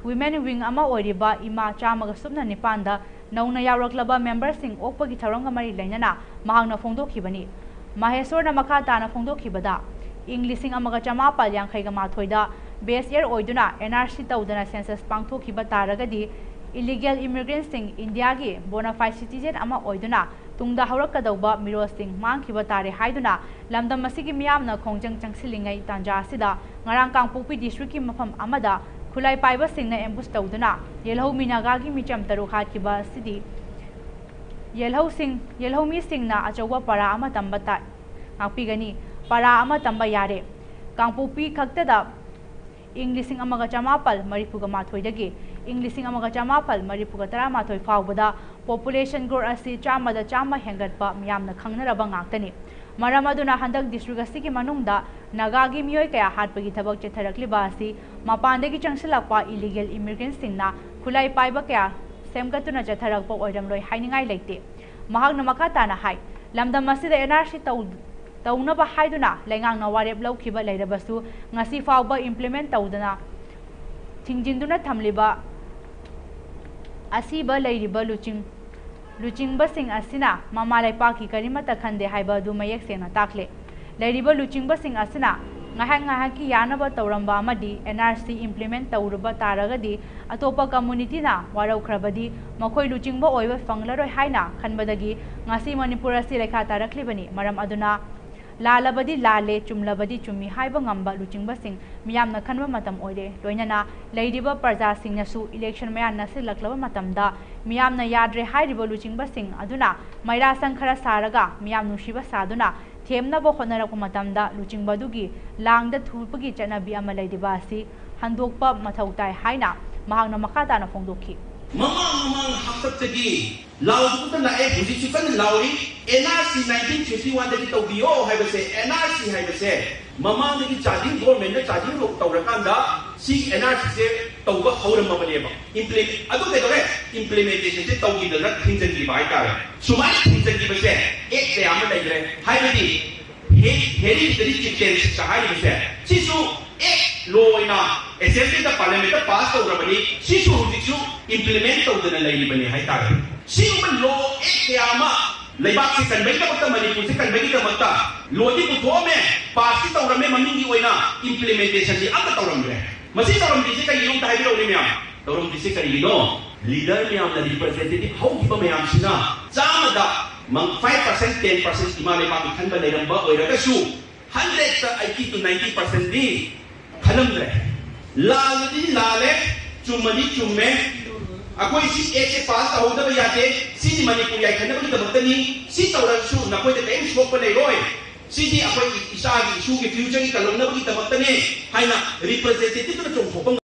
women wing ꯑꯃ ꯑꯣꯏꯔꯤꯕ ꯏꯃꯥ ꯆꯥꯝꯃꯒ ꯁꯨꯞꯅ ꯅꯤꯄꯥꯟꯗ ꯅꯧꯅ ꯌꯥꯎꯔꯛꯂꯕ member ꯁꯤꯡ ꯑꯣꯛꯄꯒꯤ ꯊꯧꯔꯝꯒ ꯃꯔꯤ ꯂꯩꯅꯅ ꯃꯍꯥꯛꯅ ꯐꯣꯡꯗꯣꯛꯈꯤꯕꯅꯤ꯫ ꯃꯍꯦꯁꯣꯔꯅ ꯃꯈꯥ ꯇꯥꯅ ꯐꯣꯡꯗꯣꯛꯈꯤꯕꯗ, ꯏꯪ ꯂꯤꯁꯤꯡ ꯑꯃꯒ ꯆꯃꯥꯄꯜ ꯌꯥꯡꯈꯩꯒ ꯃꯥꯊꯣꯏꯗ base year ꯑꯣꯏꯗꯨꯅ N R C ꯇꯧꯗꯅ census ꯄꯥꯡꯊꯣꯛꯈꯤꯕ ꯇꯥꯔꯒꯗꯤ, illegal immigrantꯁꯤꯡ ꯏꯟꯗꯤꯌꯥꯒꯤ bona fide citizen ꯑꯃ ꯑꯣꯏꯗꯨꯅ ꯇꯨꯡꯗ ꯍꯧꯔꯛꯀꯗꯧꯕ ꯃꯤꯔꯣꯜꯁꯤꯡ ꯃꯥꯡꯈꯤꯕ ꯇꯥꯔꯦ ꯍꯥꯏꯗꯨꯅ ꯂꯝꯗꯝ ꯑꯁꯤꯒꯤ ꯃꯤꯌꯥꯝꯅ ꯈꯣꯡꯖꯪ ꯆꯪꯁꯤꯜꯂꯤꯉꯩ ꯇꯥꯟꯖꯥ ꯑꯁꯤꯗ ꯉꯔꯥꯡ ꯀꯥꯡꯄꯣꯛꯄꯤ districtꯀꯤ ꯃꯐꯝ ꯑꯃꯗ ꯈꯨꯠꯂꯥꯏ ꯄꯥꯏꯕꯁꯤꯡꯅ ambush ꯇꯧꯗꯨꯅ ꯌꯦꯜꯍꯧꯃꯤ ꯅꯥꯒꯥꯒꯤ ꯃꯤꯆꯝ ꯇꯔꯨꯛ ꯍꯥꯠꯈꯤꯕ ꯑꯁꯤꯗꯤ ꯌꯦꯜꯍꯧꯁꯤꯡ, ꯌꯦꯜꯍꯧꯃꯤꯁꯤꯡꯅ ꯑꯆꯧꯕ ꯄꯔꯥ ꯑꯃ ꯇꯝꯕ ꯇꯥꯏ꯫ ꯉꯥꯛꯄꯤꯒꯅꯤ꯫ ꯄꯔꯥ ꯑꯃ ꯇꯝꯕ ꯌꯥꯔꯦ꯫ ꯀꯥꯡꯄꯣꯛꯄꯤ ꯈꯛꯇꯗ ꯏꯪ ꯂꯤꯁꯤꯡ ꯑꯃꯒ ꯆꯃꯥꯄꯜ ꯃꯔꯤꯐꯨꯒ ꯃꯥꯊꯣꯏꯗꯒꯤ ꯏꯪ ꯂꯤꯁꯤꯡ ꯑꯃꯒ ꯆꯃꯥꯄꯜ ꯃꯔꯤꯐꯨꯒ ꯇꯔꯥꯃꯥꯊꯣꯏ ꯐꯥꯎꯕꯗ population growth ꯑꯁꯤ ꯆꯥꯝꯃꯗ ꯆꯥꯝꯃ ꯍꯦꯟꯒꯠꯄ ꯃꯤꯌꯥꯝꯅ ꯈꯪꯅꯔꯕ ꯉꯥꯛꯇꯅꯤ꯫ ꯃꯔꯝ ꯑꯗꯨꯅ ꯍꯟꯗꯛ district ꯑꯁꯤꯒꯤ ꯃꯅꯨꯡꯗ ꯅꯥꯒꯥꯒꯤ ꯃꯤꯑꯣꯏ ꯀꯌꯥ ꯍꯥꯠꯄꯒꯤ ꯊꯕꯛ ꯆꯠꯊꯔꯛꯂꯤꯕ ꯑꯁꯤ ꯃꯄꯥꯟꯗꯒꯤ ꯆꯪꯁꯤꯜꯂꯛꯄ illegal immigrantꯁꯤꯡꯅ ꯈꯨꯠꯂꯥꯏ ꯄꯥꯏꯕ ꯀꯌꯥ ꯁꯦꯝꯒꯠꯇꯨꯅ ꯆꯠꯊꯔꯛꯄ ꯑꯣꯏꯔꯝꯂꯣꯏ ꯍꯥꯏꯅꯤꯡꯉꯥꯏ ꯂꯩꯇꯦ꯫ ꯃꯍꯥꯛꯅ ꯃꯈꯥ ꯇꯥꯅ ꯍꯥꯏ, ꯂꯝꯗꯝ ꯑꯁꯤꯗ N R C ꯇꯧ-, ꯇꯧꯅꯕ ꯍꯥꯏꯗꯨꯅ ꯂꯩꯉꯥꯛꯅ ꯋꯥꯔꯦꯞ ꯂꯧꯈꯤꯕ ꯂꯩꯔꯕꯁꯨ ꯉꯁꯤ ꯐꯥꯎꯕ implement ꯇꯧꯗꯅ ꯊꯤꯡꯖꯤꯟꯗꯨꯅ ꯊꯝꯂꯤꯕ ꯑꯁꯤꯕ ꯂꯩꯔꯤꯕ ꯂꯨꯆꯤꯡ-, ꯂꯨꯆꯤꯡꯕꯁꯤꯡ ꯑꯁꯤꯅ ꯃꯃꯥ ꯂꯩꯄꯥꯛꯀꯤ ꯀꯔꯤꯃꯠꯇ ꯈꯟꯗꯦ ꯍꯥꯏꯕ ꯑꯗꯨ ꯃꯌꯦꯛ ꯁꯦꯡꯅ ꯇꯥꯛꯂꯦ꯫ ꯂꯩꯔꯤꯕ ꯂꯨꯆꯤꯡꯕꯁꯤꯡ ꯑꯁꯤꯅ ꯉꯥꯏꯍꯥꯛ ꯉꯥꯏꯍꯥꯛꯀꯤ ꯌꯥꯅꯕ ꯇꯧꯔꯝꯕ ꯑꯃꯗꯤ N R C implement ꯇꯧꯔꯨꯕ ꯇꯥꯔꯒꯗꯤ ꯑꯇꯣꯞꯄ communityꯅ ꯋꯥꯔꯧꯈ꯭ꯔꯕꯗꯤ ꯃꯈꯣꯏ ꯂꯨꯆꯤꯡꯕ ꯑꯣꯏꯕ ꯐꯪꯂꯔꯣꯏ ꯍꯥꯏꯅ ꯈꯟꯕꯗꯒꯤ ꯉꯁꯤ ꯃꯅꯤꯄꯨꯔ ꯑꯁꯤ ꯂꯩꯈꯥ ꯇꯥꯔꯛꯂꯤꯕꯅꯤ꯫ ꯃꯔꯝ ꯑꯗꯨꯅ ꯂꯥꯜꯂꯕꯗꯤ ꯂꯥꯜꯂꯦ, ꯆꯨꯝꯂꯕꯗꯤ ꯆꯨꯝꯃꯤ ꯍꯥꯏꯕ ꯉꯝꯕ ꯂꯨꯆꯤꯡꯕꯁꯤꯡ ꯃꯤꯌꯥꯝꯅ ꯈꯟꯕ ꯃꯇꯝ ꯑꯣꯏꯔꯦ꯫ ꯂꯣꯏꯅꯅ ꯂꯩꯔꯤꯕ ꯄ꯭ꯔꯖꯥꯁꯤꯡꯅꯁꯨ election ꯃꯌꯥ ꯅꯛꯁꯤꯜꯂꯛꯂꯕ ꯃꯇꯝꯗ ꯃꯤꯌꯥꯝꯅ ꯌꯥꯗ꯭ꯔꯦ ꯍꯥꯏꯔꯤꯕ ꯂꯨꯆꯤꯡꯕꯁꯤꯡ ꯑꯗꯨꯅ ꯃꯩꯔꯥ ꯁꯪ ꯈꯔ ꯁꯥꯔꯒ ꯃꯤꯌꯥꯝ ꯅꯨꯡꯁꯤꯕ ꯁꯥꯗꯨꯅ ꯊꯦꯝꯅꯕ ꯍꯣꯠꯅꯔꯛꯄ ꯃꯇꯝꯗ ꯂꯨꯆꯤꯡꯕꯗꯨꯒꯤ ꯂꯥꯡꯗ ꯊꯨꯕꯒꯤ ꯆꯠꯅꯕꯤ ꯑꯃ ꯂꯩꯔꯤꯕ ꯑꯁꯤ ꯍꯟꯗꯣꯛꯄ ꯃꯊꯧ ꯇꯥꯏ ꯍꯥꯏꯅ ꯃꯍꯥꯛꯅ ꯃꯈꯥ ꯇꯥꯅ ꯐꯣꯡꯗꯣꯛꯈꯤ꯫ ꯃꯃꯥꯡ ꯃꯃꯥꯡ ꯍꯥꯛꯇꯛꯇꯒꯤ ꯂꯥꯎꯗꯨꯅ ꯂꯥꯛꯑꯦ, ꯍꯧꯖꯤꯛꯁꯨ ꯀꯟꯅ ꯂꯥꯎꯔꯤ꯫ N R C nineteen fifty one ꯗꯒꯤ ꯇꯧꯕꯤꯌꯣ ꯍꯥꯏꯕꯁꯦ, N R C ꯍꯥꯏꯕꯁꯦ ꯃꯃꯥꯡꯗꯒꯤ ꯆꯥꯗꯤꯡ, governmentꯅ ꯆꯥꯗꯤꯡ ꯇꯧꯔꯀꯥꯟꯗ ꯁꯤ N R C ꯁꯦ ꯇꯧꯕ ꯍꯧꯔꯝꯃꯕꯅꯦꯕ꯫ Implement, ꯑꯗꯨ ꯀꯩꯗꯧꯔꯦ? Implementationꯁꯦ ꯇꯧꯈꯤꯗꯅ ꯊꯤꯡꯖꯤꯟꯈꯤꯕ ꯍꯥꯏꯇꯥꯔꯦ꯫ ꯁꯨꯃꯥꯏꯅ ꯊꯤꯡꯖꯤꯟꯈꯤꯕꯁꯦ act ꯀꯌꯥ ꯑꯃ ꯂꯩꯈ꯭ꯔꯦ, ꯍꯥꯏꯕꯗꯤ ꯍꯦ-, hereditary chieftainship ꯍꯥꯏꯔꯤꯕꯁꯦ, ꯁꯤꯁꯨ act, law ꯑꯣꯏꯅ assemblyꯗ, parliamentꯇ pass ꯇꯧꯔꯕꯅꯤ, ꯁꯤꯁꯨ ꯍꯧꯖꯤꯛꯁꯨ implement ꯇꯧꯗꯅ ꯂꯩꯔꯤꯕꯅꯤ ꯍꯥꯏꯇꯥꯔꯦ꯫ ꯁꯤꯒꯨꯝꯕ law, act ꯀꯌꯥ ꯑꯃ ꯂꯩꯕꯥꯛꯁꯤ ꯀꯟꯕꯒꯤꯗꯃꯛꯇ, ꯃꯅꯤꯄꯨꯔꯁꯤ ꯀꯟꯕꯒꯤꯗꯃꯛꯇ ꯂꯣꯗꯤ ꯄꯨꯊꯣꯛꯑꯝꯃꯦ, ꯄꯥꯁꯇꯤ ꯇꯧꯔꯝꯃꯦ, ꯃꯃꯤꯡꯒꯤ ꯑꯣꯏꯅ implementationꯗꯤ ꯑꯝꯇ ꯇꯧꯔꯝꯗ꯭ꯔꯦ꯫ ꯃꯁꯤ ꯇꯧꯔꯝꯗ꯭ꯔꯤꯁꯦ ꯀꯔꯤꯒꯤꯅꯣ ꯑꯝꯇ ꯍꯥꯏꯕꯤꯔꯛꯎꯅꯦ ꯃꯌꯥꯝ? ꯇꯧꯔꯝꯗ꯭ꯔꯤꯁꯦ ꯀꯔꯤꯒꯤꯅꯣ? Leader ꯃꯌꯥꯝꯅ, representative ꯍꯧꯈꯤꯕ ꯃꯌꯥꯝꯁꯤꯅ ꯆꯥꯝꯃꯗ five percent, ten percent ꯏꯃꯥ ꯂꯩꯕꯥꯛꯀꯤ ꯈꯟꯕ ꯂꯩꯔꯝꯕ ꯑꯣꯏꯔꯒꯁꯨ, hundredꯇ eighty to ninety percentꯗꯤ ꯈꯜꯂꯝꯗ꯭ꯔꯦ꯫ ꯂꯥꯜꯂꯗꯤ ꯂꯥꯜꯂꯦ, ꯆꯨꯝꯃꯗꯤ ꯆꯨꯝꯃꯦ꯫ ꯑꯩꯈꯣꯏ ꯁꯤ ꯑꯦꯛꯁꯦ ꯄꯥꯁ ꯇꯧꯍꯧꯗꯕ ꯌꯥꯗꯦ꯫ ꯁꯤꯗꯤ ꯃꯅꯤꯄꯨꯔ ꯌꯥꯏꯐꯅꯕꯒꯤꯗꯃꯛꯇꯅꯤ꯫ ꯁꯤ ꯇꯧꯔꯁꯨ ꯅꯈꯣꯏꯗ ꯀꯔꯤꯝ ꯁꯣꯛꯄ ꯂꯩꯔꯣꯏ꯫ ꯁꯤꯗꯤ ꯑꯩꯈꯣꯏꯒꯤ ꯏꯆꯥꯒꯤ ꯏꯁꯨꯒꯤ futureꯒꯤ ꯀꯜꯍꯧꯅꯕꯒꯤꯗꯃꯛꯇꯅꯦ ꯍꯥꯏꯅ representativeꯇꯨꯅ ꯆꯣꯡꯊꯣꯛꯄ ꯉꯝ-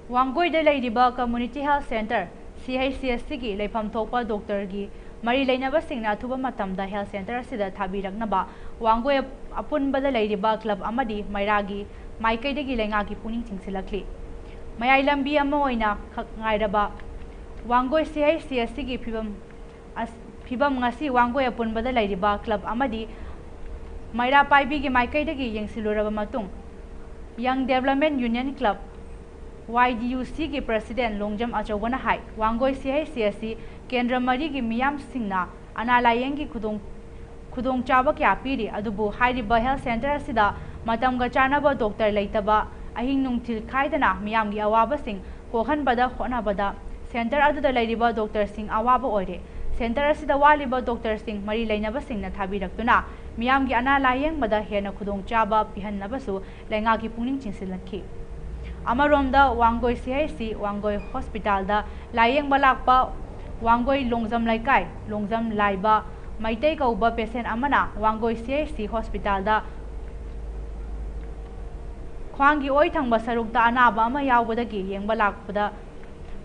ꯋꯥꯡꯒꯣꯏꯗ ꯂꯩꯔꯤꯕ Community Health Centre, C H C S ꯁꯤꯒꯤ ꯂꯩꯐꯝ ꯊꯣꯛꯄ ꯗꯣꯛꯇꯔꯒꯤ ꯃꯔꯤ ꯂꯩꯅꯕꯁꯤꯡꯅ ꯑꯊꯨꯕ ꯃꯇꯝꯗ health centre ꯑꯁꯤꯗ ꯊꯥꯕꯤꯔꯛꯅꯕ ꯋꯥꯡꯒꯣꯏ ꯑꯄꯨꯟꯕꯗ ꯂꯩꯔꯤꯕ club ꯑꯃꯗꯤ ꯃꯩꯔꯥꯒꯤ ꯃꯥꯏꯀꯩꯗꯒꯤ ꯂꯩꯉꯥꯛꯀꯤ ꯄꯨꯛꯅꯤꯡ ꯆꯤꯡꯁꯤꯜꯂꯛꯂꯤ꯫ ꯃꯌꯥꯏ ꯂꯝꯕꯤ ꯑꯃ ꯑꯣꯏꯅ ꯈꯛ ꯉꯥꯏꯔꯕ Wangoi C H C S ꯁꯤꯒꯤ ꯐꯤꯕꯝ ꯑꯁ-, ꯐꯤꯕꯝ ꯉꯁꯤ ꯋꯥꯡꯒꯣꯏ ꯑꯄꯨꯟꯕꯗ ꯂꯩꯔꯤꯕ club ꯑꯃꯗꯤ ꯃꯩꯔꯥ ꯄꯥꯏꯕꯤꯒꯤ ꯃꯥꯏꯀꯩꯗꯒꯤ ꯌꯦꯡꯁꯤꯜꯂꯨꯔꯕ ꯃꯇꯨꯡ, Young Development Union Club, Y D U Cꯒꯤ president Longjam ꯑꯆꯧꯕꯅ ꯍꯥꯏ, Wangoi C H C S ꯁꯤ ꯀꯦꯟꯗ꯭ꯔ ꯃꯔꯤꯒꯤ ꯃꯤꯌꯥꯝꯁꯤꯡꯅ ꯑꯅꯥ ꯂꯥꯌꯦꯡꯒꯤ ꯈꯨꯗꯣꯡ, ꯈꯨꯗꯣꯡꯆꯥꯕ ꯀꯌꯥ ꯄꯤꯔꯤ, ꯑꯗꯨꯕꯨ ꯍꯥꯏꯔꯤꯕ health centre ꯑꯁꯤꯗ ꯃꯇꯝꯒ ꯆꯥꯟꯅꯕ ꯗꯣꯛꯇꯔ ꯂꯩꯇꯕ, ꯑꯍꯤꯡ ꯅꯨꯡꯊꯤꯜ ꯈꯥꯏꯗꯅ ꯃꯤꯌꯥꯝꯒꯤ ꯑꯋꯥꯕꯁꯤꯡ ꯀꯣꯛꯍꯟꯕꯗ ꯍꯣꯠꯅꯕꯗ centre ꯑꯗꯨꯗ ꯂꯩꯔꯤꯕ ꯗꯣꯛꯇꯔꯁꯤꯡ ꯑꯋꯥꯕ ꯑꯣꯏꯔꯦ꯫ Centre ꯑꯁꯤꯗ ꯋꯥꯠꯂꯤꯕ ꯗꯣꯛꯇꯔꯁꯤꯡ ꯃꯔꯤ ꯂꯩꯅꯕꯁꯤꯡꯅ ꯊꯥꯕꯤꯔꯛꯇꯨꯅ ꯃꯤꯌꯥꯝꯒꯤ ꯑꯅꯥ ꯂꯥꯌꯦꯡꯕꯗ ꯍꯦꯟꯅ ꯈꯨꯗꯣꯡꯆꯥꯕ ꯄꯤꯍꯟꯅꯕꯁꯨ ꯂꯩꯉꯥꯛꯀꯤ ꯄꯨꯛꯅꯤꯡ ꯆꯤꯡꯁꯤꯜꯂꯛꯈꯤ꯫ ꯑꯃꯔꯣꯝꯗ Wangoi C H C Wangoi hospitalꯗ ꯂꯥꯌꯦꯡꯕ ꯂꯥꯛꯄ ꯋꯥꯡꯒꯣꯏ ꯂꯣꯡꯖꯝ ꯂꯩꯀꯥꯏ ꯂꯣꯡꯖꯝ ꯂꯥꯏꯕ ꯃꯩꯇꯩ ꯀꯧꯕ patient ꯑꯃꯅ ꯋꯥꯡꯒꯣꯏ C H C hospitalꯗ ꯈ꯭ꯋꯥꯡꯒꯤ ꯑꯣꯏ ꯊꯪꯕ ꯁꯔꯨꯛꯇ ꯑꯅꯥꯕ ꯑꯃ ꯌꯥꯎꯕꯗꯒꯤ ꯌꯦꯡꯕ ꯂꯥꯛꯄꯗ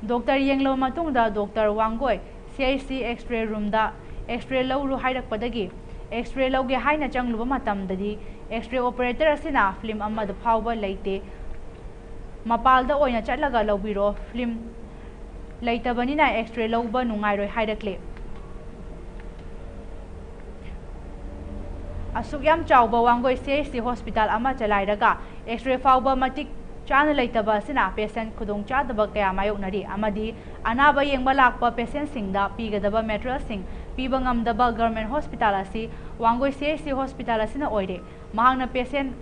ꯗꯣꯛꯇꯔ ꯌꯦꯡꯂꯕ ꯃꯇꯨꯡꯗ doctor Wangoi C H C X-ray roomꯗ X-ray ꯂꯧꯔꯨ ꯍꯥꯏꯔꯛꯄꯗꯒꯤ X-ray ꯂꯧꯒꯦ ꯍꯥꯏꯅ ꯆꯪꯂꯨꯕ ꯃꯇꯝꯗꯗꯤ X-ray operator ꯑꯁꯤꯅ film ꯑꯃꯗ ꯐꯥꯎꯕ ꯂꯩꯇꯦ, ꯃꯄꯥꯜꯗ ꯑꯣꯏꯅ ꯆꯠꯂꯒ ꯂꯧꯕꯤꯔꯣ, film ꯂꯩꯇꯕꯅꯤꯅ X-ray ꯂꯧꯕ ꯅꯨꯡꯉꯥꯏꯔꯣꯏ ꯍꯥꯏꯔꯛꯂꯦ꯫ ꯑꯁꯨꯛ ꯌꯥꯝ ꯆꯥꯎꯕ Wangoi C H C hospital ꯑꯃ ꯆꯂꯥꯏꯔꯒ X-ray ꯐꯥꯎꯕ ꯃꯇꯤꯛ ꯆꯥꯅ ꯂꯩꯇꯕ ꯑꯁꯤꯅ patient ꯈꯨꯗꯣꯡꯆꯥꯗꯕ ꯀꯌꯥ ꯃꯥꯌꯣꯛꯅꯔꯤ ꯑꯃꯗꯤ ꯑꯅꯥꯕ ꯌꯦꯡꯕ ꯂꯥꯛꯄ patientꯁꯤꯡꯗ ꯄꯤꯒꯗꯕ materialꯁꯤꯡ ꯄꯤꯕ ꯉꯝꯗꯕ ꯒꯚꯔꯟꯃꯦꯟꯠ ꯍꯣꯁꯄꯤꯇꯥꯜ ꯑꯁꯤ ꯋꯥꯡꯒꯣꯏ ꯁꯤ ꯑꯩꯆ ꯁꯤ ꯍꯣꯁꯄꯤꯇꯥꯜ ꯑꯁꯤꯅ ꯑꯣꯏꯔꯦ꯫ ꯃꯍꯥꯛꯅ ꯄꯦꯁꯦꯟꯠ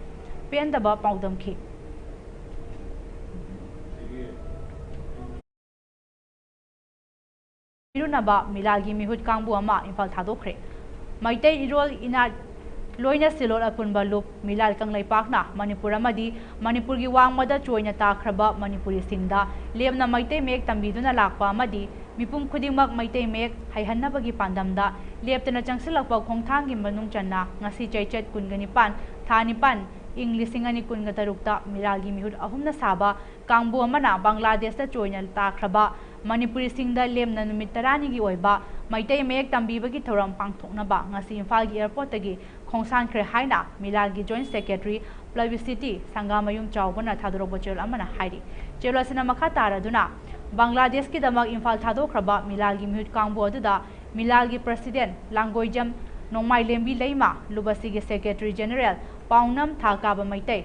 ꯄꯦꯟꯗꯕ ꯄꯥꯎꯗꯝꯈꯤ꯫ ꯏꯔꯨꯅꯕ ꯃꯤꯂꯥꯜꯒꯤ ꯃꯤꯍꯨꯠ ꯀꯥꯡꯕꯨ ꯑꯃ ꯏꯝꯐꯥꯜ ꯊꯥꯗꯣꯛꯈ꯭ꯔꯦ꯫ ꯃꯩꯇꯩ ꯏꯔꯣꯜ ꯏꯅꯥꯠ ꯂꯣꯏꯅ ꯁꯤꯜꯂꯣꯠ ꯑꯄꯨꯟꯕ ꯂꯨꯞ ꯃꯤꯂꯥꯜ ꯀꯪꯂꯩꯄꯥꯛꯅ ꯃꯅꯤꯄꯨꯔ ꯑꯃꯗꯤ ꯃꯅꯤꯄꯨꯔꯒꯤ ꯋꯥꯡꯃꯗ ꯆꯣꯏꯅ ꯇꯥꯈ꯭ꯔꯕ ꯃꯅꯤꯄꯨꯔꯤꯁꯤꯡꯗ ꯂꯦꯝꯅ ꯃꯩꯇꯩ ꯃꯌꯦꯛ ꯇꯝꯕꯤꯗꯨꯅ ꯂꯥꯛꯄ ꯑꯃꯗꯤ ꯃꯤꯄꯨꯝ ꯈꯨꯗꯤꯡꯃꯛ ꯃꯩꯇꯩ ꯃꯌꯦꯛ ꯍꯩꯍꯟꯅꯕꯒꯤ ꯄꯥꯟꯗꯝꯗ ꯂꯦꯞꯇꯅ ꯆꯪꯁꯤꯜꯂꯛꯄ ꯈꯣꯡꯊꯥꯡꯒꯤ ꯃꯅꯨꯡ ꯆꯟꯅ ꯉꯁꯤ ꯆꯩꯆꯠ ꯀꯨꯟꯒ ꯅꯤꯄꯥꯟ, ꯊꯥ ꯅꯤꯄꯥꯟ, ꯏꯪ ꯂꯤꯁꯤꯡ ꯑꯅꯤ ꯀꯨꯟꯒ ꯇꯔꯨꯛꯇ ꯃꯤꯂꯥꯜꯒꯤ ꯃꯤꯍꯨꯠ ꯑꯍꯨꯝꯅ ꯁꯥꯕ ꯀꯥꯡꯕꯨ ꯑꯃꯅ ꯕꯪꯒ꯭ꯂꯥꯗꯦꯁꯇ ꯆꯣꯏꯅ ꯇꯥꯈ꯭ꯔꯕ ꯃꯅꯤꯄꯨꯔꯤꯁꯤꯡꯗ ꯂꯦꯝꯅ ꯅꯨꯃꯤꯠ ꯇꯔꯥꯅꯤꯒꯤ ꯑꯣꯏꯕ ꯃꯩꯇꯩ ꯃꯌꯦꯛ ꯇꯝꯕꯤꯕꯒꯤ ꯊꯧꯔꯝ ꯄꯥꯡꯊꯣꯛꯅꯕ ꯉꯁꯤ ꯏꯝꯐꯥꯜꯒꯤ ꯑꯦꯌꯔꯄꯣꯔꯠꯇꯒꯤ ꯈꯣꯡꯁꯥꯟꯈ꯭ꯔꯦ ꯍꯥꯏꯅ ꯃꯤꯂꯥꯜꯒꯤ ꯖꯣꯏꯟꯠ ꯁꯦꯀ꯭ꯔꯦꯇꯔꯤ ꯄꯕ꯭ꯂꯤꯁꯤꯇꯤ ꯁꯪꯒꯥꯃꯌꯨꯝ ꯆꯥꯎꯕꯅ ꯊꯥꯗꯣꯔꯛꯄ ꯆꯦꯔꯣꯜ ꯑꯃꯅ ꯍꯥꯏꯔꯤ꯫ ꯆꯦꯔꯣꯜ ꯑꯁꯤꯅ ꯃꯈꯥ ꯇꯥꯔꯗꯨꯅ ꯕꯪꯒ꯭ꯂꯥꯗꯦꯁꯀꯤꯗꯃꯛ ꯏꯝꯐꯥꯜ ꯊꯥꯗꯣꯛꯈ꯭ꯔꯕ ꯃꯤꯂꯥꯜꯒꯤ ꯃꯤꯍꯨꯠ ꯀꯥꯡꯕꯨ ꯑꯗꯨꯗ ꯃꯤꯂꯥꯜꯒꯤ ꯄ꯭ꯔꯁꯤꯗꯦꯟꯠ ꯂꯥꯡꯒꯣꯏꯖꯝ ꯅꯣꯡꯃꯥꯏꯂꯦꯝꯕꯤ ꯂꯩꯃ, ꯂꯨꯞ ꯑꯁꯤꯒꯤ ꯁꯦꯀ꯭ꯔꯦꯇꯔꯤ ꯖꯦꯅꯔꯦꯜ ꯄꯥꯎꯅꯝ ꯊꯥ ꯀꯥꯕ ꯃꯩꯇꯩ,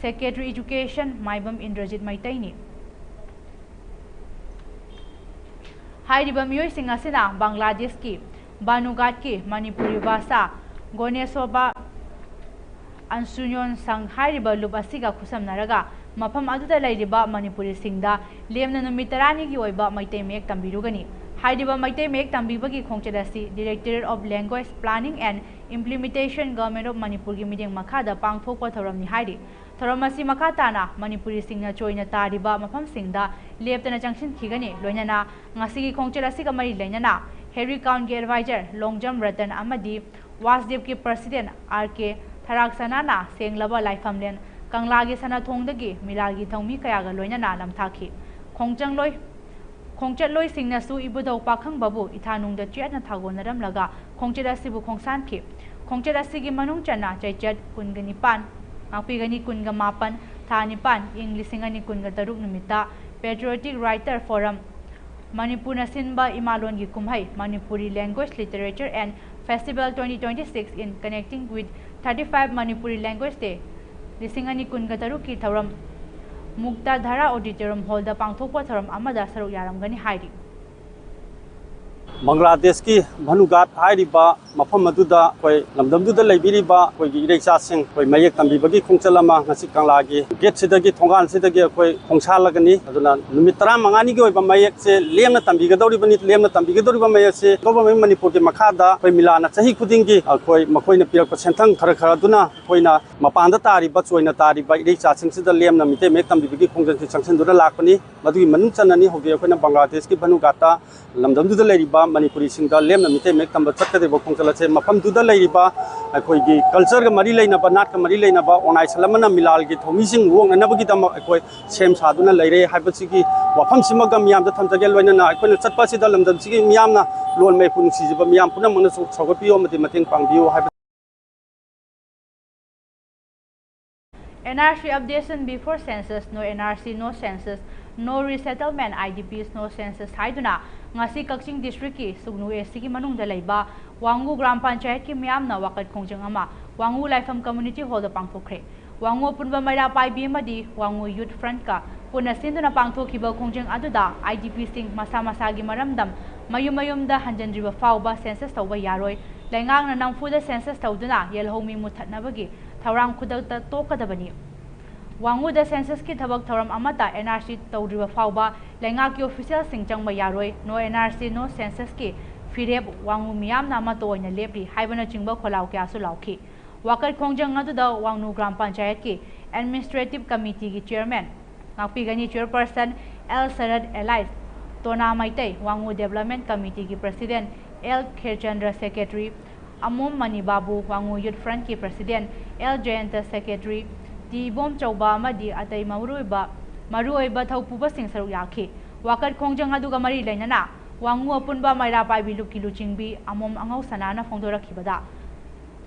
ꯁꯦꯀ꯭ꯔꯦꯇꯔꯤ ꯏꯖꯨꯀꯦꯁꯟ ꯃꯥꯏꯕꯝ ꯏꯟꯗ꯭ꯔꯖꯤꯠ ꯃꯩꯇꯩꯅꯤ꯫ ꯍꯥꯏꯔꯤꯕ ꯃꯤꯑꯣꯏꯁꯤꯡ ꯑꯁꯤꯅ ꯕꯪꯒ꯭ꯂꯥꯗꯦꯁꯀꯤ ꯕꯥꯅꯨꯒꯥꯠꯀꯤ ꯃꯅꯤꯄꯨꯔꯤ ꯚꯥꯁꯥ ꯒꯣꯅꯦꯁꯣꯕꯥ ꯑꯟꯁꯨꯅ꯭ꯌꯣꯟ ꯁꯪ ꯍꯥꯏꯔꯤꯕ ꯂꯨꯞ ꯑꯁꯤꯒ ꯈꯨꯠꯁꯝꯅꯔꯒ ꯃꯐꯝ ꯑꯗꯨꯗ ꯂꯩꯔꯤꯕ ꯃꯅꯤꯄꯨꯔꯤꯁꯤꯡꯗ ꯂꯦꯝꯅ ꯅꯨꯃꯤꯠ ꯇꯔꯥꯅꯤꯒꯤ ꯑꯣꯏꯕ ꯃꯩꯇꯩ ꯃꯌꯦꯛ ꯇꯝꯕꯤꯔꯨꯒꯅꯤ꯫ ꯍꯥꯏꯔꯤꯕ ꯃꯩꯇꯩ ꯃꯌꯦꯛ ꯇꯝꯕꯤꯕꯒꯤ ꯈꯣꯡꯆꯠ ꯑꯁꯤ Directorate of Language Planning and Implementation, Government of ꯃꯅꯤꯄꯨꯔꯒꯤ ꯃꯤꯠꯌꯦꯡ ꯃꯈꯥꯗ ꯄꯥꯡꯊꯣꯛꯄ ꯊꯧꯔꯝꯅꯤ ꯍꯥꯏꯔꯤ꯫ ꯊꯧꯔꯝ ꯑꯁꯤ ꯃꯈꯥ ꯇꯥꯅ ꯃꯅꯤꯄꯨꯔꯤꯁꯤꯡꯅ ꯆꯣꯏꯅ ꯇꯥꯔꯤꯕ ꯃꯐꯝꯁꯤꯡꯗ ꯂꯦꯞꯇꯅ ꯆꯪꯁꯤꯟꯈꯤꯒꯅꯤ꯫ ꯂꯣꯏꯅꯅ ꯉꯁꯤꯒꯤ ꯈꯣꯡꯆꯠ ꯑꯁꯤꯒ ꯃꯔꯤ ꯂꯩꯅꯅ ꯍꯦꯔꯤ ꯀꯥꯎꯟꯒꯤ ꯑꯦꯗꯚꯥꯏꯖꯔ ꯂꯣꯡꯖꯝ ꯔꯇꯟ ꯑꯃꯗꯤ ꯋꯥꯁꯗꯦꯕꯀꯤ ꯄ꯭ꯔꯁꯤꯗꯦꯟꯠ ꯑꯥꯔ ꯀꯦ ꯊꯔꯥꯛꯁꯅꯥꯅ ꯁꯦꯡꯂꯕ ꯂꯥꯏꯐꯝꯂꯦꯟ ꯀꯪꯂꯥꯒꯤ ꯁꯅꯥꯊꯣꯡꯗꯒꯤ ꯃꯤꯂꯥꯜꯒꯤ ꯊꯧꯃꯤ ꯀꯌꯥꯒ ꯂꯣꯏꯅꯅ ꯅꯝꯊꯥꯈꯤ꯫ ꯈꯣꯡꯆꯪꯂꯣꯏ ꯈꯣꯡꯆꯠꯂꯣꯏꯁꯤꯡꯅꯁꯨ ꯏꯕꯨꯙꯧ ꯄꯥꯈꯪꯕꯕꯨ ꯏꯊꯥꯅꯨꯡꯗ ꯆꯦꯠꯅ ꯊꯥꯒꯣꯟꯅꯔꯝꯂꯒ ꯈꯣꯡꯆꯠ ꯑꯁꯤꯕꯨ ꯈꯣꯡꯁꯥꯟꯈꯤ꯫ ꯈꯣꯡꯆꯠ ꯑꯁꯤꯒꯤ ꯃꯅꯨꯡ ꯆꯟꯅ ꯆꯩꯆꯠ ꯀꯨꯟꯒ ꯅꯤꯄꯥꯟ, ꯉꯥꯛꯄꯤꯒꯅꯤ ꯀꯨꯟꯒ ꯃꯥꯄꯟ, ꯊꯥ ꯅꯤꯄꯥꯟ, ꯏꯪ ꯂꯤꯁꯤꯡ ꯑꯅꯤ ꯀꯨꯟꯒ ꯇꯔꯨꯛ ꯅꯨꯃꯤꯠꯇ Patriotic Writer Forum, ꯃꯅꯤꯄꯨꯔꯅ ꯁꯤꯟꯕ ꯏꯃꯥꯂꯣꯟꯒꯤ ꯀꯨꯝꯍꯩ Manipuri Language Literature and Festival twenty twenty-six in Connecting with thirty-five Manipuri Language Day ꯂꯤꯁꯤꯡ ꯑꯅꯤ ꯀꯨꯟꯒ ꯇꯔꯨꯛꯀꯤ ꯊꯧꯔꯝ ꯃꯨꯛꯇꯥ ꯙꯥꯔꯥ ꯑꯣꯗꯤꯇꯣꯔꯤꯌꯝ ꯍꯣꯜꯗ ꯄꯥꯡꯊꯣꯛꯄ ꯊꯧꯔꯝ ꯑꯃꯗ ꯁꯔꯨꯛ ꯌꯥꯔꯝꯒꯅꯤ ꯍꯥꯏꯔꯤ꯫ ꯕꯪꯒ꯭ꯂꯥꯗꯦꯁꯀꯤ ꯚꯅꯨꯒꯥꯠ ꯍꯥꯏꯔꯤꯕ ꯃꯐꯝ ꯑꯗꯨꯗ ꯑꯩꯈꯣꯏ ꯂꯝꯗꯝꯗꯨꯗ ꯂꯩꯕꯤꯔꯤꯕ ꯑꯩꯈꯣꯏꯒꯤ ꯏꯔꯩꯆꯥꯁꯤꯡ ꯑꯩꯈꯣꯏ ꯃꯌꯦꯛ ꯇꯝꯕꯤꯕꯒꯤ ꯈꯣꯡꯆꯠ ꯑꯃ ꯉꯁꯤ ꯀꯪꯂꯥꯒꯤ ꯒꯦꯠꯁꯤꯗꯒꯤ, ꯊꯣꯡꯒꯥꯟꯁꯤꯗꯒꯤ ꯑꯩꯈꯣꯏ ꯈꯣꯡꯁꯥꯜꯂꯒꯅꯤ꯫ ꯑꯗꯨꯅ ꯅꯨꯃꯤꯠ ꯇꯔꯥꯃꯉꯥꯅꯤꯒꯤ ꯑꯣꯏꯕ ꯃꯌꯦꯛꯁꯦ ꯂꯦꯝꯅ ꯇꯝꯕꯤꯒꯗꯧꯔꯤꯕꯅꯤ꯫ ꯂꯦꯝꯅ ꯇꯝꯕꯤꯒꯗꯧꯔꯤꯕ ꯃꯌꯦꯛꯁꯦ Government ꯃꯅꯤꯄꯨꯔꯒꯤ ꯃꯈꯥꯗ ꯑꯩꯈꯣꯏ ꯃꯤꯂꯥꯅ ꯆꯍꯤ ꯈꯨꯗꯤꯡꯒꯤ ꯑꯩꯈꯣꯏ ꯃꯈꯣꯏꯅ ꯄꯤꯔꯛꯄ ꯁꯦꯟꯊꯪ ꯈꯔ ꯈꯔ ꯑꯗꯨꯅ ꯑꯩꯈꯣꯏꯅ ꯃꯄꯥꯟꯗ ꯇꯥꯔꯤꯕ, ꯆꯣꯏꯅ ꯇꯥꯔꯤꯕ ꯏꯔꯩꯆꯥꯁꯤꯡꯁꯤꯗ ꯂꯦꯝꯅ ꯃꯤꯇꯩ ꯃꯌꯦꯛ ꯇꯝꯕꯤꯕꯒꯤ ꯈꯣꯡꯖꯪꯁꯤ ꯆꯪꯁꯤꯟꯗꯨꯅ ꯂꯥꯛꯄꯅꯤ꯫ ꯃꯗꯨꯒꯤ ꯃꯅꯨꯡ ꯆꯟꯅꯅꯤ ꯍꯧꯖꯤꯛ ꯑꯩꯈꯣꯏꯅ ꯕꯪꯒ꯭ꯂꯥꯗꯦꯁꯀꯤ ꯚꯅꯨꯒꯥꯠꯇ ꯂꯝꯗꯝꯗꯨꯗ ꯂꯩꯔꯤꯕ ꯃꯅꯤꯄꯨꯔꯤꯁꯤꯡꯗ ꯂꯦꯝꯅ ꯃꯤꯇꯩ ꯃꯌꯦꯛ ꯇꯝꯕ ꯆꯠꯀꯗꯧꯔꯤꯕ ꯈꯣꯡꯆꯠ ꯑꯁꯦ ꯃꯐꯝꯗꯨꯗ ꯂꯩꯔꯤꯕ ꯑꯩꯈꯣꯏꯒꯤ cultureꯒ ꯃꯔꯤ ꯂꯩꯅꯕ, ꯅꯥꯠꯀ ꯃꯔꯤ ꯂꯩꯅꯕ organization ꯑꯃꯅ ꯃꯤꯂꯥꯜꯒꯤ ꯊꯧꯃꯤꯁꯤꯡ ꯑꯣꯛꯅꯅꯕꯒꯤꯗꯃꯛ ꯑꯩꯈꯣꯏ ꯁꯦꯝ ꯁꯥꯗꯨꯅ ꯂꯩꯔꯦ ꯍꯥꯏꯕꯁꯤꯒꯤ ꯋꯥꯐꯝꯁꯤꯃꯒ ꯃꯤꯌꯥꯝꯗ ꯊꯝꯖꯒꯦ꯫ ꯂꯣꯏꯅꯅ ꯑꯩꯈꯣꯏꯅ ꯆꯠꯄ ꯑꯁꯤꯗ ꯂꯝꯗꯝꯁꯤꯒꯤ ꯃꯤꯌꯥꯝꯅ ꯂꯣꯟ ꯃꯩꯐꯨ ꯅꯨꯡꯁꯤꯖꯕ ꯃꯤꯌꯥꯝ ꯄꯨꯝꯅꯃꯛꯅꯁꯨ ꯁꯧꯒꯠꯄꯤꯌꯨ ꯑꯃꯗꯤ ꯃꯇꯦꯡ ꯄꯥꯡꯕꯤꯌꯨ ꯍꯥꯏꯕ NRC updation before census, no NRC, no census, no resettlement, IDPs, no census ꯍꯥꯏꯗꯨꯅ ꯉꯁꯤ ꯀꯛꯆꯤꯡ districtꯀꯤ ꯁꯨꯒꯅꯨ ACꯒꯤ ꯃꯅꯨꯡꯗ ꯂꯩꯕ ꯋꯥꯉꯨ ꯒ꯭ꯔꯥꯝ ꯄꯟꯆꯥꯌꯠꯀꯤ ꯃꯤꯌꯥꯝꯅ ꯋꯥꯀꯠ ꯈꯣꯡꯖꯪ ꯑꯃ ꯋꯥꯉꯨ ꯂꯥꯏꯐꯝ community hallꯗ ꯄꯥꯡꯊꯣꯛꯈ꯭ꯔꯦ꯫ ꯋꯥꯉꯨ ꯑꯄꯨꯟꯕ ꯃꯩꯔꯥ ꯄꯥꯏꯕꯤ ꯑꯃꯗꯤ ꯋꯥꯉꯨ Youth Frontꯀ ꯄꯨꯟꯅ ꯁꯤꯟꯗꯨꯅ ꯄꯥꯡꯊꯣꯛꯈꯤꯕ ꯈꯣꯡꯖꯪ ꯑꯗꯨꯗ IDPꯁꯤꯡ ꯃꯁꯥ ꯃꯁꯥꯒꯤ ꯃꯔꯝꯗꯝ ꯃꯌꯨꯝ ꯃꯌꯨꯝꯗ ꯍꯟꯖꯤꯟꯗ꯭ꯔꯤꯕ ꯐꯥꯎꯕ census ꯇꯧꯕ ꯌꯥꯔꯣꯏ, ꯂꯩꯉꯥꯛꯅ ꯅꯝꯐꯨꯗ census ꯇꯧꯗꯨꯅ ꯌꯦꯜꯍꯧꯃꯤ ꯃꯨꯠꯊꯠꯅꯕꯒꯤ ꯊꯧꯔꯥꯡ ꯈꯨꯗꯛꯇ ꯇꯣꯛꯀꯗꯕꯅꯤ꯫ ꯋꯥꯉꯨꯗ censusꯀꯤ ꯊꯕꯛ ꯊꯧꯔꯝ ꯑꯃꯠꯇ NRC ꯇꯧꯗ꯭ꯔꯤꯕ ꯐꯥꯎꯕ ꯂꯩꯉꯥꯛꯀꯤ officialꯁꯤꯡ ꯆꯪꯕ ꯌꯥꯔꯣꯏ, no NRC, no censusꯀꯤ ꯐꯤꯔꯦꯞ ꯋꯥꯉꯨ ꯃꯤꯌꯥꯝꯅ ꯑꯃꯠꯇ ꯑꯣꯏꯅ ꯂꯦꯞꯂꯤ ꯍꯥꯏꯕꯅꯆꯤꯡꯕ ꯈꯣꯜꯂꯥꯎ ꯀꯌꯥꯁꯨ ꯂꯥꯎꯈꯤ꯫ ꯋꯥꯀꯠ ꯈꯣꯡꯖꯪ ꯑꯗꯨꯗ ꯋꯥꯡꯅꯨ ꯒ꯭ꯔꯥꯝ ꯄꯟꯆꯥꯌꯠꯀꯤ Administrative Committeeꯒꯤ Chairman ꯉꯥꯛꯄꯤꯒꯅꯤ Chairperson L Sarat alias Tona Meitei, Wangoo Development Committeeꯒꯤ President L Kherchandra, Secretary Amom Mani Babu, Wangoo Youth Frontꯀꯤ President L Jayanta, Secretary T Ibomchouba ꯑꯃꯗꯤ ꯑꯇꯩ ꯃꯔꯨꯑꯣꯏꯕ, ꯃꯔꯨꯑꯣꯏꯕ ꯊꯧꯄꯨꯕꯁꯤꯡ ꯁꯔꯨꯛ ꯌꯥꯈꯤ꯫ ꯋꯥꯀꯠ ꯈꯣꯡꯖꯪ ꯑꯗꯨꯒ ꯃꯔꯤ ꯂꯩꯅꯅ ꯋꯥꯉꯨ ꯑꯄꯨꯟꯕ ꯃꯩꯔꯥ ꯄꯥꯏꯕꯤ ꯂꯨꯞꯀꯤ ꯂꯨꯆꯤꯡꯕꯤ ꯑꯃꯣꯝ ꯑꯉꯧ ꯁꯅꯥꯅ ꯐꯣꯡꯗꯣꯔꯛꯈꯤꯕꯗ,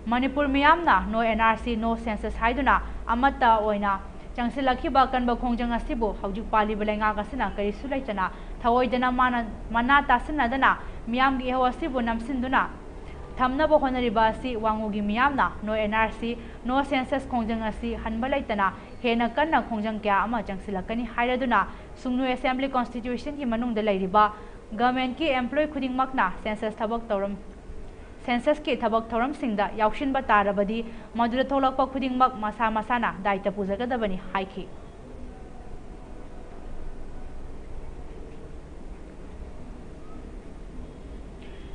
ꯃꯅꯤꯄꯨꯔ ꯃꯤꯌꯥꯝꯅ no NRC, no census ꯍꯥꯏꯗꯨꯅ ꯑꯃꯠꯇ ꯑꯣꯏꯅ ꯆꯪꯁꯤꯜꯂꯛꯈꯤꯕ ꯑꯀꯟꯕ ꯈꯣꯡꯖꯪ ꯑꯁꯤꯕꯨ ꯍꯧꯖꯤꯛ ꯄꯥꯜꯂꯤꯕ ꯂꯩꯉꯥꯛ ꯑꯁꯤꯅ ꯀꯔꯤꯁꯨ ꯂꯩꯇꯅ ꯊꯑꯣꯏꯗꯅ ꯃꯥꯅ, ꯃꯅꯥ ꯇꯥꯁꯤꯟꯅꯗꯅ ꯃꯤꯌꯥꯝꯒꯤ ꯏꯍꯧ ꯑꯁꯤꯕꯨ ꯅꯝꯁꯤꯟꯗꯨꯅ ꯊꯝꯅꯕ ꯍꯣꯠꯅꯔꯤꯕ ꯑꯁꯤ ꯋꯥꯉꯨꯒꯤ ꯃꯤꯌꯥꯝꯅ no NRC, no census ꯈꯣꯡꯖꯪ ꯑꯁꯤ ꯍꯟꯕ ꯂꯩꯇꯅ ꯍꯦꯟꯅ ꯀꯟꯅ ꯈꯣꯡꯖꯪ ꯀꯌꯥ ꯑꯃ ꯆꯪꯁꯤꯜꯂꯛꯀꯅꯤ ꯍꯥꯏꯔꯗꯨꯅ ꯁꯨꯡꯅꯨ Assembly Constituencyꯒꯤ ꯃꯅꯨꯡꯗ ꯂꯩꯔꯤꯕ ꯒꯚꯔꯟꯃꯦꯟꯠꯀꯤ ꯑꯦꯝꯄ꯭ꯂꯣꯌꯤ ꯈꯨꯗꯤꯡꯃꯛꯅ ꯁꯦꯟꯁꯁ ꯊꯕꯛ ꯊꯧꯔꯝ ꯁꯦꯟꯁꯁꯀꯤ ꯊꯕꯛ ꯊꯧꯔꯝꯁꯤꯡꯗ ꯌꯥꯎꯁꯤꯟꯕ ꯇꯥꯔꯕꯗꯤ ꯃꯗꯨꯗ ꯊꯣꯛꯂꯛꯄ ꯈꯨꯗꯤꯡꯃꯛ ꯃꯁꯥ ꯃꯁꯥꯅ ꯗꯥꯏꯇ ꯄꯨꯖꯒꯗꯕꯅꯤ ꯍꯥꯏꯈꯤ꯫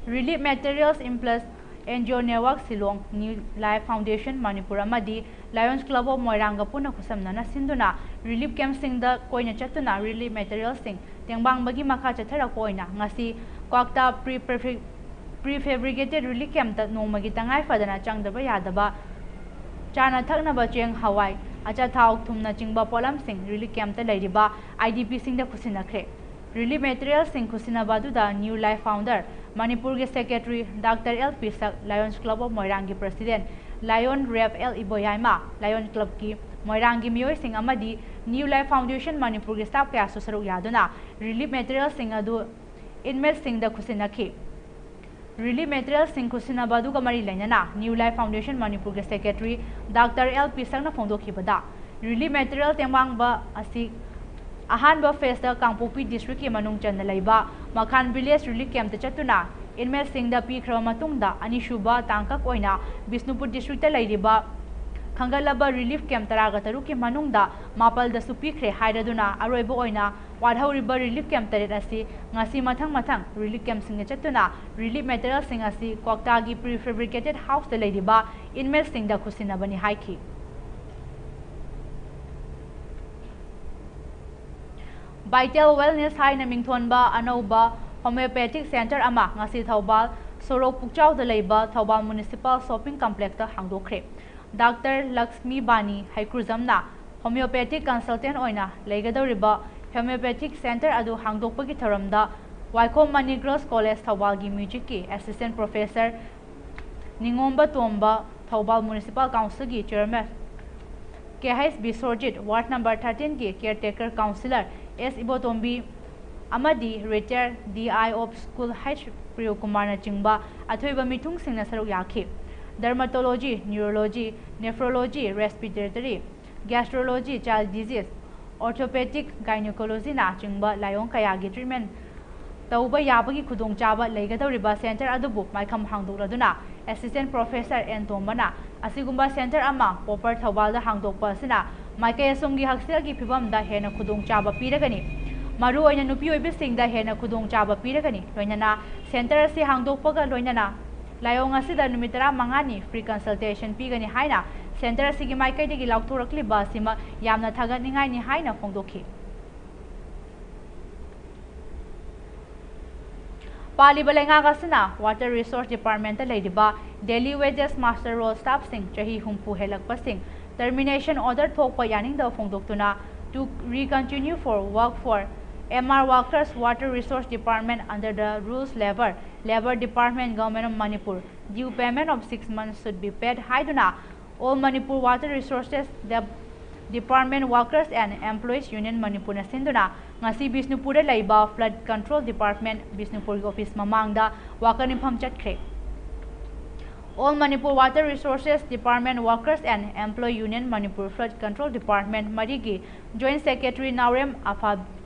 Relief Materials in Plus, NGO Network Shillong, New Life Foundation Manipur ꯑꯃꯗꯤ Lions Club of ꯃꯣꯏꯔꯥꯡꯒ ꯄꯨꯟꯅ ꯈꯨꯠꯁꯝꯅꯅ ꯁꯤꯟꯗꯨꯅ ꯔꯤꯂꯤꯐ ꯀꯦꯝꯞꯁꯤꯡꯗ ꯀꯣꯏꯅ ꯆꯠꯇꯨꯅ ꯔꯤꯂꯤꯐ ꯃꯦꯇꯔꯤꯌꯦꯜꯁꯤꯡ ꯇꯦꯡꯕꯥꯡꯕꯒꯤ ꯃꯈꯥ ꯆꯠꯊꯔꯛꯄ ꯑꯣꯏꯅ ꯉꯁꯤ ꯀ꯭ꯋꯥꯛꯇꯥ ꯄ꯭ꯔꯤ ꯄ꯭ꯔꯤꯐꯦꯕ꯭ꯔꯤꯀꯦꯇꯦꯠ ꯔꯤꯂꯤꯐ ꯀꯦꯝꯞꯇ ꯅꯣꯡꯃꯒꯤ ꯇꯉꯥꯏ ꯐꯗꯅ ꯆꯪꯗꯕ ꯌꯥꯗꯕ ꯆꯥꯅ ꯊꯛꯅꯕ ꯆꯦꯡ, ꯍꯋꯥꯏ, ꯑꯆꯥꯊꯥꯎ, ꯊꯨꯝꯅꯆꯤꯡꯕ ꯄꯣꯠꯂꯝꯁꯤꯡ ꯔꯤꯂꯤꯐ ꯀꯦꯝꯞꯇ ꯂꯩꯔꯤꯕ IDPꯁꯤꯡꯗ ꯈꯨꯠꯁꯤꯟꯅꯈ꯭ꯔꯦ꯫ ꯔꯤꯂꯤꯐ ꯃꯦꯇꯔꯤꯌꯦꯜꯁꯤꯡ ꯈꯨꯠꯁꯤꯟꯅꯕ ꯑꯗꯨꯗ ꯅ꯭ꯌꯨ ꯂꯥꯏꯐ ꯐꯥꯎꯟꯗꯔ ꯃꯅꯤꯄꯨꯔꯒꯤ secretary doctor L Pishak, lions club of ꯃꯣꯏꯔꯥꯡꯒꯤ president lion rep L Iboyaima, lion ꯀ꯭ꯂꯕꯀꯤ ꯃꯣꯏꯔꯥꯡꯒꯤ ꯃꯤꯑꯣꯏꯁꯤꯡ ꯑꯃꯗꯤ ꯅ꯭ꯌꯨ ꯂꯥꯏꯐ ꯐꯥꯎꯟꯗꯦꯁꯟ ꯃꯅꯤꯄꯨꯔꯒꯤ ꯁ꯭ꯇꯥꯐ ꯀꯌꯥꯁꯨ ꯁꯔꯨꯛ ꯌꯥꯗꯨꯅ ꯔꯤꯂꯤꯐ ꯃꯦꯇꯔꯤꯌꯦꯜꯁꯤꯡ ꯑꯗꯨ ꯏꯟꯃꯦꯠꯁꯤꯡꯗ ꯈꯨꯠꯁꯤꯟꯅꯈꯤ꯫ ꯔꯤꯂꯤꯐ ꯃꯦꯇꯔꯤꯌꯦꯜꯁꯤꯡ ꯈꯨꯠꯁꯤꯟꯅꯕ ꯑꯗꯨꯒ ꯃꯔꯤ ꯂꯩꯅꯅ ꯅ꯭ꯌꯨ ꯂꯥꯏꯐ ꯐꯥꯎꯟꯗꯦꯁꯟ ꯃꯅꯤꯄꯨꯔꯒꯤ ꯁꯦꯀ꯭ꯔꯦꯇꯔꯤ ꯗꯥꯛꯇꯔ ꯑꯦꯜ ꯄꯤꯁꯛꯅ ꯐꯣꯡꯗꯣꯛꯈꯤꯕꯗ, ꯔꯤꯂꯤꯐ ꯃꯦꯇꯔꯤꯌꯦꯜ ꯇꯦꯡꯕꯥꯡꯕ ꯑꯁꯤ ꯑꯍꯥꯟꯕ ꯐꯦꯖꯇ ꯀꯥꯡꯄꯣꯛꯄꯤ ꯗꯤꯁꯇ꯭ꯔꯤꯛꯀꯤ ꯃꯅꯨꯡ ꯆꯟꯅ ꯂꯩꯕ ꯃꯈꯥꯟ ꯚꯤꯂꯦꯖ ꯔꯤꯂꯤꯐ ꯀꯦꯝꯞꯇ ꯆꯠꯇꯨꯅ ꯏꯟꯃꯦꯠꯁꯤꯡꯗ ꯄꯤꯈ꯭ꯔꯕ ꯃꯇꯨꯡꯗ, ꯑꯅꯤꯁꯨꯕ ꯇꯥꯡꯀꯛ ꯑꯣꯏꯅ ꯕꯤꯁꯅꯨꯄꯨꯔ ꯗꯤꯁꯇ꯭ꯔꯤꯛꯇ ꯂꯩꯔꯤꯕ ꯈꯟꯒꯠꯂꯕ ꯔꯤꯂꯤꯐ ꯀꯦꯝꯞ ꯇꯔꯥꯒ ꯇꯔꯨꯛꯀꯤ ꯃꯅꯨꯡꯗ ꯃꯥꯄꯜꯗꯁꯨ ꯄꯤꯈ꯭ꯔꯦ ꯍꯥꯏꯔꯗꯨꯅ, ꯑꯔꯣꯏꯕ ꯑꯣꯏꯅ ꯋꯥꯠꯍꯧꯔꯤꯕ ꯔꯤꯂꯤꯐ ꯀꯦꯝꯞ ꯇꯔꯦꯠ ꯑꯁꯤ ꯉꯁꯤ ꯃꯊꯪ ꯃꯊꯪ ꯔꯤꯂꯤꯐ ꯀꯦꯝꯞꯁꯤꯡꯗ ꯆꯠꯇꯨꯅ ꯔꯤꯂꯤꯐ ꯃꯦꯇꯔꯤꯌꯦꯜꯁꯤꯡ ꯑꯁꯤ ꯀ꯭ꯋꯥꯛꯇꯥꯒꯤ ꯄ꯭ꯔꯤ ꯐꯦꯕ꯭ꯔꯤꯀꯦꯇꯦꯠ ꯍꯥꯎꯁꯇ ꯂꯩꯔꯤꯕ ꯏꯟꯃꯦꯠꯁꯤꯡꯗ ꯈꯨꯠꯁꯤꯟꯅꯕꯅꯤ ꯍꯥꯏꯈꯤ꯫ ꯚꯥꯏꯇꯦꯜ ꯋꯦꯜꯅꯦꯁ ꯍꯥꯏꯅ ꯃꯤꯡꯊꯣꯟꯕ ꯑꯅꯧꯕ ꯍꯣꯃꯤꯌꯣꯄꯦꯊꯤꯛ ꯁꯦꯟꯇꯔ ꯑꯃ ꯉꯁꯤ ꯊꯧꯕꯥꯜ ꯁꯣꯔꯣꯛ ꯄꯨꯛꯆꯥꯎꯗ ꯂꯩꯕ ꯊꯧꯕꯥꯜ ꯃ꯭ꯌꯨꯅꯤꯁꯤꯄꯥꯜ ꯁꯣꯞꯄꯤꯡ ꯀꯝꯄ꯭ꯂꯦꯛꯁꯇ ꯍꯥꯡꯗꯣꯛꯈ꯭ꯔꯦ꯫ ꯗꯥꯛꯇꯔ ꯂꯛꯁꯃꯤ ꯕꯥꯅꯤ ꯍꯩꯀ꯭ꯔꯨꯖꯝꯅ ꯍꯣꯃꯤꯌꯣꯄꯦꯊꯤꯛ ꯀꯟꯁꯜꯇꯦꯟꯠ ꯑꯣꯏꯅ ꯂꯩꯒꯗꯧꯔꯤꯕ ꯍꯣꯃꯤꯌꯣꯄꯦꯊꯤꯛ ꯁꯦꯟꯇꯔ ꯑꯗꯨ ꯍꯥꯡꯗꯣꯛꯄꯒꯤ ꯊꯧꯔꯝꯗ ꯋꯥꯏꯈꯣꯝ ꯃꯅꯤ ꯒꯔꯜꯁ ꯀꯣꯂꯦꯖ ꯊꯧꯕꯥꯜꯒꯤ ꯃ꯭ꯌꯨꯖꯤꯛꯀꯤ assistant professor Ningomba Tomba, Thoubal municipal ꯀꯥꯎꯟꯁꯤꯜꯒꯤ chairman K H Biswarjit, ward number ꯊꯥꯔꯇꯤꯟꯒꯤ ꯀꯦꯌꯔꯇꯦꯀꯔ ꯀꯥꯎꯟꯁꯤꯂꯔ ꯑꯦꯁ ꯏꯕꯣꯇꯣꯝꯕꯤ ꯑꯃꯗꯤ retired DI of school H ꯄ꯭ꯔꯤꯌꯣꯀꯨꯃꯥꯔꯅꯆꯤꯡꯕ ꯑꯊꯣꯏꯕ ꯃꯤꯊꯨꯡꯁꯤꯡꯅ ꯁꯔꯨꯛ ꯌꯥꯈꯤ꯫ Dermatology, neurology, nephrology, respiratory, gastrology, child disease, orthopaedic, ꯒꯥꯏꯅꯣꯀꯣꯂꯣꯖꯤꯅꯆꯤꯡꯕ ꯂꯥꯏꯑꯣꯡ ꯀꯌꯥꯒꯤ ꯇ꯭ꯔꯤꯠꯃꯦꯟ ꯇꯧꯕ ꯌꯥꯕꯒꯤ ꯈꯨꯗꯣꯡꯆꯥꯕ ꯂꯩꯒꯗꯧꯔꯤꯕ ꯁꯦꯟꯇꯔ ꯑꯗꯨꯕꯨ ꯃꯥꯏꯈꯝ ꯍꯥꯡꯗꯣꯛꯂꯗꯨꯅ ꯑꯦꯁꯤꯁꯇꯦꯟ ꯄ꯭ꯔꯣꯐꯦꯁꯔ ꯑꯦꯟ ꯇꯣꯝꯕꯅ ꯑꯁꯤꯒꯨꯝꯕ ꯁꯦꯟꯇꯔ ꯑꯃ ꯄꯣꯄꯔ ꯊꯧꯕꯥꯜꯗ ꯍꯥꯡꯗꯣꯛꯄ ꯑꯁꯤꯅ ꯃꯥꯏꯀꯩ ꯑꯁꯣꯝꯒꯤ ꯍꯛꯁꯦꯜꯒꯤ ꯐꯤꯕꯝꯗ ꯍꯦꯟꯅ ꯈꯨꯗꯣꯡꯆꯥꯕ ꯄꯤꯔꯒꯅꯤ꯫ ꯃꯔꯨꯑꯣꯏꯅ ꯅꯨꯄꯤ ꯑꯣꯏꯕꯤꯁꯤꯡꯗ ꯍꯦꯟꯅ ꯈꯨꯗꯣꯡꯆꯥꯕ ꯄꯤꯔꯒꯅꯤ꯫ ꯂꯣꯏꯅꯅ ꯁꯦꯟꯇꯔ ꯑꯁꯤ ꯍꯥꯡꯗꯣꯛꯄꯒ ꯂꯣꯏꯅꯅ ꯂꯥꯏꯑꯣꯡ ꯑꯁꯤꯗ ꯅꯨꯃꯤꯠ ꯇꯔꯥꯃꯉꯥꯅꯤ ꯐ꯭ꯔꯤ ꯀꯟꯁꯜꯇꯦꯁꯟ ꯄꯤꯒꯅꯤ ꯍꯥꯏꯅ ꯁꯦꯟꯇꯔ ꯑꯁꯤꯒꯤ ꯃꯥꯏꯀꯩꯗꯒꯤ ꯂꯥꯎꯊꯣꯔꯛꯂꯤꯕ ꯑꯁꯤꯃꯛ ꯌꯥꯝꯅ ꯊꯥꯒꯠꯅꯤꯡꯉꯥꯏꯅꯤ ꯍꯥꯏꯅ ꯐꯣꯡꯗꯣꯛꯈꯤ꯫ ꯄꯥꯜꯂꯤꯕ ꯂꯩꯉꯥꯛ ꯑꯁꯤꯅ ꯋꯥꯇꯔ ꯔꯤꯁꯣꯔꯁ ꯗꯤꯄꯥꯔꯠꯃꯦꯟꯇ ꯂꯩꯔꯤꯕ ꯗꯦꯂꯤ ꯋꯦꯖꯦꯁ ꯃꯥꯁꯇꯔ ꯔꯣꯜ ꯁ꯭ꯇꯥꯐꯁꯤꯡ ꯆꯍꯤ ꯍꯨꯝꯐꯨ ꯍꯦꯜꯂꯛꯄꯁꯤꯡ ꯇꯔꯃꯤꯅꯦꯁꯟ ꯑꯣꯔꯗꯔ ꯊꯣꯛꯄ ꯌꯥꯅꯤꯡꯗꯕ ꯐꯣꯡꯗꯣꯛꯇꯨꯅ to recontinue for work for M R workers, Water Resource Department under the rules labour, Labour Department, Government of Manipur, due payment of six months should be paid ꯍꯥꯏꯗꯨꯅ All Manipur Water Resources Department Workers and Employees Union ꯃꯅꯤꯄꯨꯔꯅ ꯁꯤꯟꯗꯨꯅ ꯉꯁꯤ ꯕꯤꯁꯅꯨꯄꯨꯔꯗ ꯂꯩꯕ Flood Control Department ꯕꯤꯁꯅꯨꯄꯨꯔꯒꯤ office ꯃꯃꯥꯡꯗ ꯋꯥꯀꯠ ꯃꯤꯐꯝ ꯆꯠꯈ꯭ꯔꯦ꯫ All Manipur Water Resources Department Workers and Employee Union Manipur Flood Control Department ꯃꯔꯤꯒꯤ Joint Secretary ꯅꯥꯎꯔꯦꯝ ꯑꯐꯥ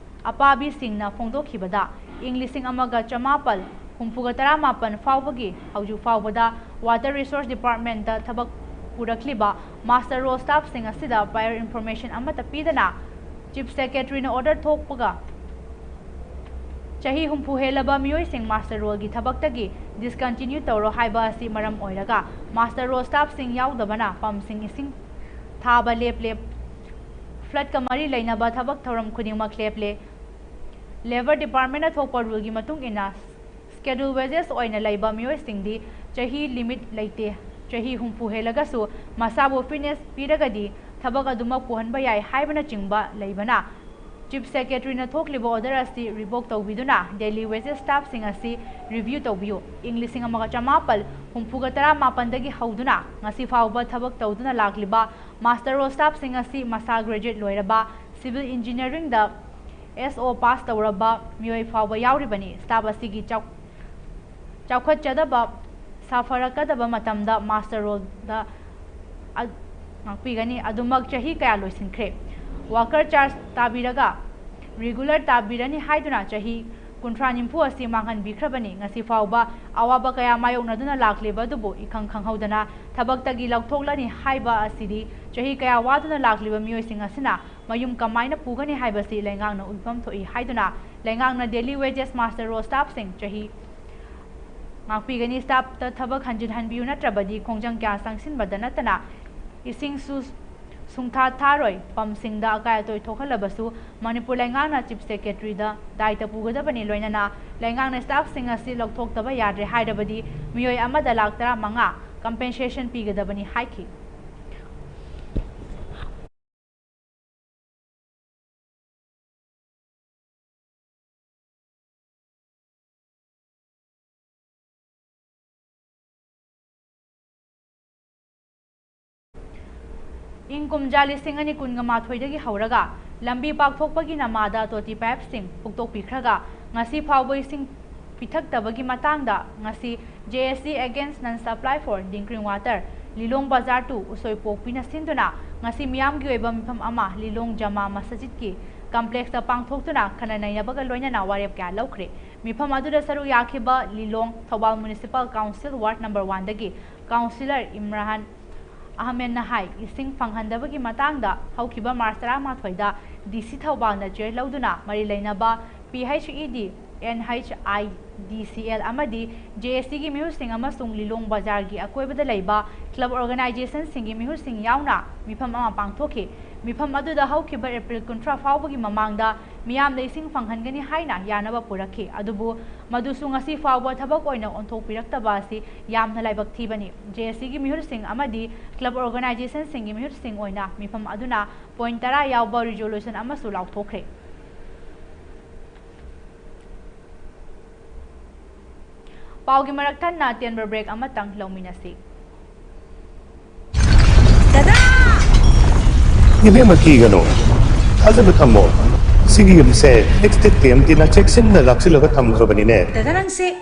ꯑꯄꯥꯕꯤ ꯁꯤꯡꯅ ꯐꯣꯡꯗꯣꯛꯈꯤꯕꯗ, ꯏꯪ ꯂꯤꯁꯤꯡ ꯑꯃꯒ ꯆꯃꯥꯄꯜ ꯍꯨꯝꯐꯨꯒ ꯇꯔꯥꯃꯥꯄꯜ ꯐꯥꯎꯕꯒꯤ ꯍꯧꯖꯤꯛ ꯐꯥꯎꯕꯗ Water Resource Departmentꯇ ꯊꯕꯛ ꯄꯨꯔꯛꯂꯤꯕ ꯃꯥꯁꯇꯔ ꯔꯣꯜ ꯁ꯭ꯇꯥꯐꯁꯤꯡ ꯑꯁꯤꯗ prior information ꯑꯃꯠꯇ ꯄꯤꯗꯅ Chief Secretaryꯅ order ꯊꯣꯛꯄꯒ ꯆꯍꯤ ꯍꯨꯝꯐꯨ ꯍꯦꯜꯂꯕ ꯃꯤꯑꯣꯏꯁꯤꯡ ꯃꯥꯁꯇꯔ ꯔꯣꯜꯒꯤ ꯊꯕꯛꯇꯒꯤ discontinue ꯇꯧꯔꯣ ꯍꯥꯏꯕ ꯑꯁꯤ ꯃꯔꯝ ꯑꯣꯏꯔꯒ ꯃꯥꯁꯇꯔ ꯔꯣꯜ ꯁ꯭ꯇꯥꯐꯁꯤꯡ ꯌꯥꯎꯗꯕꯅ ꯄꯝꯁꯤꯡ ꯏꯁꯤꯡ ꯊꯥꯕ ꯂꯦꯞꯂꯦ꯫ Floodꯀ ꯃꯔꯤ ꯂꯩꯅꯕ ꯊꯕꯛ ꯊꯧꯔꯝ ꯈꯨꯗꯤꯡꯃꯛ ꯂꯦꯞꯂꯦ꯫ Labour Departmentꯅ ꯊꯣꯛꯄ ruleꯒꯤ ꯃꯇꯨꯡ ꯏꯟꯅ Schedule wages ꯑꯣꯏꯅ ꯂꯩꯕ ꯃꯤꯑꯣꯏꯁꯤꯡꯗꯤ ꯆꯍꯤ limit ꯂꯩꯇꯦ꯫ ꯆꯍꯤ ꯍꯨꯝꯐꯨ ꯍꯦꯜꯂꯒꯁꯨ ꯃꯁꯥꯕꯨ fitness ꯄꯤꯔꯒꯗꯤ ꯊꯕꯛ ꯑꯗꯨꯃꯛ ꯄꯨꯍꯟꯕ ꯌꯥꯏ ꯍꯥꯏꯕꯅꯆꯤꯡꯕ ꯂꯩꯕꯅ Chief Secretaryꯅ ꯊꯣꯛꯂꯤꯕ order ꯑꯁꯤ revoke ꯇꯧꯕꯤꯗꯨꯅ Daily wages staffꯁꯤꯡ ꯑꯁꯤ review ꯇꯧꯕꯤꯌꯨ꯫ ꯏꯪ ꯂꯤꯁꯤꯡ ꯑꯃꯒ ꯆꯃꯥꯄꯜ ꯍꯨꯝꯐꯨꯒ ꯇꯔꯥꯃꯥꯄꯜꯗꯒꯤ ꯍꯧꯗꯨꯅ ꯉꯁꯤ ꯐꯥꯎꯕ ꯊꯕꯛ ꯇꯧꯗꯨꯅ ꯂꯥꯛꯂꯤꯕ ꯃꯥꯁꯇꯔ ꯔꯣꯜ ꯁ꯭ꯇꯥꯐꯁꯤꯡ ꯑꯁꯤ ꯃꯁꯥ ꯒ꯭ꯔꯦꯖꯨꯑꯦꯠ ꯂꯣꯏꯔꯕ, ꯁꯤꯚꯤꯜ ꯏꯟꯖꯤꯅꯤꯌꯥꯔꯤꯡꯗ ꯑꯦꯁ ꯑꯣ ꯄꯥꯁ ꯇꯧꯔꯕ ꯃꯤꯑꯣꯏ ꯐꯥꯎꯕ ꯌꯥꯎꯔꯤꯕꯅꯤ꯫ ꯁ꯭ꯇꯥꯐ ꯑꯁꯤꯒꯤ ꯆꯥꯎ-, ꯆꯥꯎꯈꯠꯆꯗꯕ, ꯁꯥꯐꯔꯛꯀꯗꯕ ꯃꯇꯝꯗ ꯃꯥꯁꯇꯔ ꯔꯣꯜꯗ ꯑ-, ꯉꯥꯛꯄꯤꯒꯅꯤ꯫ ꯑꯗꯨꯃꯛ ꯆꯍꯤ ꯀꯌꯥ ꯂꯣꯏꯁꯤꯟꯈ꯭ꯔꯦ꯫ ꯋꯥꯀꯔ ꯆꯥꯔꯖ ꯇꯥꯕꯤꯔꯒ ꯔꯤꯒꯨꯂꯔ ꯇꯥꯕꯤꯔꯅꯤ ꯍꯥꯏꯗꯨꯅ ꯆꯍꯤ ꯀꯨꯟꯊ꯭ꯔꯥ ꯅꯤꯐꯨ ꯑꯁꯤ ꯃꯥꯡꯍꯟꯕꯤꯈ꯭ꯔꯕꯅꯤ꯫ ꯉꯁꯤ ꯐꯥꯎꯕ ꯑꯋꯥꯕ ꯀꯌꯥ ꯃꯥꯌꯣꯛꯅꯗꯨꯅ ꯂꯥꯛꯂꯤꯕ ꯑꯗꯨꯕꯨ ꯏꯈꯪ ꯈꯪꯍꯧꯗꯅ ꯊꯕꯛꯇꯒꯤ ꯂꯧꯊꯣꯛꯂꯅꯤ ꯍꯥꯏꯕ ꯑꯁꯤꯗꯤ ꯆꯍꯤ ꯀꯌꯥ ꯋꯥꯗꯨꯅ ꯂꯥꯛꯂꯤꯕ ꯃꯤꯑꯣꯏꯁꯤꯡ ꯑꯁꯤꯅ ꯃꯌꯨꯝ ꯀꯃꯥꯏꯅ ꯄꯨꯒꯅꯤ ꯍꯥꯏꯕꯁꯤ ꯂꯩꯉꯥꯛꯅ ꯎꯠꯐꯝ ꯊꯣꯛꯏ ꯍꯥꯏꯗꯨꯅ ꯂꯩꯉꯥꯛꯅ daily wages master roll staffꯁꯤꯡ ꯆꯍꯤ ꯉꯥꯛꯄꯤꯒꯅꯤ꯫ Staffꯇ ꯊꯕꯛ ꯍꯟꯖꯤꯟ ꯍꯟꯕꯤꯌꯨ, ꯅꯠꯇ꯭ꯔꯕꯗꯤ ꯈꯣꯡꯖꯪ ꯀꯌꯥ ꯆꯪꯁꯤꯟꯕꯗ ꯅꯠꯇꯅ ꯏꯁꯤꯡꯁꯨ ꯁꯨꯡꯊꯥ ꯊꯥꯔꯣꯏ꯫ ꯄꯝꯁꯤꯡꯗ ꯑꯀꯥꯏ ꯑꯇꯣꯏ ꯊꯣꯛꯍꯜꯂꯕꯁꯨ ꯃꯅꯤꯄꯨꯔ ꯂꯩꯉꯥꯛꯅ Chief Secretaryꯗ ꯗꯥꯏꯇ ꯄꯨꯒꯗꯕꯅꯤ꯫ ꯂꯣꯏꯅꯅ ꯂꯩꯉꯥꯛꯅ staffꯁꯤꯡ ꯑꯁꯤ ꯂꯧꯊꯣꯛꯇꯕ ꯌꯥꯗ꯭ꯔꯦ ꯍꯥꯏꯔꯕꯗꯤ ꯃꯤꯑꯣꯏ ꯑꯃꯗ ꯂꯥꯈ ꯇꯔꯥꯃꯉꯥ compensation ꯄꯤꯒꯗꯕꯅꯤ ꯍꯥꯏꯈꯤ꯫ ꯏꯪ ꯀꯨꯝꯖꯥ ꯂꯤꯁꯤꯡ ꯑꯅꯤ ꯀꯨꯟꯒ ꯃꯥꯊꯣꯏꯗꯒꯤ ꯍꯧꯔꯒ ꯂꯝꯕꯤ ꯄꯥꯛꯊꯣꯛꯄꯒꯤ ꯅꯃꯥꯗ ꯇꯣꯇꯤ ꯄꯥꯏꯞꯁꯤꯡ ꯐꯨꯛꯇꯣꯛꯄꯤꯈ꯭ꯔꯒ ꯉꯁꯤ ꯐꯥꯎꯕ ꯏꯁꯤꯡ ꯄꯤꯊꯛꯇꯕꯒꯤ ꯃꯇꯥꯡꯗ ꯉꯁꯤ J A C against non supply for drinking water, ꯂꯤꯂꯣꯡ ꯕꯖꯥꯔ two ꯎꯁꯣꯏꯄꯣꯛꯄꯤꯅ ꯁꯤꯟꯗꯨꯅ ꯉꯁꯤ ꯃꯤꯌꯥꯝꯒꯤ ꯑꯣꯏꯕ ꯃꯤꯐꯝ ꯑꯃ ꯂꯤꯂꯣꯡ ꯖꯃꯥ ꯃꯁꯖꯤꯗꯀꯤ complexꯇ ꯄꯥꯡꯊꯣꯛꯇꯨꯅ ꯈꯟꯅ ꯅꯩꯅꯕꯒ ꯂꯣꯏꯅꯅ ꯋꯥꯔꯦꯞ ꯀꯌꯥ ꯂꯧꯈ꯭ꯔꯦ꯫ ꯃꯤꯐꯝ ꯑꯗꯨꯗ ꯁꯔꯨꯛ ꯌꯥꯈꯤꯕ ꯂꯤꯂꯣꯡ Thoubal Municipal Council Ward number oneꯗꯒꯤ Councillor Imran ꯑꯍꯃꯦꯗꯅ ꯍꯥꯏ, ꯏꯁꯤꯡ ꯐꯪꯍꯟꯗꯕꯒꯤ ꯃꯇꯥꯡꯗ ꯍꯧꯈꯤꯕ ꯃꯥꯔꯆ ꯇꯔꯥꯃꯥꯊꯣꯏꯗ D C ꯊꯧꯕꯥꯜꯅ ꯆꯦ ꯂꯧꯗꯨꯅ ꯃꯔꯤ ꯂꯩꯅꯕ P H E D, N H I D C L ꯑꯃꯗꯤ J A Cꯒꯤ ꯃꯤꯍꯨꯠꯁꯤꯡ ꯑꯃꯁꯨꯡ ꯂꯤꯂꯣꯡ ꯕꯖꯥꯔꯒꯤ ꯑꯀꯣꯏꯕꯗ ꯂꯩꯕ club organizationꯁꯤꯡꯒꯤ ꯃꯤꯍꯨꯠꯁꯤꯡ ꯌꯥꯎꯅ ꯃꯤꯐꯝ ꯑꯃ ꯄꯥꯡꯊꯣꯛꯈꯤ꯫ ꯃꯤꯐꯝ ꯑꯗꯨꯗ ꯍꯧꯈꯤꯕ ꯑꯦꯄ꯭ꯔꯤꯜ ꯀꯨꯟꯊ꯭ꯔꯥ ꯐꯥꯎꯕꯒꯤ ꯃꯃꯥꯡꯗ ꯃꯤꯌꯥꯝꯗ ꯏꯁꯤꯡ ꯐꯪꯍꯟꯒꯅꯤ ꯍꯥꯏꯅ ꯌꯥꯅꯕ ꯄꯨꯔꯛꯈꯤ, ꯑꯗꯨꯕꯨ ꯃꯗꯨꯁꯨ ꯉꯁꯤ ꯐꯥꯎꯕ ꯊꯕꯛ ꯑꯣꯏꯅ ꯑꯣꯟꯊꯣꯛꯄꯤꯔꯛꯇꯕ ꯑꯁꯤ ꯌꯥꯝꯅ ꯂꯥꯏꯕꯛ ꯊꯤꯕꯅꯤ꯫ J A Cꯒꯤ ꯃꯤꯍꯨꯠꯁꯤꯡ ꯑꯃꯗꯤ club organizationꯁꯤꯡꯒꯤ ꯃꯤꯍꯨꯠꯁꯤꯡ ꯑꯣꯏꯅ ꯃꯤꯐꯝ ꯑꯗꯨꯅ point ꯇꯔꯥ ꯌꯥꯎꯕ resolution ꯑꯃꯁꯨ ꯂꯥꯎꯊꯣꯛꯈ꯭ꯔꯦ꯫ ꯄꯥꯎꯒꯤ ꯃꯔꯛ ꯊꯠꯅ ꯑꯇꯦꯟꯕ break ꯑꯃꯇꯪ ꯂꯧꯃꯤꯟꯅꯁꯤ꯫ ꯗꯗꯥ! ꯏꯕꯦꯝꯃ, ꯀꯤꯒꯅꯨ, ꯊꯥꯖꯕ ꯊꯝꯃꯣ꯫ ꯁꯤꯒꯤ ꯌꯨꯝꯁꯦ Extinct T M Tꯅ ꯆꯦꯛꯁꯤꯟꯅ ꯂꯥꯛꯁꯤꯜꯂꯒ ꯊꯝꯈ꯭ꯔꯕꯅꯤꯅꯦ꯫ ꯗꯗꯥ, ꯅꯪꯁꯦ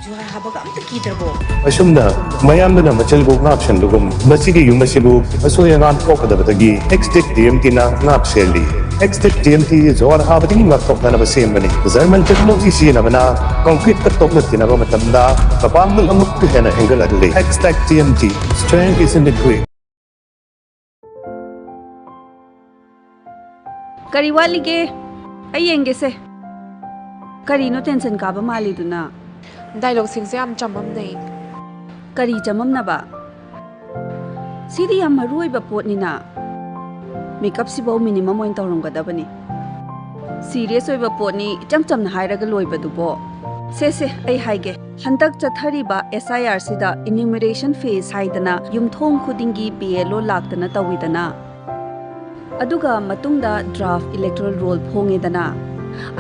ꯖꯨꯍꯥꯔ ꯍꯥꯕꯒ ꯑꯝꯇ ꯀꯤꯗ꯭ꯔꯕꯣ? ꯑꯁꯨꯝꯅ ꯃꯌꯥꯝꯗꯨꯅ ꯃꯆꯤꯜꯕꯨ ꯉꯥꯛ ꯁꯦꯟꯕꯒꯨꯝ, ꯃꯁꯤꯒꯤ ꯌꯨꯝ ꯑꯁꯤꯕꯨ ꯑꯁꯣꯏ ꯑꯉꯥꯝ ꯊꯣꯛꯀꯗꯕꯗꯒꯤ Extinct T M Tꯅ ꯉꯥꯛ ꯁꯦꯜꯂꯤ꯫ Hextech T M T ꯖꯣꯔ ꯍꯥꯕꯗꯒꯤ ꯉꯥꯛꯊꯣꯛꯅꯅꯕ ꯁꯦꯝꯕꯅꯤ꯫ German technology ꯁꯤꯖꯤꯟꯅꯕꯅ concrete ꯇ ꯇꯣꯛꯅ ꯊꯤꯅꯕ ꯃꯇꯝꯗ ꯃꯄꯥꯡꯒꯜ ꯑꯃꯨꯛꯀ ꯍꯦꯟꯅ ꯍꯦꯟꯒꯠꯍꯜꯂꯤ꯫ Hextech T M T, strength is in the grit. ꯀꯔꯤ ꯋꯥꯠꯂꯤꯒꯦ? ꯑꯩ ꯌꯦꯡꯒꯦꯁꯦ꯫ ꯀꯔꯤꯅꯣ tension ꯀꯥꯕ ꯃꯥꯜꯂꯤꯗꯨꯅ? Dialogue ꯁꯤꯡꯁꯦ ꯌꯥꯝ ꯆꯃꯝꯅꯩ꯫ ꯀꯔꯤ ꯆꯃꯝꯅꯕ? ꯁꯤꯗꯤ ꯌꯥꯝ ꯃꯔꯨ ꯑꯣꯏꯕ ꯄꯣꯠꯅꯤꯅ꯫ Makeup ꯁꯤꯐꯧ minimum ꯑꯣꯏꯅ ꯇꯧꯔꯝꯒꯗꯕꯅꯤ꯫ Serious ꯑꯣꯏꯕ ꯄꯣꯠꯅꯤ, ꯏꯆꯝ ꯆꯝꯅ ꯍꯥꯏꯔꯒ ꯂꯣꯏꯕꯗꯨꯕꯣ꯫ ꯁꯦ, ꯁꯦ, ꯑꯩ ꯍꯥꯏꯒꯦ꯫ ꯍꯟꯗꯛ ꯆꯠꯊꯔꯤꯕ S I R ꯁꯤꯗ enumeration phase ꯍꯥꯏꯗꯅ ꯌꯨꯝꯊꯣꯡ ꯈꯨꯗꯤꯡꯒꯤ B L O ꯂꯥꯛꯇꯅ ꯇꯧꯋꯤꯗꯅ꯫ ꯑꯗꯨꯒ ꯃꯇꯨꯡꯗ draft electoral roll ꯐꯣꯡꯉꯦꯗꯅ꯫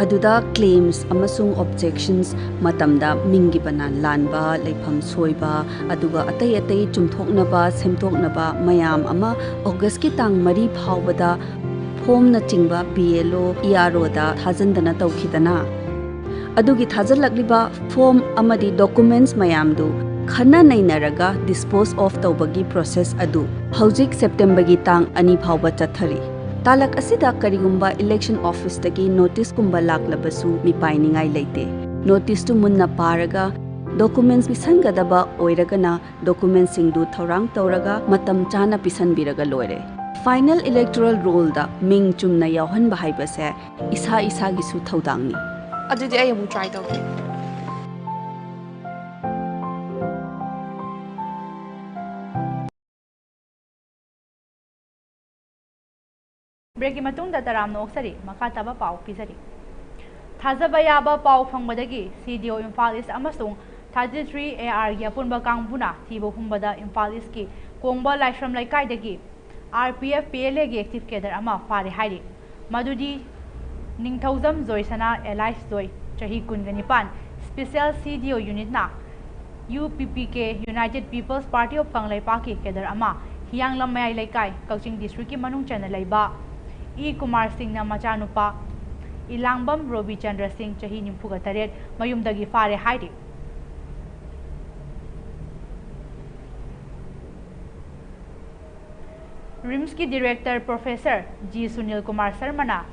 ꯑꯗꯨꯗ claims ꯑꯃꯁꯨꯡ objections ꯃꯇꯝꯗ ꯃꯤꯡꯒꯤ ꯕꯅꯥꯟ ꯂꯥꯟꯕ, ꯂꯩꯐꯝ ꯁꯣꯏꯕ, ꯑꯗꯨꯒ ꯑꯇꯩ ꯑꯇꯩ ꯆꯨꯝꯊꯣꯛꯅꯕ, ꯁꯦꯝꯗꯣꯛꯅꯕ ꯃꯌꯥꯝ ꯑꯃ August ꯀꯤ ꯇꯥꯡ ꯃꯔꯤ ꯐꯥꯎꯕꯗ form ꯅꯆꯤꯡꯕ B L O, E R O ꯗ ꯊꯥꯖꯤꯟꯗꯅ ꯇꯧꯈꯤꯗꯅ꯫ ꯑꯗꯨꯒꯤ ꯊꯥꯖꯤꯜꯂꯛꯂꯤꯕ form ꯑꯃꯗꯤ documents ꯃꯌꯥꯝꯗꯨ ꯈꯟꯅ ꯅꯩꯅꯔꯒ dispose of ꯇꯧꯕꯒꯤ process ꯑꯗꯨ ꯍꯧꯖꯤꯛ September ꯒꯤ ꯇꯥꯡ ꯑꯅꯤ ꯐꯥꯎꯕ ꯆꯠꯊꯔꯤ꯫ ꯇꯥꯂꯛ ꯑꯁꯤꯗ ꯀꯔꯤꯒꯨꯝꯕ election office ꯇꯒꯤ notice ꯀꯨꯝꯕ ꯂꯥꯛꯂꯕꯁꯨ ꯃꯤꯄꯥꯏꯅꯤꯡꯉꯥꯏ ꯂꯩꯇꯦ꯫ Notice ꯇꯨ ꯃꯨꯟꯅ ꯄꯥꯔꯒ documents ꯄꯤꯁꯟꯒꯗꯕ ꯑꯣꯏꯔꯒꯅ documents ꯁꯤꯡꯗꯨ ꯊꯧꯔꯥꯡ ꯇꯧꯔꯒ ꯃꯇꯝ ꯆꯥꯅ ꯄꯤꯁꯟꯕꯤꯔꯒ ꯂꯣꯏꯔꯦ꯫ Final electoral roll ꯗ ꯃꯤꯡ ꯆꯨꯝꯅ ꯌꯥꯎꯍꯟꯕ ꯍꯥꯏꯕꯁꯦ ꯏꯁꯥ ꯏꯁꯥꯒꯤꯁꯨ ꯊꯧꯗꯥꯡꯅꯤ꯫ ꯑꯗꯨꯗꯤ ꯑꯩ ꯑꯃꯨꯛ try ꯇꯧꯒꯦ꯫ Break ꯀꯤ ꯃꯇꯨꯡꯗ ꯇꯔꯥꯝꯅ ꯑꯣꯛꯆꯔꯤ꯫ ꯃꯈꯥ ꯇꯥꯕ ꯄꯥꯎ ꯄꯤꯖꯔꯤ꯫ ꯊꯥꯖꯕ ꯌꯥꯕ ꯄꯥꯎ ꯐꯪꯕꯗꯒꯤ C D O ꯏꯝꯐꯥꯜ ꯏꯁ ꯑꯃꯁꯨꯡ thirty three A R ꯒꯤ ꯑꯄꯨꯟꯕ ꯀꯥꯡꯕꯨꯅ ꯊꯤꯕ ꯍꯨꯝꯕꯗ ꯏꯝꯐꯥꯜ ꯏꯁꯀꯤ ꯀꯣꯡꯕ ꯂꯥꯏꯁ꯭ꯔꯝ ꯂꯩꯀꯥꯏꯗꯒꯤ R P F P L A ꯒꯤ active cadre ꯑꯃ ꯐꯥꯔꯦ ꯍꯥꯏꯔꯤ꯫ ꯃꯗꯨꯗꯤ ꯅꯤꯡꯊꯧꯖꯝ ꯖꯣꯏꯁꯅꯥ alias ꯖꯣꯏ, ꯆꯍꯤ ꯀꯨꯟꯒ ꯅꯤꯄꯥꯟ, Special C D O Unit ꯅ U P P K, United People's Party of ꯀꯪꯂꯩꯄꯥꯛꯀꯤ cadre ꯑꯃ, ꯍꯤꯌꯥꯡꯂꯝ ꯃꯌꯥꯏ ꯂꯩꯀꯥꯏ, ꯀꯛꯆꯤꯡ district ꯀꯤ ꯃꯅꯨꯡ ꯆꯟꯅ ꯂꯩꯕ ꯏ ꯀꯨꯃꯥꯔ ꯁꯤꯡꯅ ꯃꯆꯥꯅꯨꯄꯥ ꯏꯂꯥꯡꯕꯝ ꯔꯣꯕꯤ ꯆꯟꯗ꯭ꯔ ꯁꯤꯡ, ꯆꯍꯤ ꯅꯤꯐꯨꯒ ꯇꯔꯦꯠ, ꯃꯌꯨꯝꯗꯒꯤ ꯐꯥꯔꯦ ꯍꯥꯏꯔꯤ꯫ ꯔꯤꯝꯁꯀꯤ director professor G Sunil Kumar ꯁꯔꯃꯅ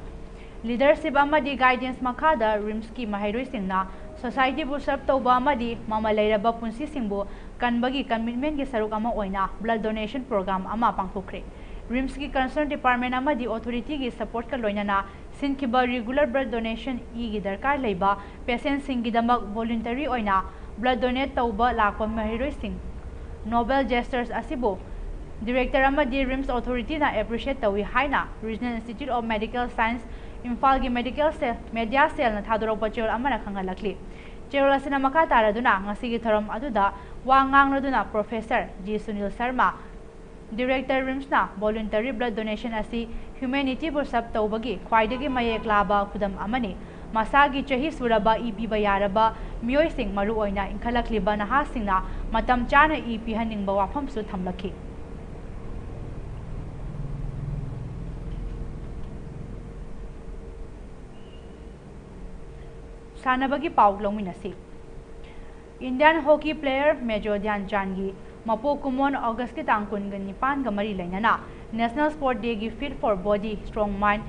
ꯂꯤꯗꯔꯁꯤꯞ ꯑꯃꯗꯤ ꯒꯥꯏꯗꯦꯟꯁ ꯃꯈꯥꯗ ꯔꯤꯝꯁꯀꯤ ꯃꯍꯩꯔꯣꯏꯁꯤꯡꯅ ꯁꯣꯁꯥꯏꯇꯤꯕꯨ ꯁꯔꯚ ꯇꯧꯕ ꯑꯃꯗꯤ ꯃꯃꯜ ꯂꯩꯔꯕ ꯄꯨꯟꯁꯤꯁꯤꯡꯕꯨ ꯀꯟꯕꯒꯤ ꯀꯃꯤꯠꯃꯦꯟꯒꯤ ꯁꯔꯨꯛ ꯑꯃ ꯑꯣꯏꯅ ꯕ꯭ꯂꯗ ꯗꯣꯅꯦꯁꯟ ꯄ꯭ꯔꯣꯒ꯭ꯔꯥꯝ ꯑꯃ ꯄꯥꯡꯊꯣꯛꯈ꯭ꯔꯦ꯫ ꯔꯤꯝꯁꯀꯤ ꯀꯟꯁꯔꯟ ꯗꯤꯄꯥꯔꯠꯃꯦꯟ ꯑꯃꯗꯤ ꯑꯣꯊꯣꯔꯤꯇꯤꯒꯤ ꯁꯄꯣꯔꯠꯀ ꯂꯣꯏꯅꯅ ꯁꯤꯟꯈꯤꯕ ꯔꯤꯒꯨꯂꯔ ꯕ꯭ꯂꯗ ꯗꯣꯅꯦꯁꯟ ꯏꯒꯤ ꯗꯔꯀꯥꯔ ꯂꯩꯕ ꯄꯦꯁꯦꯟꯁꯤꯡꯒꯤꯗꯃꯛ ꯚꯣꯂꯨꯟꯇꯔꯤ ꯑꯣꯏꯅ ꯕ꯭ꯂꯗ ꯗꯣꯅꯦꯠ ꯇꯧꯕ ꯂꯥꯛꯄ ꯃꯍꯩꯔꯣꯏꯁꯤꯡ ꯅꯣꯕꯦꯜ ꯖꯦꯁꯇꯔꯁ ꯑꯁꯤꯕꯨ ꯗꯤꯔꯦꯛꯇꯔ ꯑꯃꯗꯤ ꯔꯤꯝꯁ ꯑꯣꯊꯣꯔꯤꯇꯤꯅ ꯑꯦꯄ꯭ꯔꯤꯁꯤꯌꯦꯠ ꯇꯧꯏ ꯍꯥꯏꯅ regional institute of medical science ꯏꯝꯐꯥꯜꯒꯤ ꯃꯦꯗꯤꯀꯦꯜ ꯁꯦꯜ, ꯃꯦꯗꯤꯌꯥ ꯁꯦꯜꯅ ꯊꯥꯗꯣꯔꯛꯄ ꯆꯦꯔꯣꯜ ꯑꯃꯅ ꯈꯪꯍꯜꯂꯛꯂꯤ꯫ ꯆꯦꯔꯣꯜ ꯑꯁꯤꯅ ꯃꯈꯥ ꯇꯥꯔꯗꯨꯅ ꯉꯁꯤꯒꯤ ꯊꯧꯔꯝ ꯑꯗꯨꯗ ꯋꯥ ꯉꯥꯡꯂꯗꯨꯅ professor G Sunil Sharma, director ꯔꯤꯝꯁꯅ ꯚꯣꯂꯨꯟꯇꯔꯤ ꯕ꯭ꯂꯗ ꯗꯣꯅꯦꯁꯟ ꯑꯁꯤ ꯍ꯭ꯌꯨꯃꯦꯅꯤꯇꯤꯕꯨ ꯁꯔꯚ ꯇꯧꯕꯒꯤ ꯈ꯭ꯋꯥꯏꯗꯒꯤ ꯃꯌꯦꯛ ꯂꯥꯕ ꯈꯨꯗꯝ ꯑꯃꯅꯤ꯫ ꯃꯁꯥꯒꯤ ꯆꯍꯤ ꯁꯨꯔꯕ ꯏ ꯄꯤꯕ ꯌꯥꯔꯕ ꯃꯤꯑꯣꯏꯁꯤꯡ, ꯃꯔꯨꯑꯣꯏꯅ ꯏꯟꯈꯠꯂꯛꯂꯤꯕ ꯅꯍꯥꯁꯤꯡꯅ ꯃꯇꯝ ꯆꯥꯅ ꯏ ꯄꯤꯍꯟꯅꯤꯡꯕ ꯋꯥꯐꯝꯁꯨ ꯊꯝꯂꯛꯈꯤ꯫ ꯁꯥꯟꯅꯕꯒꯤ ꯄꯥꯎ ꯂꯧꯃꯤꯟꯅꯁꯤ꯫ ꯏꯟꯗꯤꯌꯥꯟ ꯍꯣꯀꯤ ꯄ꯭ꯂꯦꯌꯔ ꯃꯦꯖꯣꯔ ꯙ꯭ꯌꯥꯟ ꯆꯥꯟꯒꯤ ꯃꯄꯣꯛ ꯀꯨꯝꯑꯣꯟ ꯑꯣꯒꯁꯀꯤ ꯇꯥꯡ ꯀꯨꯟꯒ ꯅꯤꯄꯥꯟꯒ ꯃꯔꯤ ꯂꯩꯅꯅ National Sport Dayꯒꯤ Fit for Body, Strong Mind,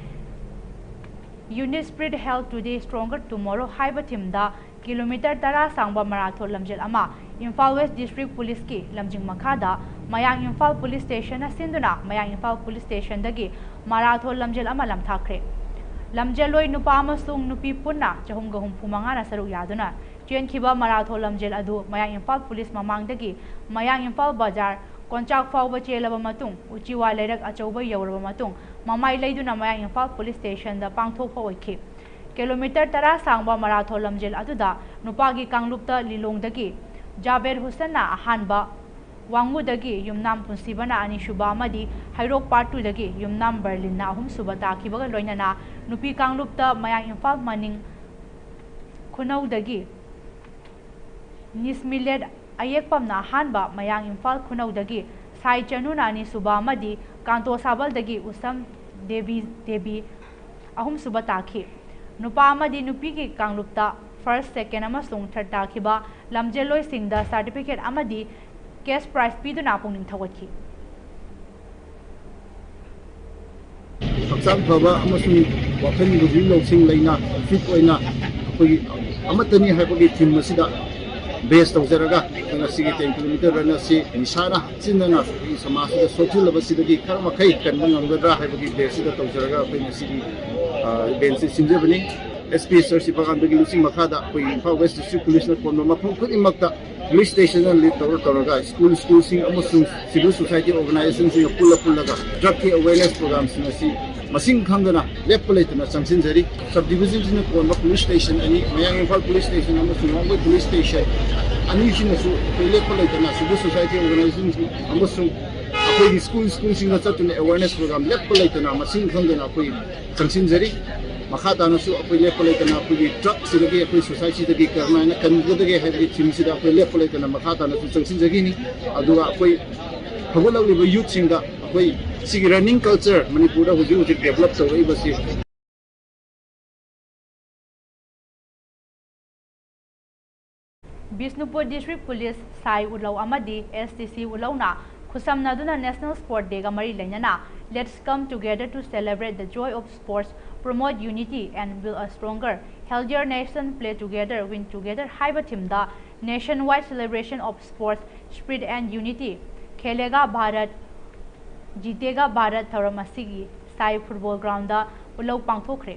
Unit Spirit, Health Today, Stronger Tomorrow ꯍꯥꯏꯕ ꯊꯤꯝꯗ ꯀꯤꯂꯣꯃꯤꯇꯔ ꯇꯔꯥ ꯁꯥꯡꯕ ꯃꯔꯥꯊꯣꯟ ꯂꯝꯖꯦꯜ ꯑꯃ ꯏꯝꯐꯥꯜ ꯋꯦꯁ ꯗꯤꯁꯇ꯭ꯔꯤꯛ ꯄꯨꯂꯤꯁꯀꯤ ꯂꯝꯖꯤꯡ ꯃꯈꯥꯗ ꯃꯌꯥꯡ ꯏꯝꯐꯥꯜ ꯄꯨꯂꯤꯁ ꯁ꯭ꯇꯦꯁꯟꯅ ꯁꯤꯟꯗꯨꯅ ꯃꯌꯥꯡ ꯏꯝꯐꯥꯜ ꯄꯨꯂꯤꯁ ꯁ꯭ꯇꯦꯁꯟꯗꯒꯤ ꯃꯔꯥꯊꯣꯟ ꯂꯝꯖꯦꯜ ꯑꯃ ꯂꯝꯊꯥꯈ꯭ꯔꯦ꯫ ꯂꯝꯖꯦꯜꯂꯣꯏ ꯅꯨꯄꯥ ꯑꯃꯁꯨꯡ ꯅꯨꯄꯤ ꯄꯨꯟꯅ ꯆꯍꯨꯝꯒ ꯍꯨꯝꯐꯨ ꯃꯉꯥꯅ ꯁꯔꯨꯛ ꯌꯥꯗꯨꯅ ꯆꯦꯟꯈꯤꯕ ꯃꯔꯥꯊꯣꯟ ꯂꯝꯖꯦꯜ ꯑꯗꯨ ꯃꯌꯥꯡ ꯏꯝꯐꯥꯜ ꯄꯨꯂꯤꯁ ꯃꯃꯥꯡꯗꯒꯤ ꯃꯌꯥꯡ ꯏꯝꯐꯥꯜ ꯕꯖꯥꯔ ꯀꯣꯟꯆꯥꯛ ꯐꯥꯎꯕ ꯆꯦꯜꯂꯕ ꯃꯇꯨꯡ, ꯎꯆꯤꯋꯥ ꯂꯩꯔꯛ ꯑꯆꯧꯕ ꯌꯧꯔꯕ ꯃꯇꯨꯡ, ꯃꯃꯥꯏ ꯂꯩꯗꯨꯅ ꯃꯌꯥꯡ ꯏꯝꯐꯥꯜ ꯄꯨꯂꯤꯁ ꯁ꯭ꯇꯦꯁꯟꯗ ꯄꯥꯡꯊꯣꯛꯄ ꯑꯣꯏꯈꯤ꯫ ꯀꯤꯂꯣꯃꯤꯇꯔ ꯇꯔꯥ ꯁꯥꯡꯕ ꯃꯔꯥꯊꯣꯟ ꯂꯝꯖꯦꯜ ꯑꯗꯨꯗ ꯅꯨꯄꯥꯒꯤ ꯀꯥꯡꯂꯨꯞꯇ ꯂꯤꯂꯣꯡꯗꯒꯤ ꯖꯥꯕꯦꯔ ꯍꯨꯁꯦꯟꯅ ꯑꯍꯥꯟꯕ, ꯋꯥꯡꯉꯨꯗꯒꯤ ꯌꯨꯝꯅꯥꯝ ꯄꯨꯟꯁꯤꯕꯅ ꯑꯅꯤꯁꯨꯕ ꯑꯃꯗꯤ ꯍꯩꯔꯣꯛ ꯄꯥꯔꯠ ꯇꯨꯗꯒꯤ ꯌꯨꯝꯅꯥꯝ ꯕꯔꯂꯤꯟꯅ ꯑꯍꯨꯝꯁꯨꯕ ꯇꯥꯈꯤꯕꯒ ꯂꯣꯏꯅꯅ ꯅꯨꯄꯤ ꯀꯥꯡꯂꯨꯞꯇ ꯃꯌꯥꯡ ꯏꯝꯐꯥꯜ ꯃꯅꯤꯡ ꯈꯨꯅꯧꯗꯒꯤ ꯅꯤꯁꯃꯤꯂꯦꯠ ꯑꯌꯦꯛꯄꯝꯅ ꯑꯍꯥꯟꯕ, ꯃꯌꯥꯡ ꯏꯝꯐꯥꯜ ꯈꯨꯅꯧꯗꯒꯤ ꯁꯥꯏ ꯆꯅꯨꯅ ꯑꯅꯤꯁꯨꯕ ꯑꯃꯗꯤ ꯀꯥꯟꯇꯣ ꯁꯥꯕꯜꯗꯒꯤ ꯎꯁꯝ ꯗꯦꯕꯤ, ꯗꯦꯕꯤ ꯑꯍꯨꯝꯁꯨꯕ ꯇꯥꯈꯤ꯫ ꯅꯨꯄꯥ ꯑꯃꯗꯤ ꯅꯨꯄꯤꯒꯤ ꯀꯥꯡꯂꯨꯞꯇ ꯐꯥꯔꯁ, ꯁꯦꯀꯦꯟ ꯑꯃꯁꯨꯡ ꯊꯥꯔꯠ ꯇꯥꯈꯤꯕ ꯂꯝꯖꯦꯜꯂꯣꯏꯁꯤꯡꯗ ꯁꯥꯔꯇꯤꯐꯤꯀꯦꯠ ꯑꯃꯗꯤ ꯀꯦꯁ ꯄ꯭ꯔꯥꯏꯖ ꯄꯤꯗꯨꯅ ꯄꯨꯛꯅꯤꯡ ꯊꯧꯒꯠꯈꯤ꯫ ꯍꯛꯆꯥꯡ ꯐꯕ ꯑꯃꯁꯨꯡ ꯋꯥꯈꯜ ꯍꯧꯖꯤꯛ ꯂꯧꯁꯤꯡ ꯂꯩꯅ ꯐꯤꯠ ꯑꯣꯏꯅ ꯑꯩꯈꯣꯏꯒꯤ ꯑꯃꯠꯇꯅꯤ ꯍꯥꯏꯕꯒꯤ ꯊꯤꯝ ꯑꯁꯤꯗ ꯕꯦꯁ ꯇꯧꯖꯔꯒ ꯑꯩꯈꯣꯏ ꯉꯁꯤꯒꯤ ꯇꯦꯟ ꯀꯤꯂꯣꯃꯤꯇꯔ ꯔꯟ ꯑꯁꯤ ꯅꯤꯁꯥꯅ ꯆꯤꯟꯗꯅ ꯑꯩꯈꯣꯏꯒꯤ ꯁꯃꯥꯖꯁꯤꯗ ꯁꯣꯛꯆꯤꯜꯂꯕꯁꯤꯗꯒꯤ ꯈꯔ ꯃꯈꯩ ꯀꯟꯕ ꯉꯝꯒꯗ꯭ꯔꯥ ꯍꯥꯏꯕꯒꯤ ꯕꯦꯁꯁꯤꯗ ꯇꯧꯖꯔꯒ ꯑꯩꯈꯣꯏ ꯉꯁꯤꯒꯤ ꯏꯚꯦꯟꯁꯤ ꯁꯤꯟꯖꯕꯅꯤ꯫ ꯑꯦꯁ ꯄꯤ ꯁꯔ ꯁꯤꯕꯀꯥꯟꯇꯒꯤ ꯂꯨꯆꯤꯡ ꯃꯈꯥꯗ ꯑꯩꯈꯣꯏ ꯏꯝꯐꯥꯜ ꯋꯦꯁ ꯗꯤꯁꯇ꯭ꯔꯤꯛ ꯄꯨꯂꯤꯁꯅ ꯀꯣꯟꯕ ꯃꯐꯝ ꯈꯨꯗꯤꯡꯃꯛꯇ ꯄꯨꯂꯤꯁ ꯁ꯭ꯇꯦꯁꯟꯅ ꯂꯤꯗ ꯇꯧꯔ ꯇꯧꯔꯒ ꯁ꯭ꯀꯨꯜ ꯁ꯭ꯀꯨꯜꯁꯤꯡ ꯑꯃꯁꯨꯡ ꯁꯤꯚꯤꯜ ꯁꯣꯁꯥꯏꯇꯤ ꯑꯣꯔꯒꯅꯥꯏꯖꯦꯁꯟꯁꯤꯡꯒ ꯄꯨꯜꯂ ꯄꯨꯜꯂꯒ ꯗ꯭ꯔꯒꯀꯤ ꯑꯦꯋꯦꯔꯅꯦꯁ ꯄ꯭ꯔꯣꯒ꯭ꯔꯥꯝꯁꯤꯡ ꯑꯁꯤ ꯃꯁꯤꯡ ꯈꯪꯗꯅ ꯂꯦꯞꯄ ꯂꯩꯇꯅ ꯆꯪꯁꯤꯟꯖꯔꯤ꯫ ꯁꯕ ꯗꯤꯕꯤꯖꯟꯁꯤꯅ ꯀꯣꯟꯕ ꯄꯨꯂꯤꯁ ꯁ꯭ꯇꯦꯁꯟ ꯑꯅꯤ, ꯃꯌꯥꯡ ꯏꯝꯐꯥꯜ ꯄꯨꯂꯤꯁ ꯁ꯭ꯇꯦꯁꯟ ꯑꯃꯁꯨꯡ ꯋꯥꯡꯒꯣꯏ ꯄꯨꯂꯤꯁ ꯁ꯭ꯇꯦꯁꯟ ꯑꯅꯤꯁꯤꯅꯁꯨ ꯑꯩꯈꯣꯏ ꯂꯦꯞꯄ ꯂꯩꯇꯅ ꯁꯤꯚꯤꯜ ꯁꯣꯁꯥꯏꯇꯤ ꯑꯣꯔꯒꯅꯥꯏꯖꯦꯁꯟꯁꯤꯡ ꯑꯃꯁꯨꯡ ꯑꯩꯈꯣꯏꯒꯤ ꯁ꯭ꯀꯨꯜ ꯁ꯭ꯀꯨꯜꯁꯤꯡꯗ ꯆꯠꯇꯨꯅ ꯑꯦꯋꯦꯔꯅꯦꯁ ꯄ꯭ꯔꯣꯒ꯭ꯔꯥꯝ ꯂꯦꯞꯄ ꯂꯩꯇꯅ ꯃꯁꯤꯡ ꯈꯪꯗꯅ ꯑꯩꯈꯣꯏ ꯆꯪꯁꯤꯟꯖꯔꯤ꯫ ꯃꯈꯥ ꯇꯥꯅꯁꯨ ꯑꯩꯈꯣꯏ ꯂꯦꯞꯄ ꯂꯩꯇꯅ ꯑꯩꯈꯣꯏꯒꯤ ꯗ꯭ꯔꯒꯁꯤꯗꯒꯤ ꯑꯩꯈꯣꯏ ꯁꯣꯁꯥꯏꯇꯤꯗꯒꯤ ꯀꯔꯝꯍꯥꯏꯅ ꯀꯟꯒꯗꯒꯦ ꯍꯥꯏꯕꯒꯤ ꯊꯤꯝꯁꯤꯗ ꯑꯩꯈꯣꯏ ꯂꯦꯞꯄ ꯂꯩꯇꯅ ꯃꯈꯥ ꯇꯥꯅꯁꯨ ꯆꯪꯁꯤꯟꯖꯈꯤꯅꯤ꯫ ꯑꯗꯨꯒ ꯑꯩꯈꯣꯏ ꯍꯧꯒꯠꯂꯛꯂꯤꯕ ꯌꯨꯠꯁꯤꯡꯗ ꯑꯩꯈꯣꯏ ꯁꯤꯒꯤ ꯔꯟꯅꯤꯡ ꯀꯜꯆꯔ ꯃꯅꯤꯄꯨꯔꯗ ꯍꯧꯖꯤꯛ ꯍꯧꯖꯤꯛ ꯗꯦꯕꯂꯞ ꯇꯧꯔꯛꯏꯕꯁꯤ꯫ ꯕꯤꯁꯅꯨꯄꯨꯔ ꯗꯤꯁꯇ꯭ꯔꯤꯛ ꯄꯨꯂꯤꯁ, ꯁꯥꯏ ꯎꯠꯂꯧ ꯑꯃꯗꯤ ꯑꯦꯁ ꯗꯤ ꯁꯤ ꯎꯠꯂꯧꯅ ꯈꯨꯠꯁꯝꯅꯗꯨꯅ National Sport Dayꯒ ꯃꯔꯤ ꯂꯩꯅꯅ Let's come together to celebrate the joy of sports, promote unity and build a stronger, healthier nation, play together, win together ꯍꯥꯏꯕ ꯊꯤꯝꯗ Nationwide Celebration of Sports, Spirit and Unity, ꯈꯦꯂꯦꯒꯥ Bharat, ꯖꯤꯇꯦꯒꯥ Bharat ꯊꯧꯔꯝ ꯑꯁꯤꯒꯤ ꯁꯥꯏ football ground ꯎꯠꯂꯧ ꯄꯥꯡꯊꯣꯛꯈ꯭ꯔꯦ꯫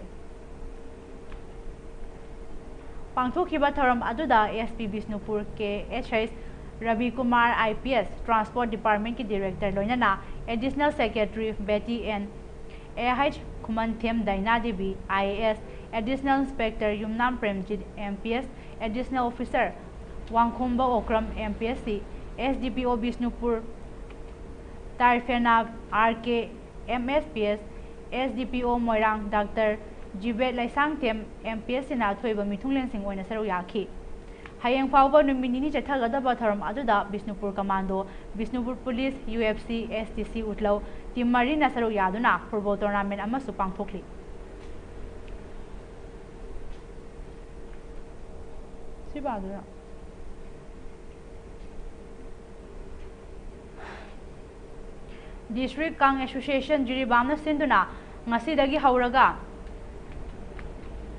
ꯄꯥꯡꯊꯣꯛꯈꯤꯕ ꯊꯧꯔꯝ ꯑꯗꯨꯗ S P Bishnupur K S H Rabikumar I P S, transport ꯗꯤꯄꯥꯔꯠꯃꯦꯟꯠꯀꯤ director, ꯂꯣꯏꯅꯅ additional secretary Beti N, A H Khumanthem Diana Devi, I A S, additional inspector Yumnam Premjit, M P S, additional officer Wangkhomba Okram, M P S C, S D P O Bishnupur, Tarfena R K, M S P S, S D P O Moirang doctor Jibet Leishangthem, M P S ꯁꯤꯅ ꯑꯊꯣꯏꯕ ꯃꯤꯊꯨꯡꯂꯦꯟꯁꯤꯡ ꯑꯣꯏꯅ ꯁꯔꯨꯛ ꯌꯥꯈꯤ꯫ ꯍꯌꯦꯡ ꯐꯥꯎꯕ ꯅꯨꯃꯤꯠ ꯅꯤꯅꯤ ꯆꯠꯊꯒꯗꯕ ꯊꯧꯔꯝ ꯑꯗꯨꯗ Bishnupur commando, Bishnupur police, U F C, S ꯗꯤ ꯁꯤ ꯎꯠꯂꯧ ꯇꯤꯝ ꯃꯔꯤꯅ ꯁꯔꯨꯛ ꯌꯥꯗꯨꯅ ꯐꯨꯠꯕꯣꯜ ꯇꯣꯔꯅꯥꯃꯦꯟꯠ ꯑꯃꯁꯨ ꯄꯥꯡꯊꯣꯛꯂꯤ꯫ ꯁꯤ ꯄꯥꯗꯣꯏꯔꯣ? ꯗꯤꯁꯇ꯭ꯔꯤꯛ ꯀꯥꯡ ꯑꯦꯁꯣꯁꯤꯌꯦꯁꯟ ꯖꯤꯔꯤꯕꯥꯝꯅ ꯁꯤꯟꯗꯨꯅ ꯉꯁꯤꯗꯒꯤ ꯍꯧꯔꯒ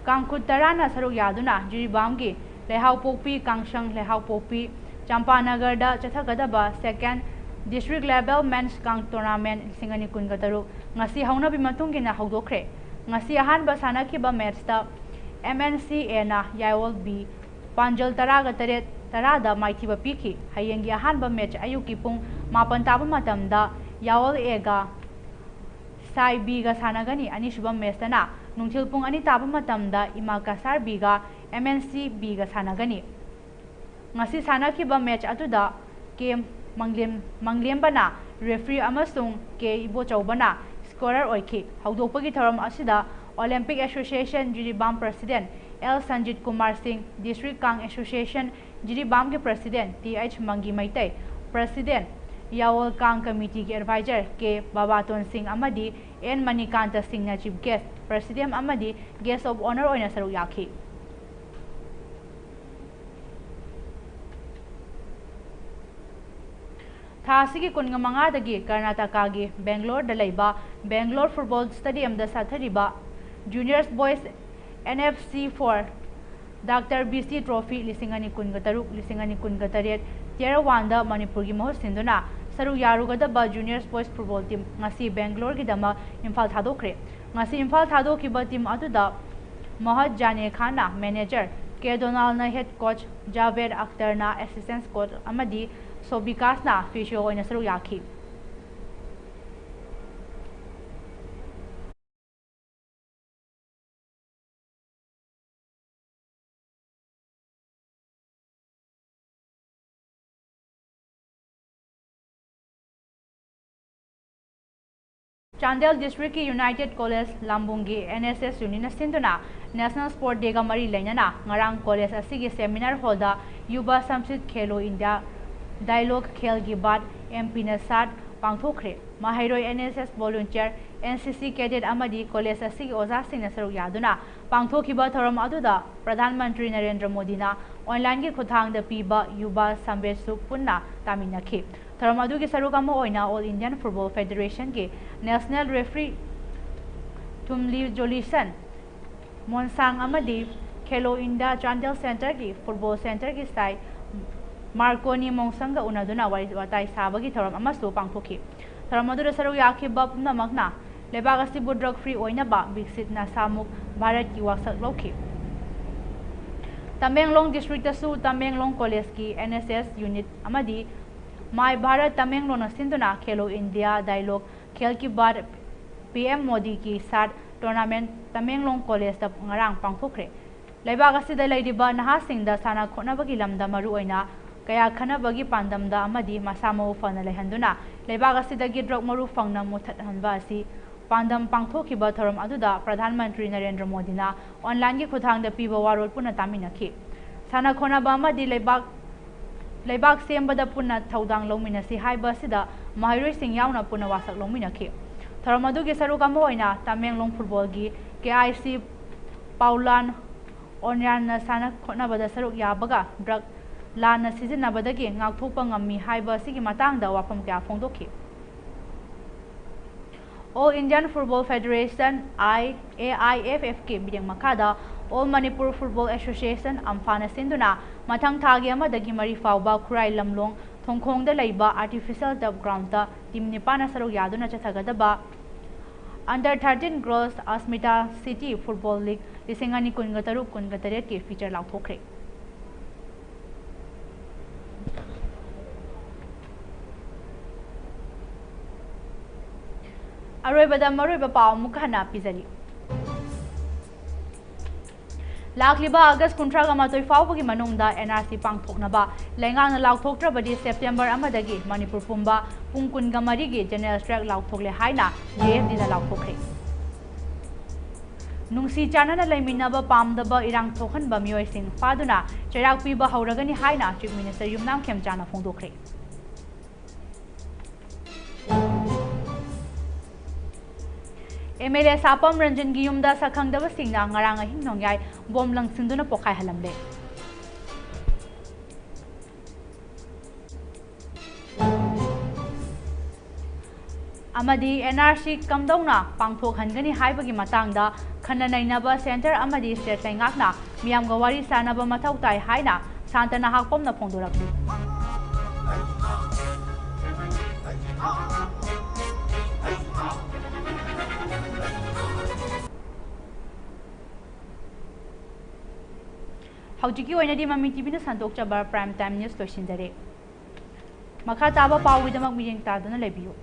ꯀꯥꯡꯈꯨꯠ ꯇꯔꯥꯅ ꯁꯔꯨꯛ ꯌꯥꯗꯨꯅ ꯖꯤꯔꯤꯕꯥꯝꯒꯤ ꯂꯩꯍꯥꯎꯄꯣꯛꯄꯤ ꯀꯥꯡꯁꯪ ꯂꯩꯍꯥꯎꯄꯣꯛꯄꯤ ꯆꯝꯄꯥꯅꯒꯔꯗ ꯆꯠꯊꯒꯗꯕ second district level men's ꯀꯥꯡ tournament ꯂꯤꯁꯤꯡ ꯑꯅꯤ ꯀꯨꯟꯒ ꯇꯔꯨꯛ ꯉꯁꯤ ꯍꯧꯅꯕꯤ ꯃꯇꯨꯡ ꯏꯟꯅ ꯍꯧꯗꯣꯛꯈ꯭ꯔꯦ꯫ ꯉꯁꯤ ꯑꯍꯥꯟꯕ ꯁꯥꯟꯅꯈꯤꯕ matchꯇ M N C Aꯅ ꯌꯥꯏꯑꯣꯜ B ꯄꯥꯟꯖꯜ ꯇꯔꯥꯒ ꯇꯔꯦꯠ, ꯇꯔꯥꯗ ꯃꯥꯏꯊꯤꯕ ꯄꯤꯈꯤ꯫ ꯍꯌꯦꯡꯒꯤ ꯑꯍꯥꯟꯕ match ꯑꯌꯨꯛꯀꯤ ꯄꯨꯡ ꯃꯥꯄꯟ ꯇꯥꯕ ꯃꯇꯝꯗ ꯌꯥꯑꯣꯜ Aꯒ ꯁꯥꯏ Bꯒ ꯁꯥꯟꯅꯒꯅꯤ꯫ ꯑꯅꯤꯁꯨꯕ matchꯇꯅ ꯅꯨꯡꯊꯤꯜ ꯄꯨꯡ ꯑꯅꯤ ꯇꯥꯕ ꯃꯇꯝꯗ ꯏꯃꯥ ꯀꯁꯥꯔ Bꯒ M N C Bꯒ ꯁꯥꯟꯅꯒꯅꯤ꯫ ꯉꯁꯤ ꯁꯥꯟꯅꯈꯤꯕ match ꯑꯗꯨꯗ K ꯃꯪꯂꯦꯝ-, ꯃꯪꯂꯦꯝꯕꯅ referee ꯑꯃꯁꯨꯡ K ꯏꯕꯣꯆꯧꯕꯅ scorer ꯑꯣꯏꯈꯤ꯫ ꯍꯧꯗꯣꯛꯄꯒꯤ ꯊꯧꯔꯝ ꯑꯁꯤꯗ Olympic Association Jiribam president L Sanjit Kumar ꯁꯤꯡ, District ꯀꯥꯡ Association ꯖꯤꯔꯤꯕꯥꯝꯒꯤ president T H ꯃꯪꯒꯤ Meitei, president ꯌꯥꯑꯣꯜ ꯀꯥꯡ committeeꯒꯤ advisor K ꯕꯥꯕꯥꯇꯣꯟ ꯁꯤꯡ ꯑꯃꯗꯤ N ꯃꯅꯤꯀꯥꯟꯇ ꯁꯤꯡꯅ chief guest, president ꯑꯃꯗꯤ guest of honour ꯑꯣꯏꯅ ꯁꯔꯨꯛ ꯌꯥꯈꯤ꯫ ꯊꯥ ꯑꯁꯤꯒꯤ ꯀꯨꯟꯃꯉꯥꯗꯒꯤ ꯀꯔꯅꯥꯇꯀꯥꯒꯤ ꯕꯦꯡꯒ꯭ꯂꯣꯔꯗ ꯂꯩꯕ Bangalore football stadiumꯗ ꯁꯥꯊꯔꯤꯕ Juniors Boys N F C four Doctor B C Trophy ꯂꯤꯁꯤꯡ ꯑꯅꯤ ꯀꯨꯟꯒ ꯇꯔꯨꯛ, ꯂꯤꯁꯤꯡ ꯑꯅꯤ ꯀꯨꯟꯒ ꯇꯔꯦꯠ Tier oneꯗ ꯃꯅꯤꯄꯨꯔꯒꯤ ꯃꯍꯨꯠ ꯁꯤꯟꯗꯨꯅ ꯁꯔꯨꯛ ꯌꯥꯔꯨꯒꯗꯕ Juniors Boys football team ꯉꯁꯤ ꯕꯦꯡꯒ꯭ꯂꯣꯔꯒꯤꯗꯃꯛ ꯏꯝꯐꯥꯜ ꯊꯥꯗꯣꯛꯈ꯭ꯔꯦ꯫ ꯉꯁꯤ ꯏꯝꯐꯥꯜ ꯊꯥꯗꯣꯛꯈꯤꯕ team ꯑꯗꯨꯗ ꯃꯣꯍꯠ ꯖꯥꯅꯦ ꯈꯥꯟꯅ manager, K ꯗꯣꯅꯥꯜꯅ head coach, ꯖꯥꯚꯦꯗ ꯑꯈꯇꯔꯅ assistant coach ꯑꯃꯗꯤ ꯁꯣꯕꯤꯀꯥꯁꯅ physio ꯑꯣꯏꯅ ꯁꯔꯨꯛ ꯌꯥꯈꯤ꯫ Chandel districtꯀꯤ United College ꯂꯥꯝꯕꯨꯡꯒꯤ N S S unitꯅ ꯁꯤꯟꯗꯨꯅ National Sport Dayꯒ ꯃꯔꯤ ꯂꯩꯅꯅ ꯉꯔꯥꯡ college ꯑꯁꯤꯒꯤ seminar hallꯗ Yuva Samsit Khelo India Dialogue Khel Ki Baat, M Pna Saath ꯄꯥꯡꯊꯣꯛꯈ꯭ꯔꯦ꯫ ꯃꯍꯩꯔꯣꯏ, N S S volunteer, N C C cadet ꯑꯃꯗꯤ college ꯑꯁꯤꯒꯤ ꯑꯣꯖꯥꯁꯤꯡꯅ ꯁꯔꯨꯛ ꯌꯥꯗꯨꯅ ꯄꯥꯡꯊꯣꯛꯈꯤꯕ ꯊꯧꯔꯝ ꯑꯗꯨꯗ ꯄ꯭ꯔꯙꯥꯟ ꯃꯟꯇ꯭ꯔꯤ ꯅꯔꯦꯟꯗ꯭ꯔ ꯃꯣꯗꯤꯅ onlineꯒꯤ ꯈꯨꯠꯊꯥꯡꯗ ꯄꯤꯕ Yuva Sandesh ꯄꯨꯟꯅ ꯇꯥꯃꯤꯟꯅꯈꯤ꯫ ꯊꯧꯔꯝ ꯑꯗꯨꯒꯤ ꯁꯔꯨꯛ ꯑꯃ ꯑꯣꯏꯅ All Indian Football Federationꯒꯤ National Referee ꯊꯨꯝꯂꯤ ꯖꯣꯂꯤꯁꯟ ꯃꯣꯟꯁꯥꯡ ꯑꯃꯗꯤ ꯈꯦꯂꯣ ꯏꯟꯗꯤꯌꯥ ꯆꯥꯟꯗꯦꯜ ꯁꯦꯟꯇꯔꯒꯤ ꯐꯨꯠꯕꯣꯜ ꯁꯦꯟꯇꯔꯒꯤ ꯁꯥꯏ ꯃꯥꯔꯀꯣꯅꯤ ꯃꯣꯡꯁꯪꯒ ꯎꯅꯗꯨꯅ ꯋꯥꯔꯤ ꯋꯥꯇꯥꯏ ꯁꯥꯕꯒꯤ ꯊꯧꯔꯝ ꯑꯃꯁꯨ ꯄꯥꯡꯊꯣꯛꯈꯤ꯫ ꯊꯧꯔꯝ ꯑꯗꯨꯗ ꯁꯔꯨꯛ ꯌꯥꯈꯤꯕ ꯄꯨꯝꯅꯃꯛꯅ ꯂꯩꯕꯥꯛ ꯑꯁꯤꯕꯨ ꯗ꯭ꯔꯒ ꯐ꯭ꯔꯤ ꯑꯣꯏꯅꯕ ꯕꯤꯛꯁꯤꯠ ꯅꯁꯥꯃꯨꯛ ꯚꯥꯔꯠꯀꯤ ꯋꯥꯁꯛ ꯂꯧꯈꯤ꯫ ꯇꯃꯦꯡꯂꯣꯡ ꯗꯤꯁꯇ꯭ꯔꯤꯛꯇꯁꯨ ꯇꯃꯦꯡꯂꯣꯡ ꯀꯣꯂꯦꯖꯀꯤ ꯑꯦꯟ ꯑꯦꯁ ꯑꯦꯁ ꯌꯨꯅꯤꯠ ꯑꯃꯗꯤ ꯃꯥꯏ ꯚꯥꯔꯠ ꯇꯃꯦꯡꯂꯣꯡꯅ ꯁꯤꯟꯗꯨꯅ ꯈꯦꯂꯣ ꯏꯟꯗꯤꯌꯥ ꯗꯥꯏꯂꯣꯒ ꯈꯦꯜ ꯀꯤ ꯕꯥꯗ ꯄꯤ ꯑꯦꯝ ꯃꯣꯗꯤꯒꯤ ꯁꯥꯠ ꯇꯣꯔꯅꯥꯃꯦꯟ ꯇꯃꯦꯡꯂꯣꯡ ꯀꯣꯂꯦꯖꯇ ꯉꯔꯥꯡ ꯄꯥꯡꯊꯣꯛꯈ꯭ꯔꯦ꯫ ꯂꯩꯕꯥꯛ ꯑꯁꯤꯗ ꯂꯩꯔꯤꯕ ꯅꯍꯥꯁꯤꯡꯗ ꯁꯥꯟꯅ ꯈꯣꯠꯅꯕꯒꯤ ꯂꯝꯗ ꯃꯔꯨꯑꯣꯏꯅ ꯀꯌꯥ ꯈꯟꯅꯕꯒꯤ ꯄꯥꯟꯗꯝꯗ ꯑꯃꯗꯤ ꯃꯁꯥ ꯃꯎ ꯐꯅ ꯂꯩꯍꯟꯗꯨꯅ ꯂꯩꯕꯥꯛ ꯑꯁꯤꯗꯒꯤ ꯗ꯭ꯔꯒ ꯃꯔꯨ ꯐꯪꯅ ꯃꯨꯠꯊꯠꯍꯟꯕ ꯑꯁꯤ ꯄꯥꯟꯗꯝ ꯄꯥꯡꯊꯣꯛꯈꯤꯕ ꯊꯧꯔꯝ ꯑꯗꯨꯗ ꯄ꯭ꯔꯙꯥꯟ ꯃꯟꯇ꯭ꯔꯤ ꯅꯔꯦꯟꯗ꯭ꯔ ꯃꯣꯗꯤꯅ ꯑꯣꯟꯂꯥꯏꯟꯒꯤ ꯈꯨꯠꯊꯥꯡꯗ ꯄꯤꯕ ꯋꯥꯔꯣꯜ ꯄꯨꯟꯅ ꯇꯥꯃꯤꯟꯅꯈꯤ꯫ ꯁꯥꯟꯅ ꯈꯣꯠꯅꯕ ꯑꯃꯗꯤ ꯂꯩꯕꯥꯛ ꯂꯩꯕꯥꯛ ꯁꯦꯝꯕꯗ ꯄꯨꯟꯅ ꯊꯧꯗꯥꯡ ꯂꯧꯃꯤꯟꯅꯁꯤ ꯍꯥꯏꯕ ꯑꯁꯤꯗ ꯃꯍꯩꯔꯣꯏꯁꯤꯡ ꯌꯥꯎꯅ ꯄꯨꯟꯅ ꯋꯥꯁꯛ ꯂꯧꯃꯤꯟꯅꯈꯤ꯫ ꯊꯧꯔꯝ ꯑꯗꯨꯒꯤ ꯁꯔꯨꯛ ꯑꯃ ꯑꯣꯏꯅ ꯇꯃꯦꯡꯂꯣꯡ ꯐꯨꯠꯕꯣꯜꯒꯤ ꯀꯦ ꯑꯥꯏ ꯁꯤ ꯄꯥꯎꯂꯥꯟ ꯑꯣꯟꯌꯥꯟꯅ ꯁꯥꯟꯅ ꯈꯣꯠꯅꯕꯗ ꯁꯔꯨꯛ ꯌꯥꯕꯒ ꯗ꯭ꯔꯒ ꯂꯥꯟꯅ ꯁꯤꯖꯤꯟꯅꯕꯗꯒꯤ ꯉꯥꯛꯊꯣꯛꯄ ꯉꯝꯃꯤ ꯍꯥꯏꯕ ꯑꯁꯤꯒꯤ ꯃꯇꯥꯡꯗ ꯋꯥꯐꯝ ꯀꯌꯥ ꯐꯣꯡꯗꯣꯛꯈꯤ꯫ All Indian Football Federation, I, A I F F ꯀꯤ ꯃꯤꯠꯌꯦꯡ ꯃꯈꯥꯗ All Manipur Football Association, ꯑꯝꯐꯥꯅ ꯁꯤꯟꯗꯨꯅ ꯃꯊꯪ ꯊꯥꯒꯤ ꯑꯃꯗꯒꯤ ꯃꯔꯤ ꯐꯥꯎꯕ ꯈꯨꯔꯥꯏ ꯂꯝꯂꯣꯡ ꯊꯣꯡꯈꯣꯡꯗ ꯂꯩꯕ Artificial Turf Groundꯇ ꯇꯤꯝ ꯅꯤꯄꯥꯟꯅ ꯁꯔꯨꯛ ꯌꯥꯗꯨꯅ ꯆꯠꯊꯒꯗꯕ Under thirteen Girls Asmita City Football League ꯂꯤꯁꯤꯡ ꯑꯅꯤ ꯀꯨꯟꯒ ꯇꯔꯨꯛ ꯀꯨꯟꯒ ꯇꯔꯦꯠꯀꯤ ꯐꯤꯆꯔ ꯂꯥꯎꯊꯣꯛꯈ꯭ꯔꯦ꯫ ꯑꯔꯣꯏꯕꯗ ꯃꯔꯨꯑꯣꯏꯕ ꯄꯥꯎ ꯑꯃꯨꯛ ꯍꯟꯅ ꯄꯤꯖꯔꯤ꯫ ꯂꯥꯛꯂꯤꯕ ꯑꯥꯒꯁ ꯀꯨꯟꯊ꯭ꯔꯥꯒ ꯃꯥꯊꯣꯏ ꯐꯥꯎꯕꯒꯤ ꯃꯅꯨꯡꯗ ꯑꯦꯟ ꯑꯥꯔ ꯁꯤ ꯄꯥꯡꯊꯣꯛꯅꯕ ꯂꯩꯉꯥꯛꯅ ꯂꯥꯎꯊꯣꯛꯇ꯭ꯔꯕꯗꯤ ꯁꯦꯞꯇꯦꯝꯕꯔ ꯑꯃꯗꯒꯤ ꯃꯅꯤꯄꯨꯔ ꯄꯨꯝꯕ ꯄꯨꯡ ꯀꯨꯟꯒ ꯃꯔꯤꯒꯤ ꯖꯦꯅꯔꯦꯜ ꯁ꯭ꯇ꯭ꯔꯥꯏꯛ ꯂꯥꯎꯊꯣꯛꯂꯦ ꯍꯥꯏꯅ ꯖꯦ ꯑꯦꯐ ꯗꯤꯅ ꯂꯥꯎꯊꯣꯛꯈ꯭ꯔꯦ꯫ ꯅꯨꯡꯁꯤ ꯆꯥꯟꯅꯅ ꯂꯩꯃꯤꯟꯅꯕ ꯄꯥꯝꯗꯕ ꯏꯔꯥꯡ ꯊꯣꯛꯍꯟꯕ ꯃꯤꯑꯣꯏꯁꯤꯡ ꯐꯥꯗꯨꯅ ꯆꯩꯔꯥꯛ ꯄꯤꯕ ꯍꯧꯔꯒꯅꯤ ꯍꯥꯏꯅ ꯆꯤꯐ ꯃꯤꯅꯤꯁꯇꯔ ꯌꯨꯝꯅꯥꯝ ꯈꯦꯝꯆꯥꯅ ꯐꯣꯡꯗꯣꯛꯈ꯭ꯔꯦ꯫ ꯑꯦꯝ ꯑꯦꯜ ꯑꯦ ꯁꯥꯄꯝ ꯔꯟꯖꯟꯒꯤ ꯌꯨꯝꯗ ꯁꯛꯈꯪꯗꯕꯁꯤꯡꯅ ꯉꯔꯥꯡ ꯑꯍꯤꯡ ꯅꯣꯡꯌꯥꯏ ꯕꯣꯝ ꯂꯪꯁꯤꯟꯗꯨꯅ ꯄꯣꯈꯥꯏꯍꯜꯂꯝꯂꯦ꯫ ꯑꯃꯗꯤ ꯑꯦꯟ ꯑꯥꯔ ꯁꯤ ꯀꯝꯗꯧꯅ ꯄꯥꯡꯊꯣꯛꯍꯟꯒꯅꯤ ꯍꯥꯏꯕꯒꯤ ꯃꯇꯥꯡꯗ ꯈꯟꯅ ꯅꯩꯅꯕ ꯁꯦꯟꯇꯔ ꯑꯃꯗꯤ ꯁ꯭ꯇꯦꯠ ꯂꯩꯉꯥꯛꯅ ꯃꯤꯌꯥꯝꯒ ꯋꯥꯔꯤ ꯁꯥꯅꯕ ꯃꯊꯧ ꯇꯥꯏ ꯍꯥꯏꯅ ꯁꯥꯟꯇ ꯅꯍꯥꯛꯄꯝꯅ ꯐꯣꯡꯗꯣꯔꯛꯂꯤ꯫ ꯍꯧꯖꯤꯛꯀꯤ ꯑꯣꯏꯅꯗꯤ ꯃꯃꯤ ꯇꯤꯚꯤꯅ ꯁꯟꯗꯣꯛꯆꯕ Prime Time News ꯂꯣꯏꯁꯤꯟꯖꯔꯦ꯫ ꯃꯈꯥ ꯇꯥꯕ ꯄꯥꯎꯒꯤꯗꯃꯛ ꯃꯤꯠꯌꯦꯡ ꯇꯥꯗꯨꯅ ꯂꯩꯕꯤꯌꯨ꯫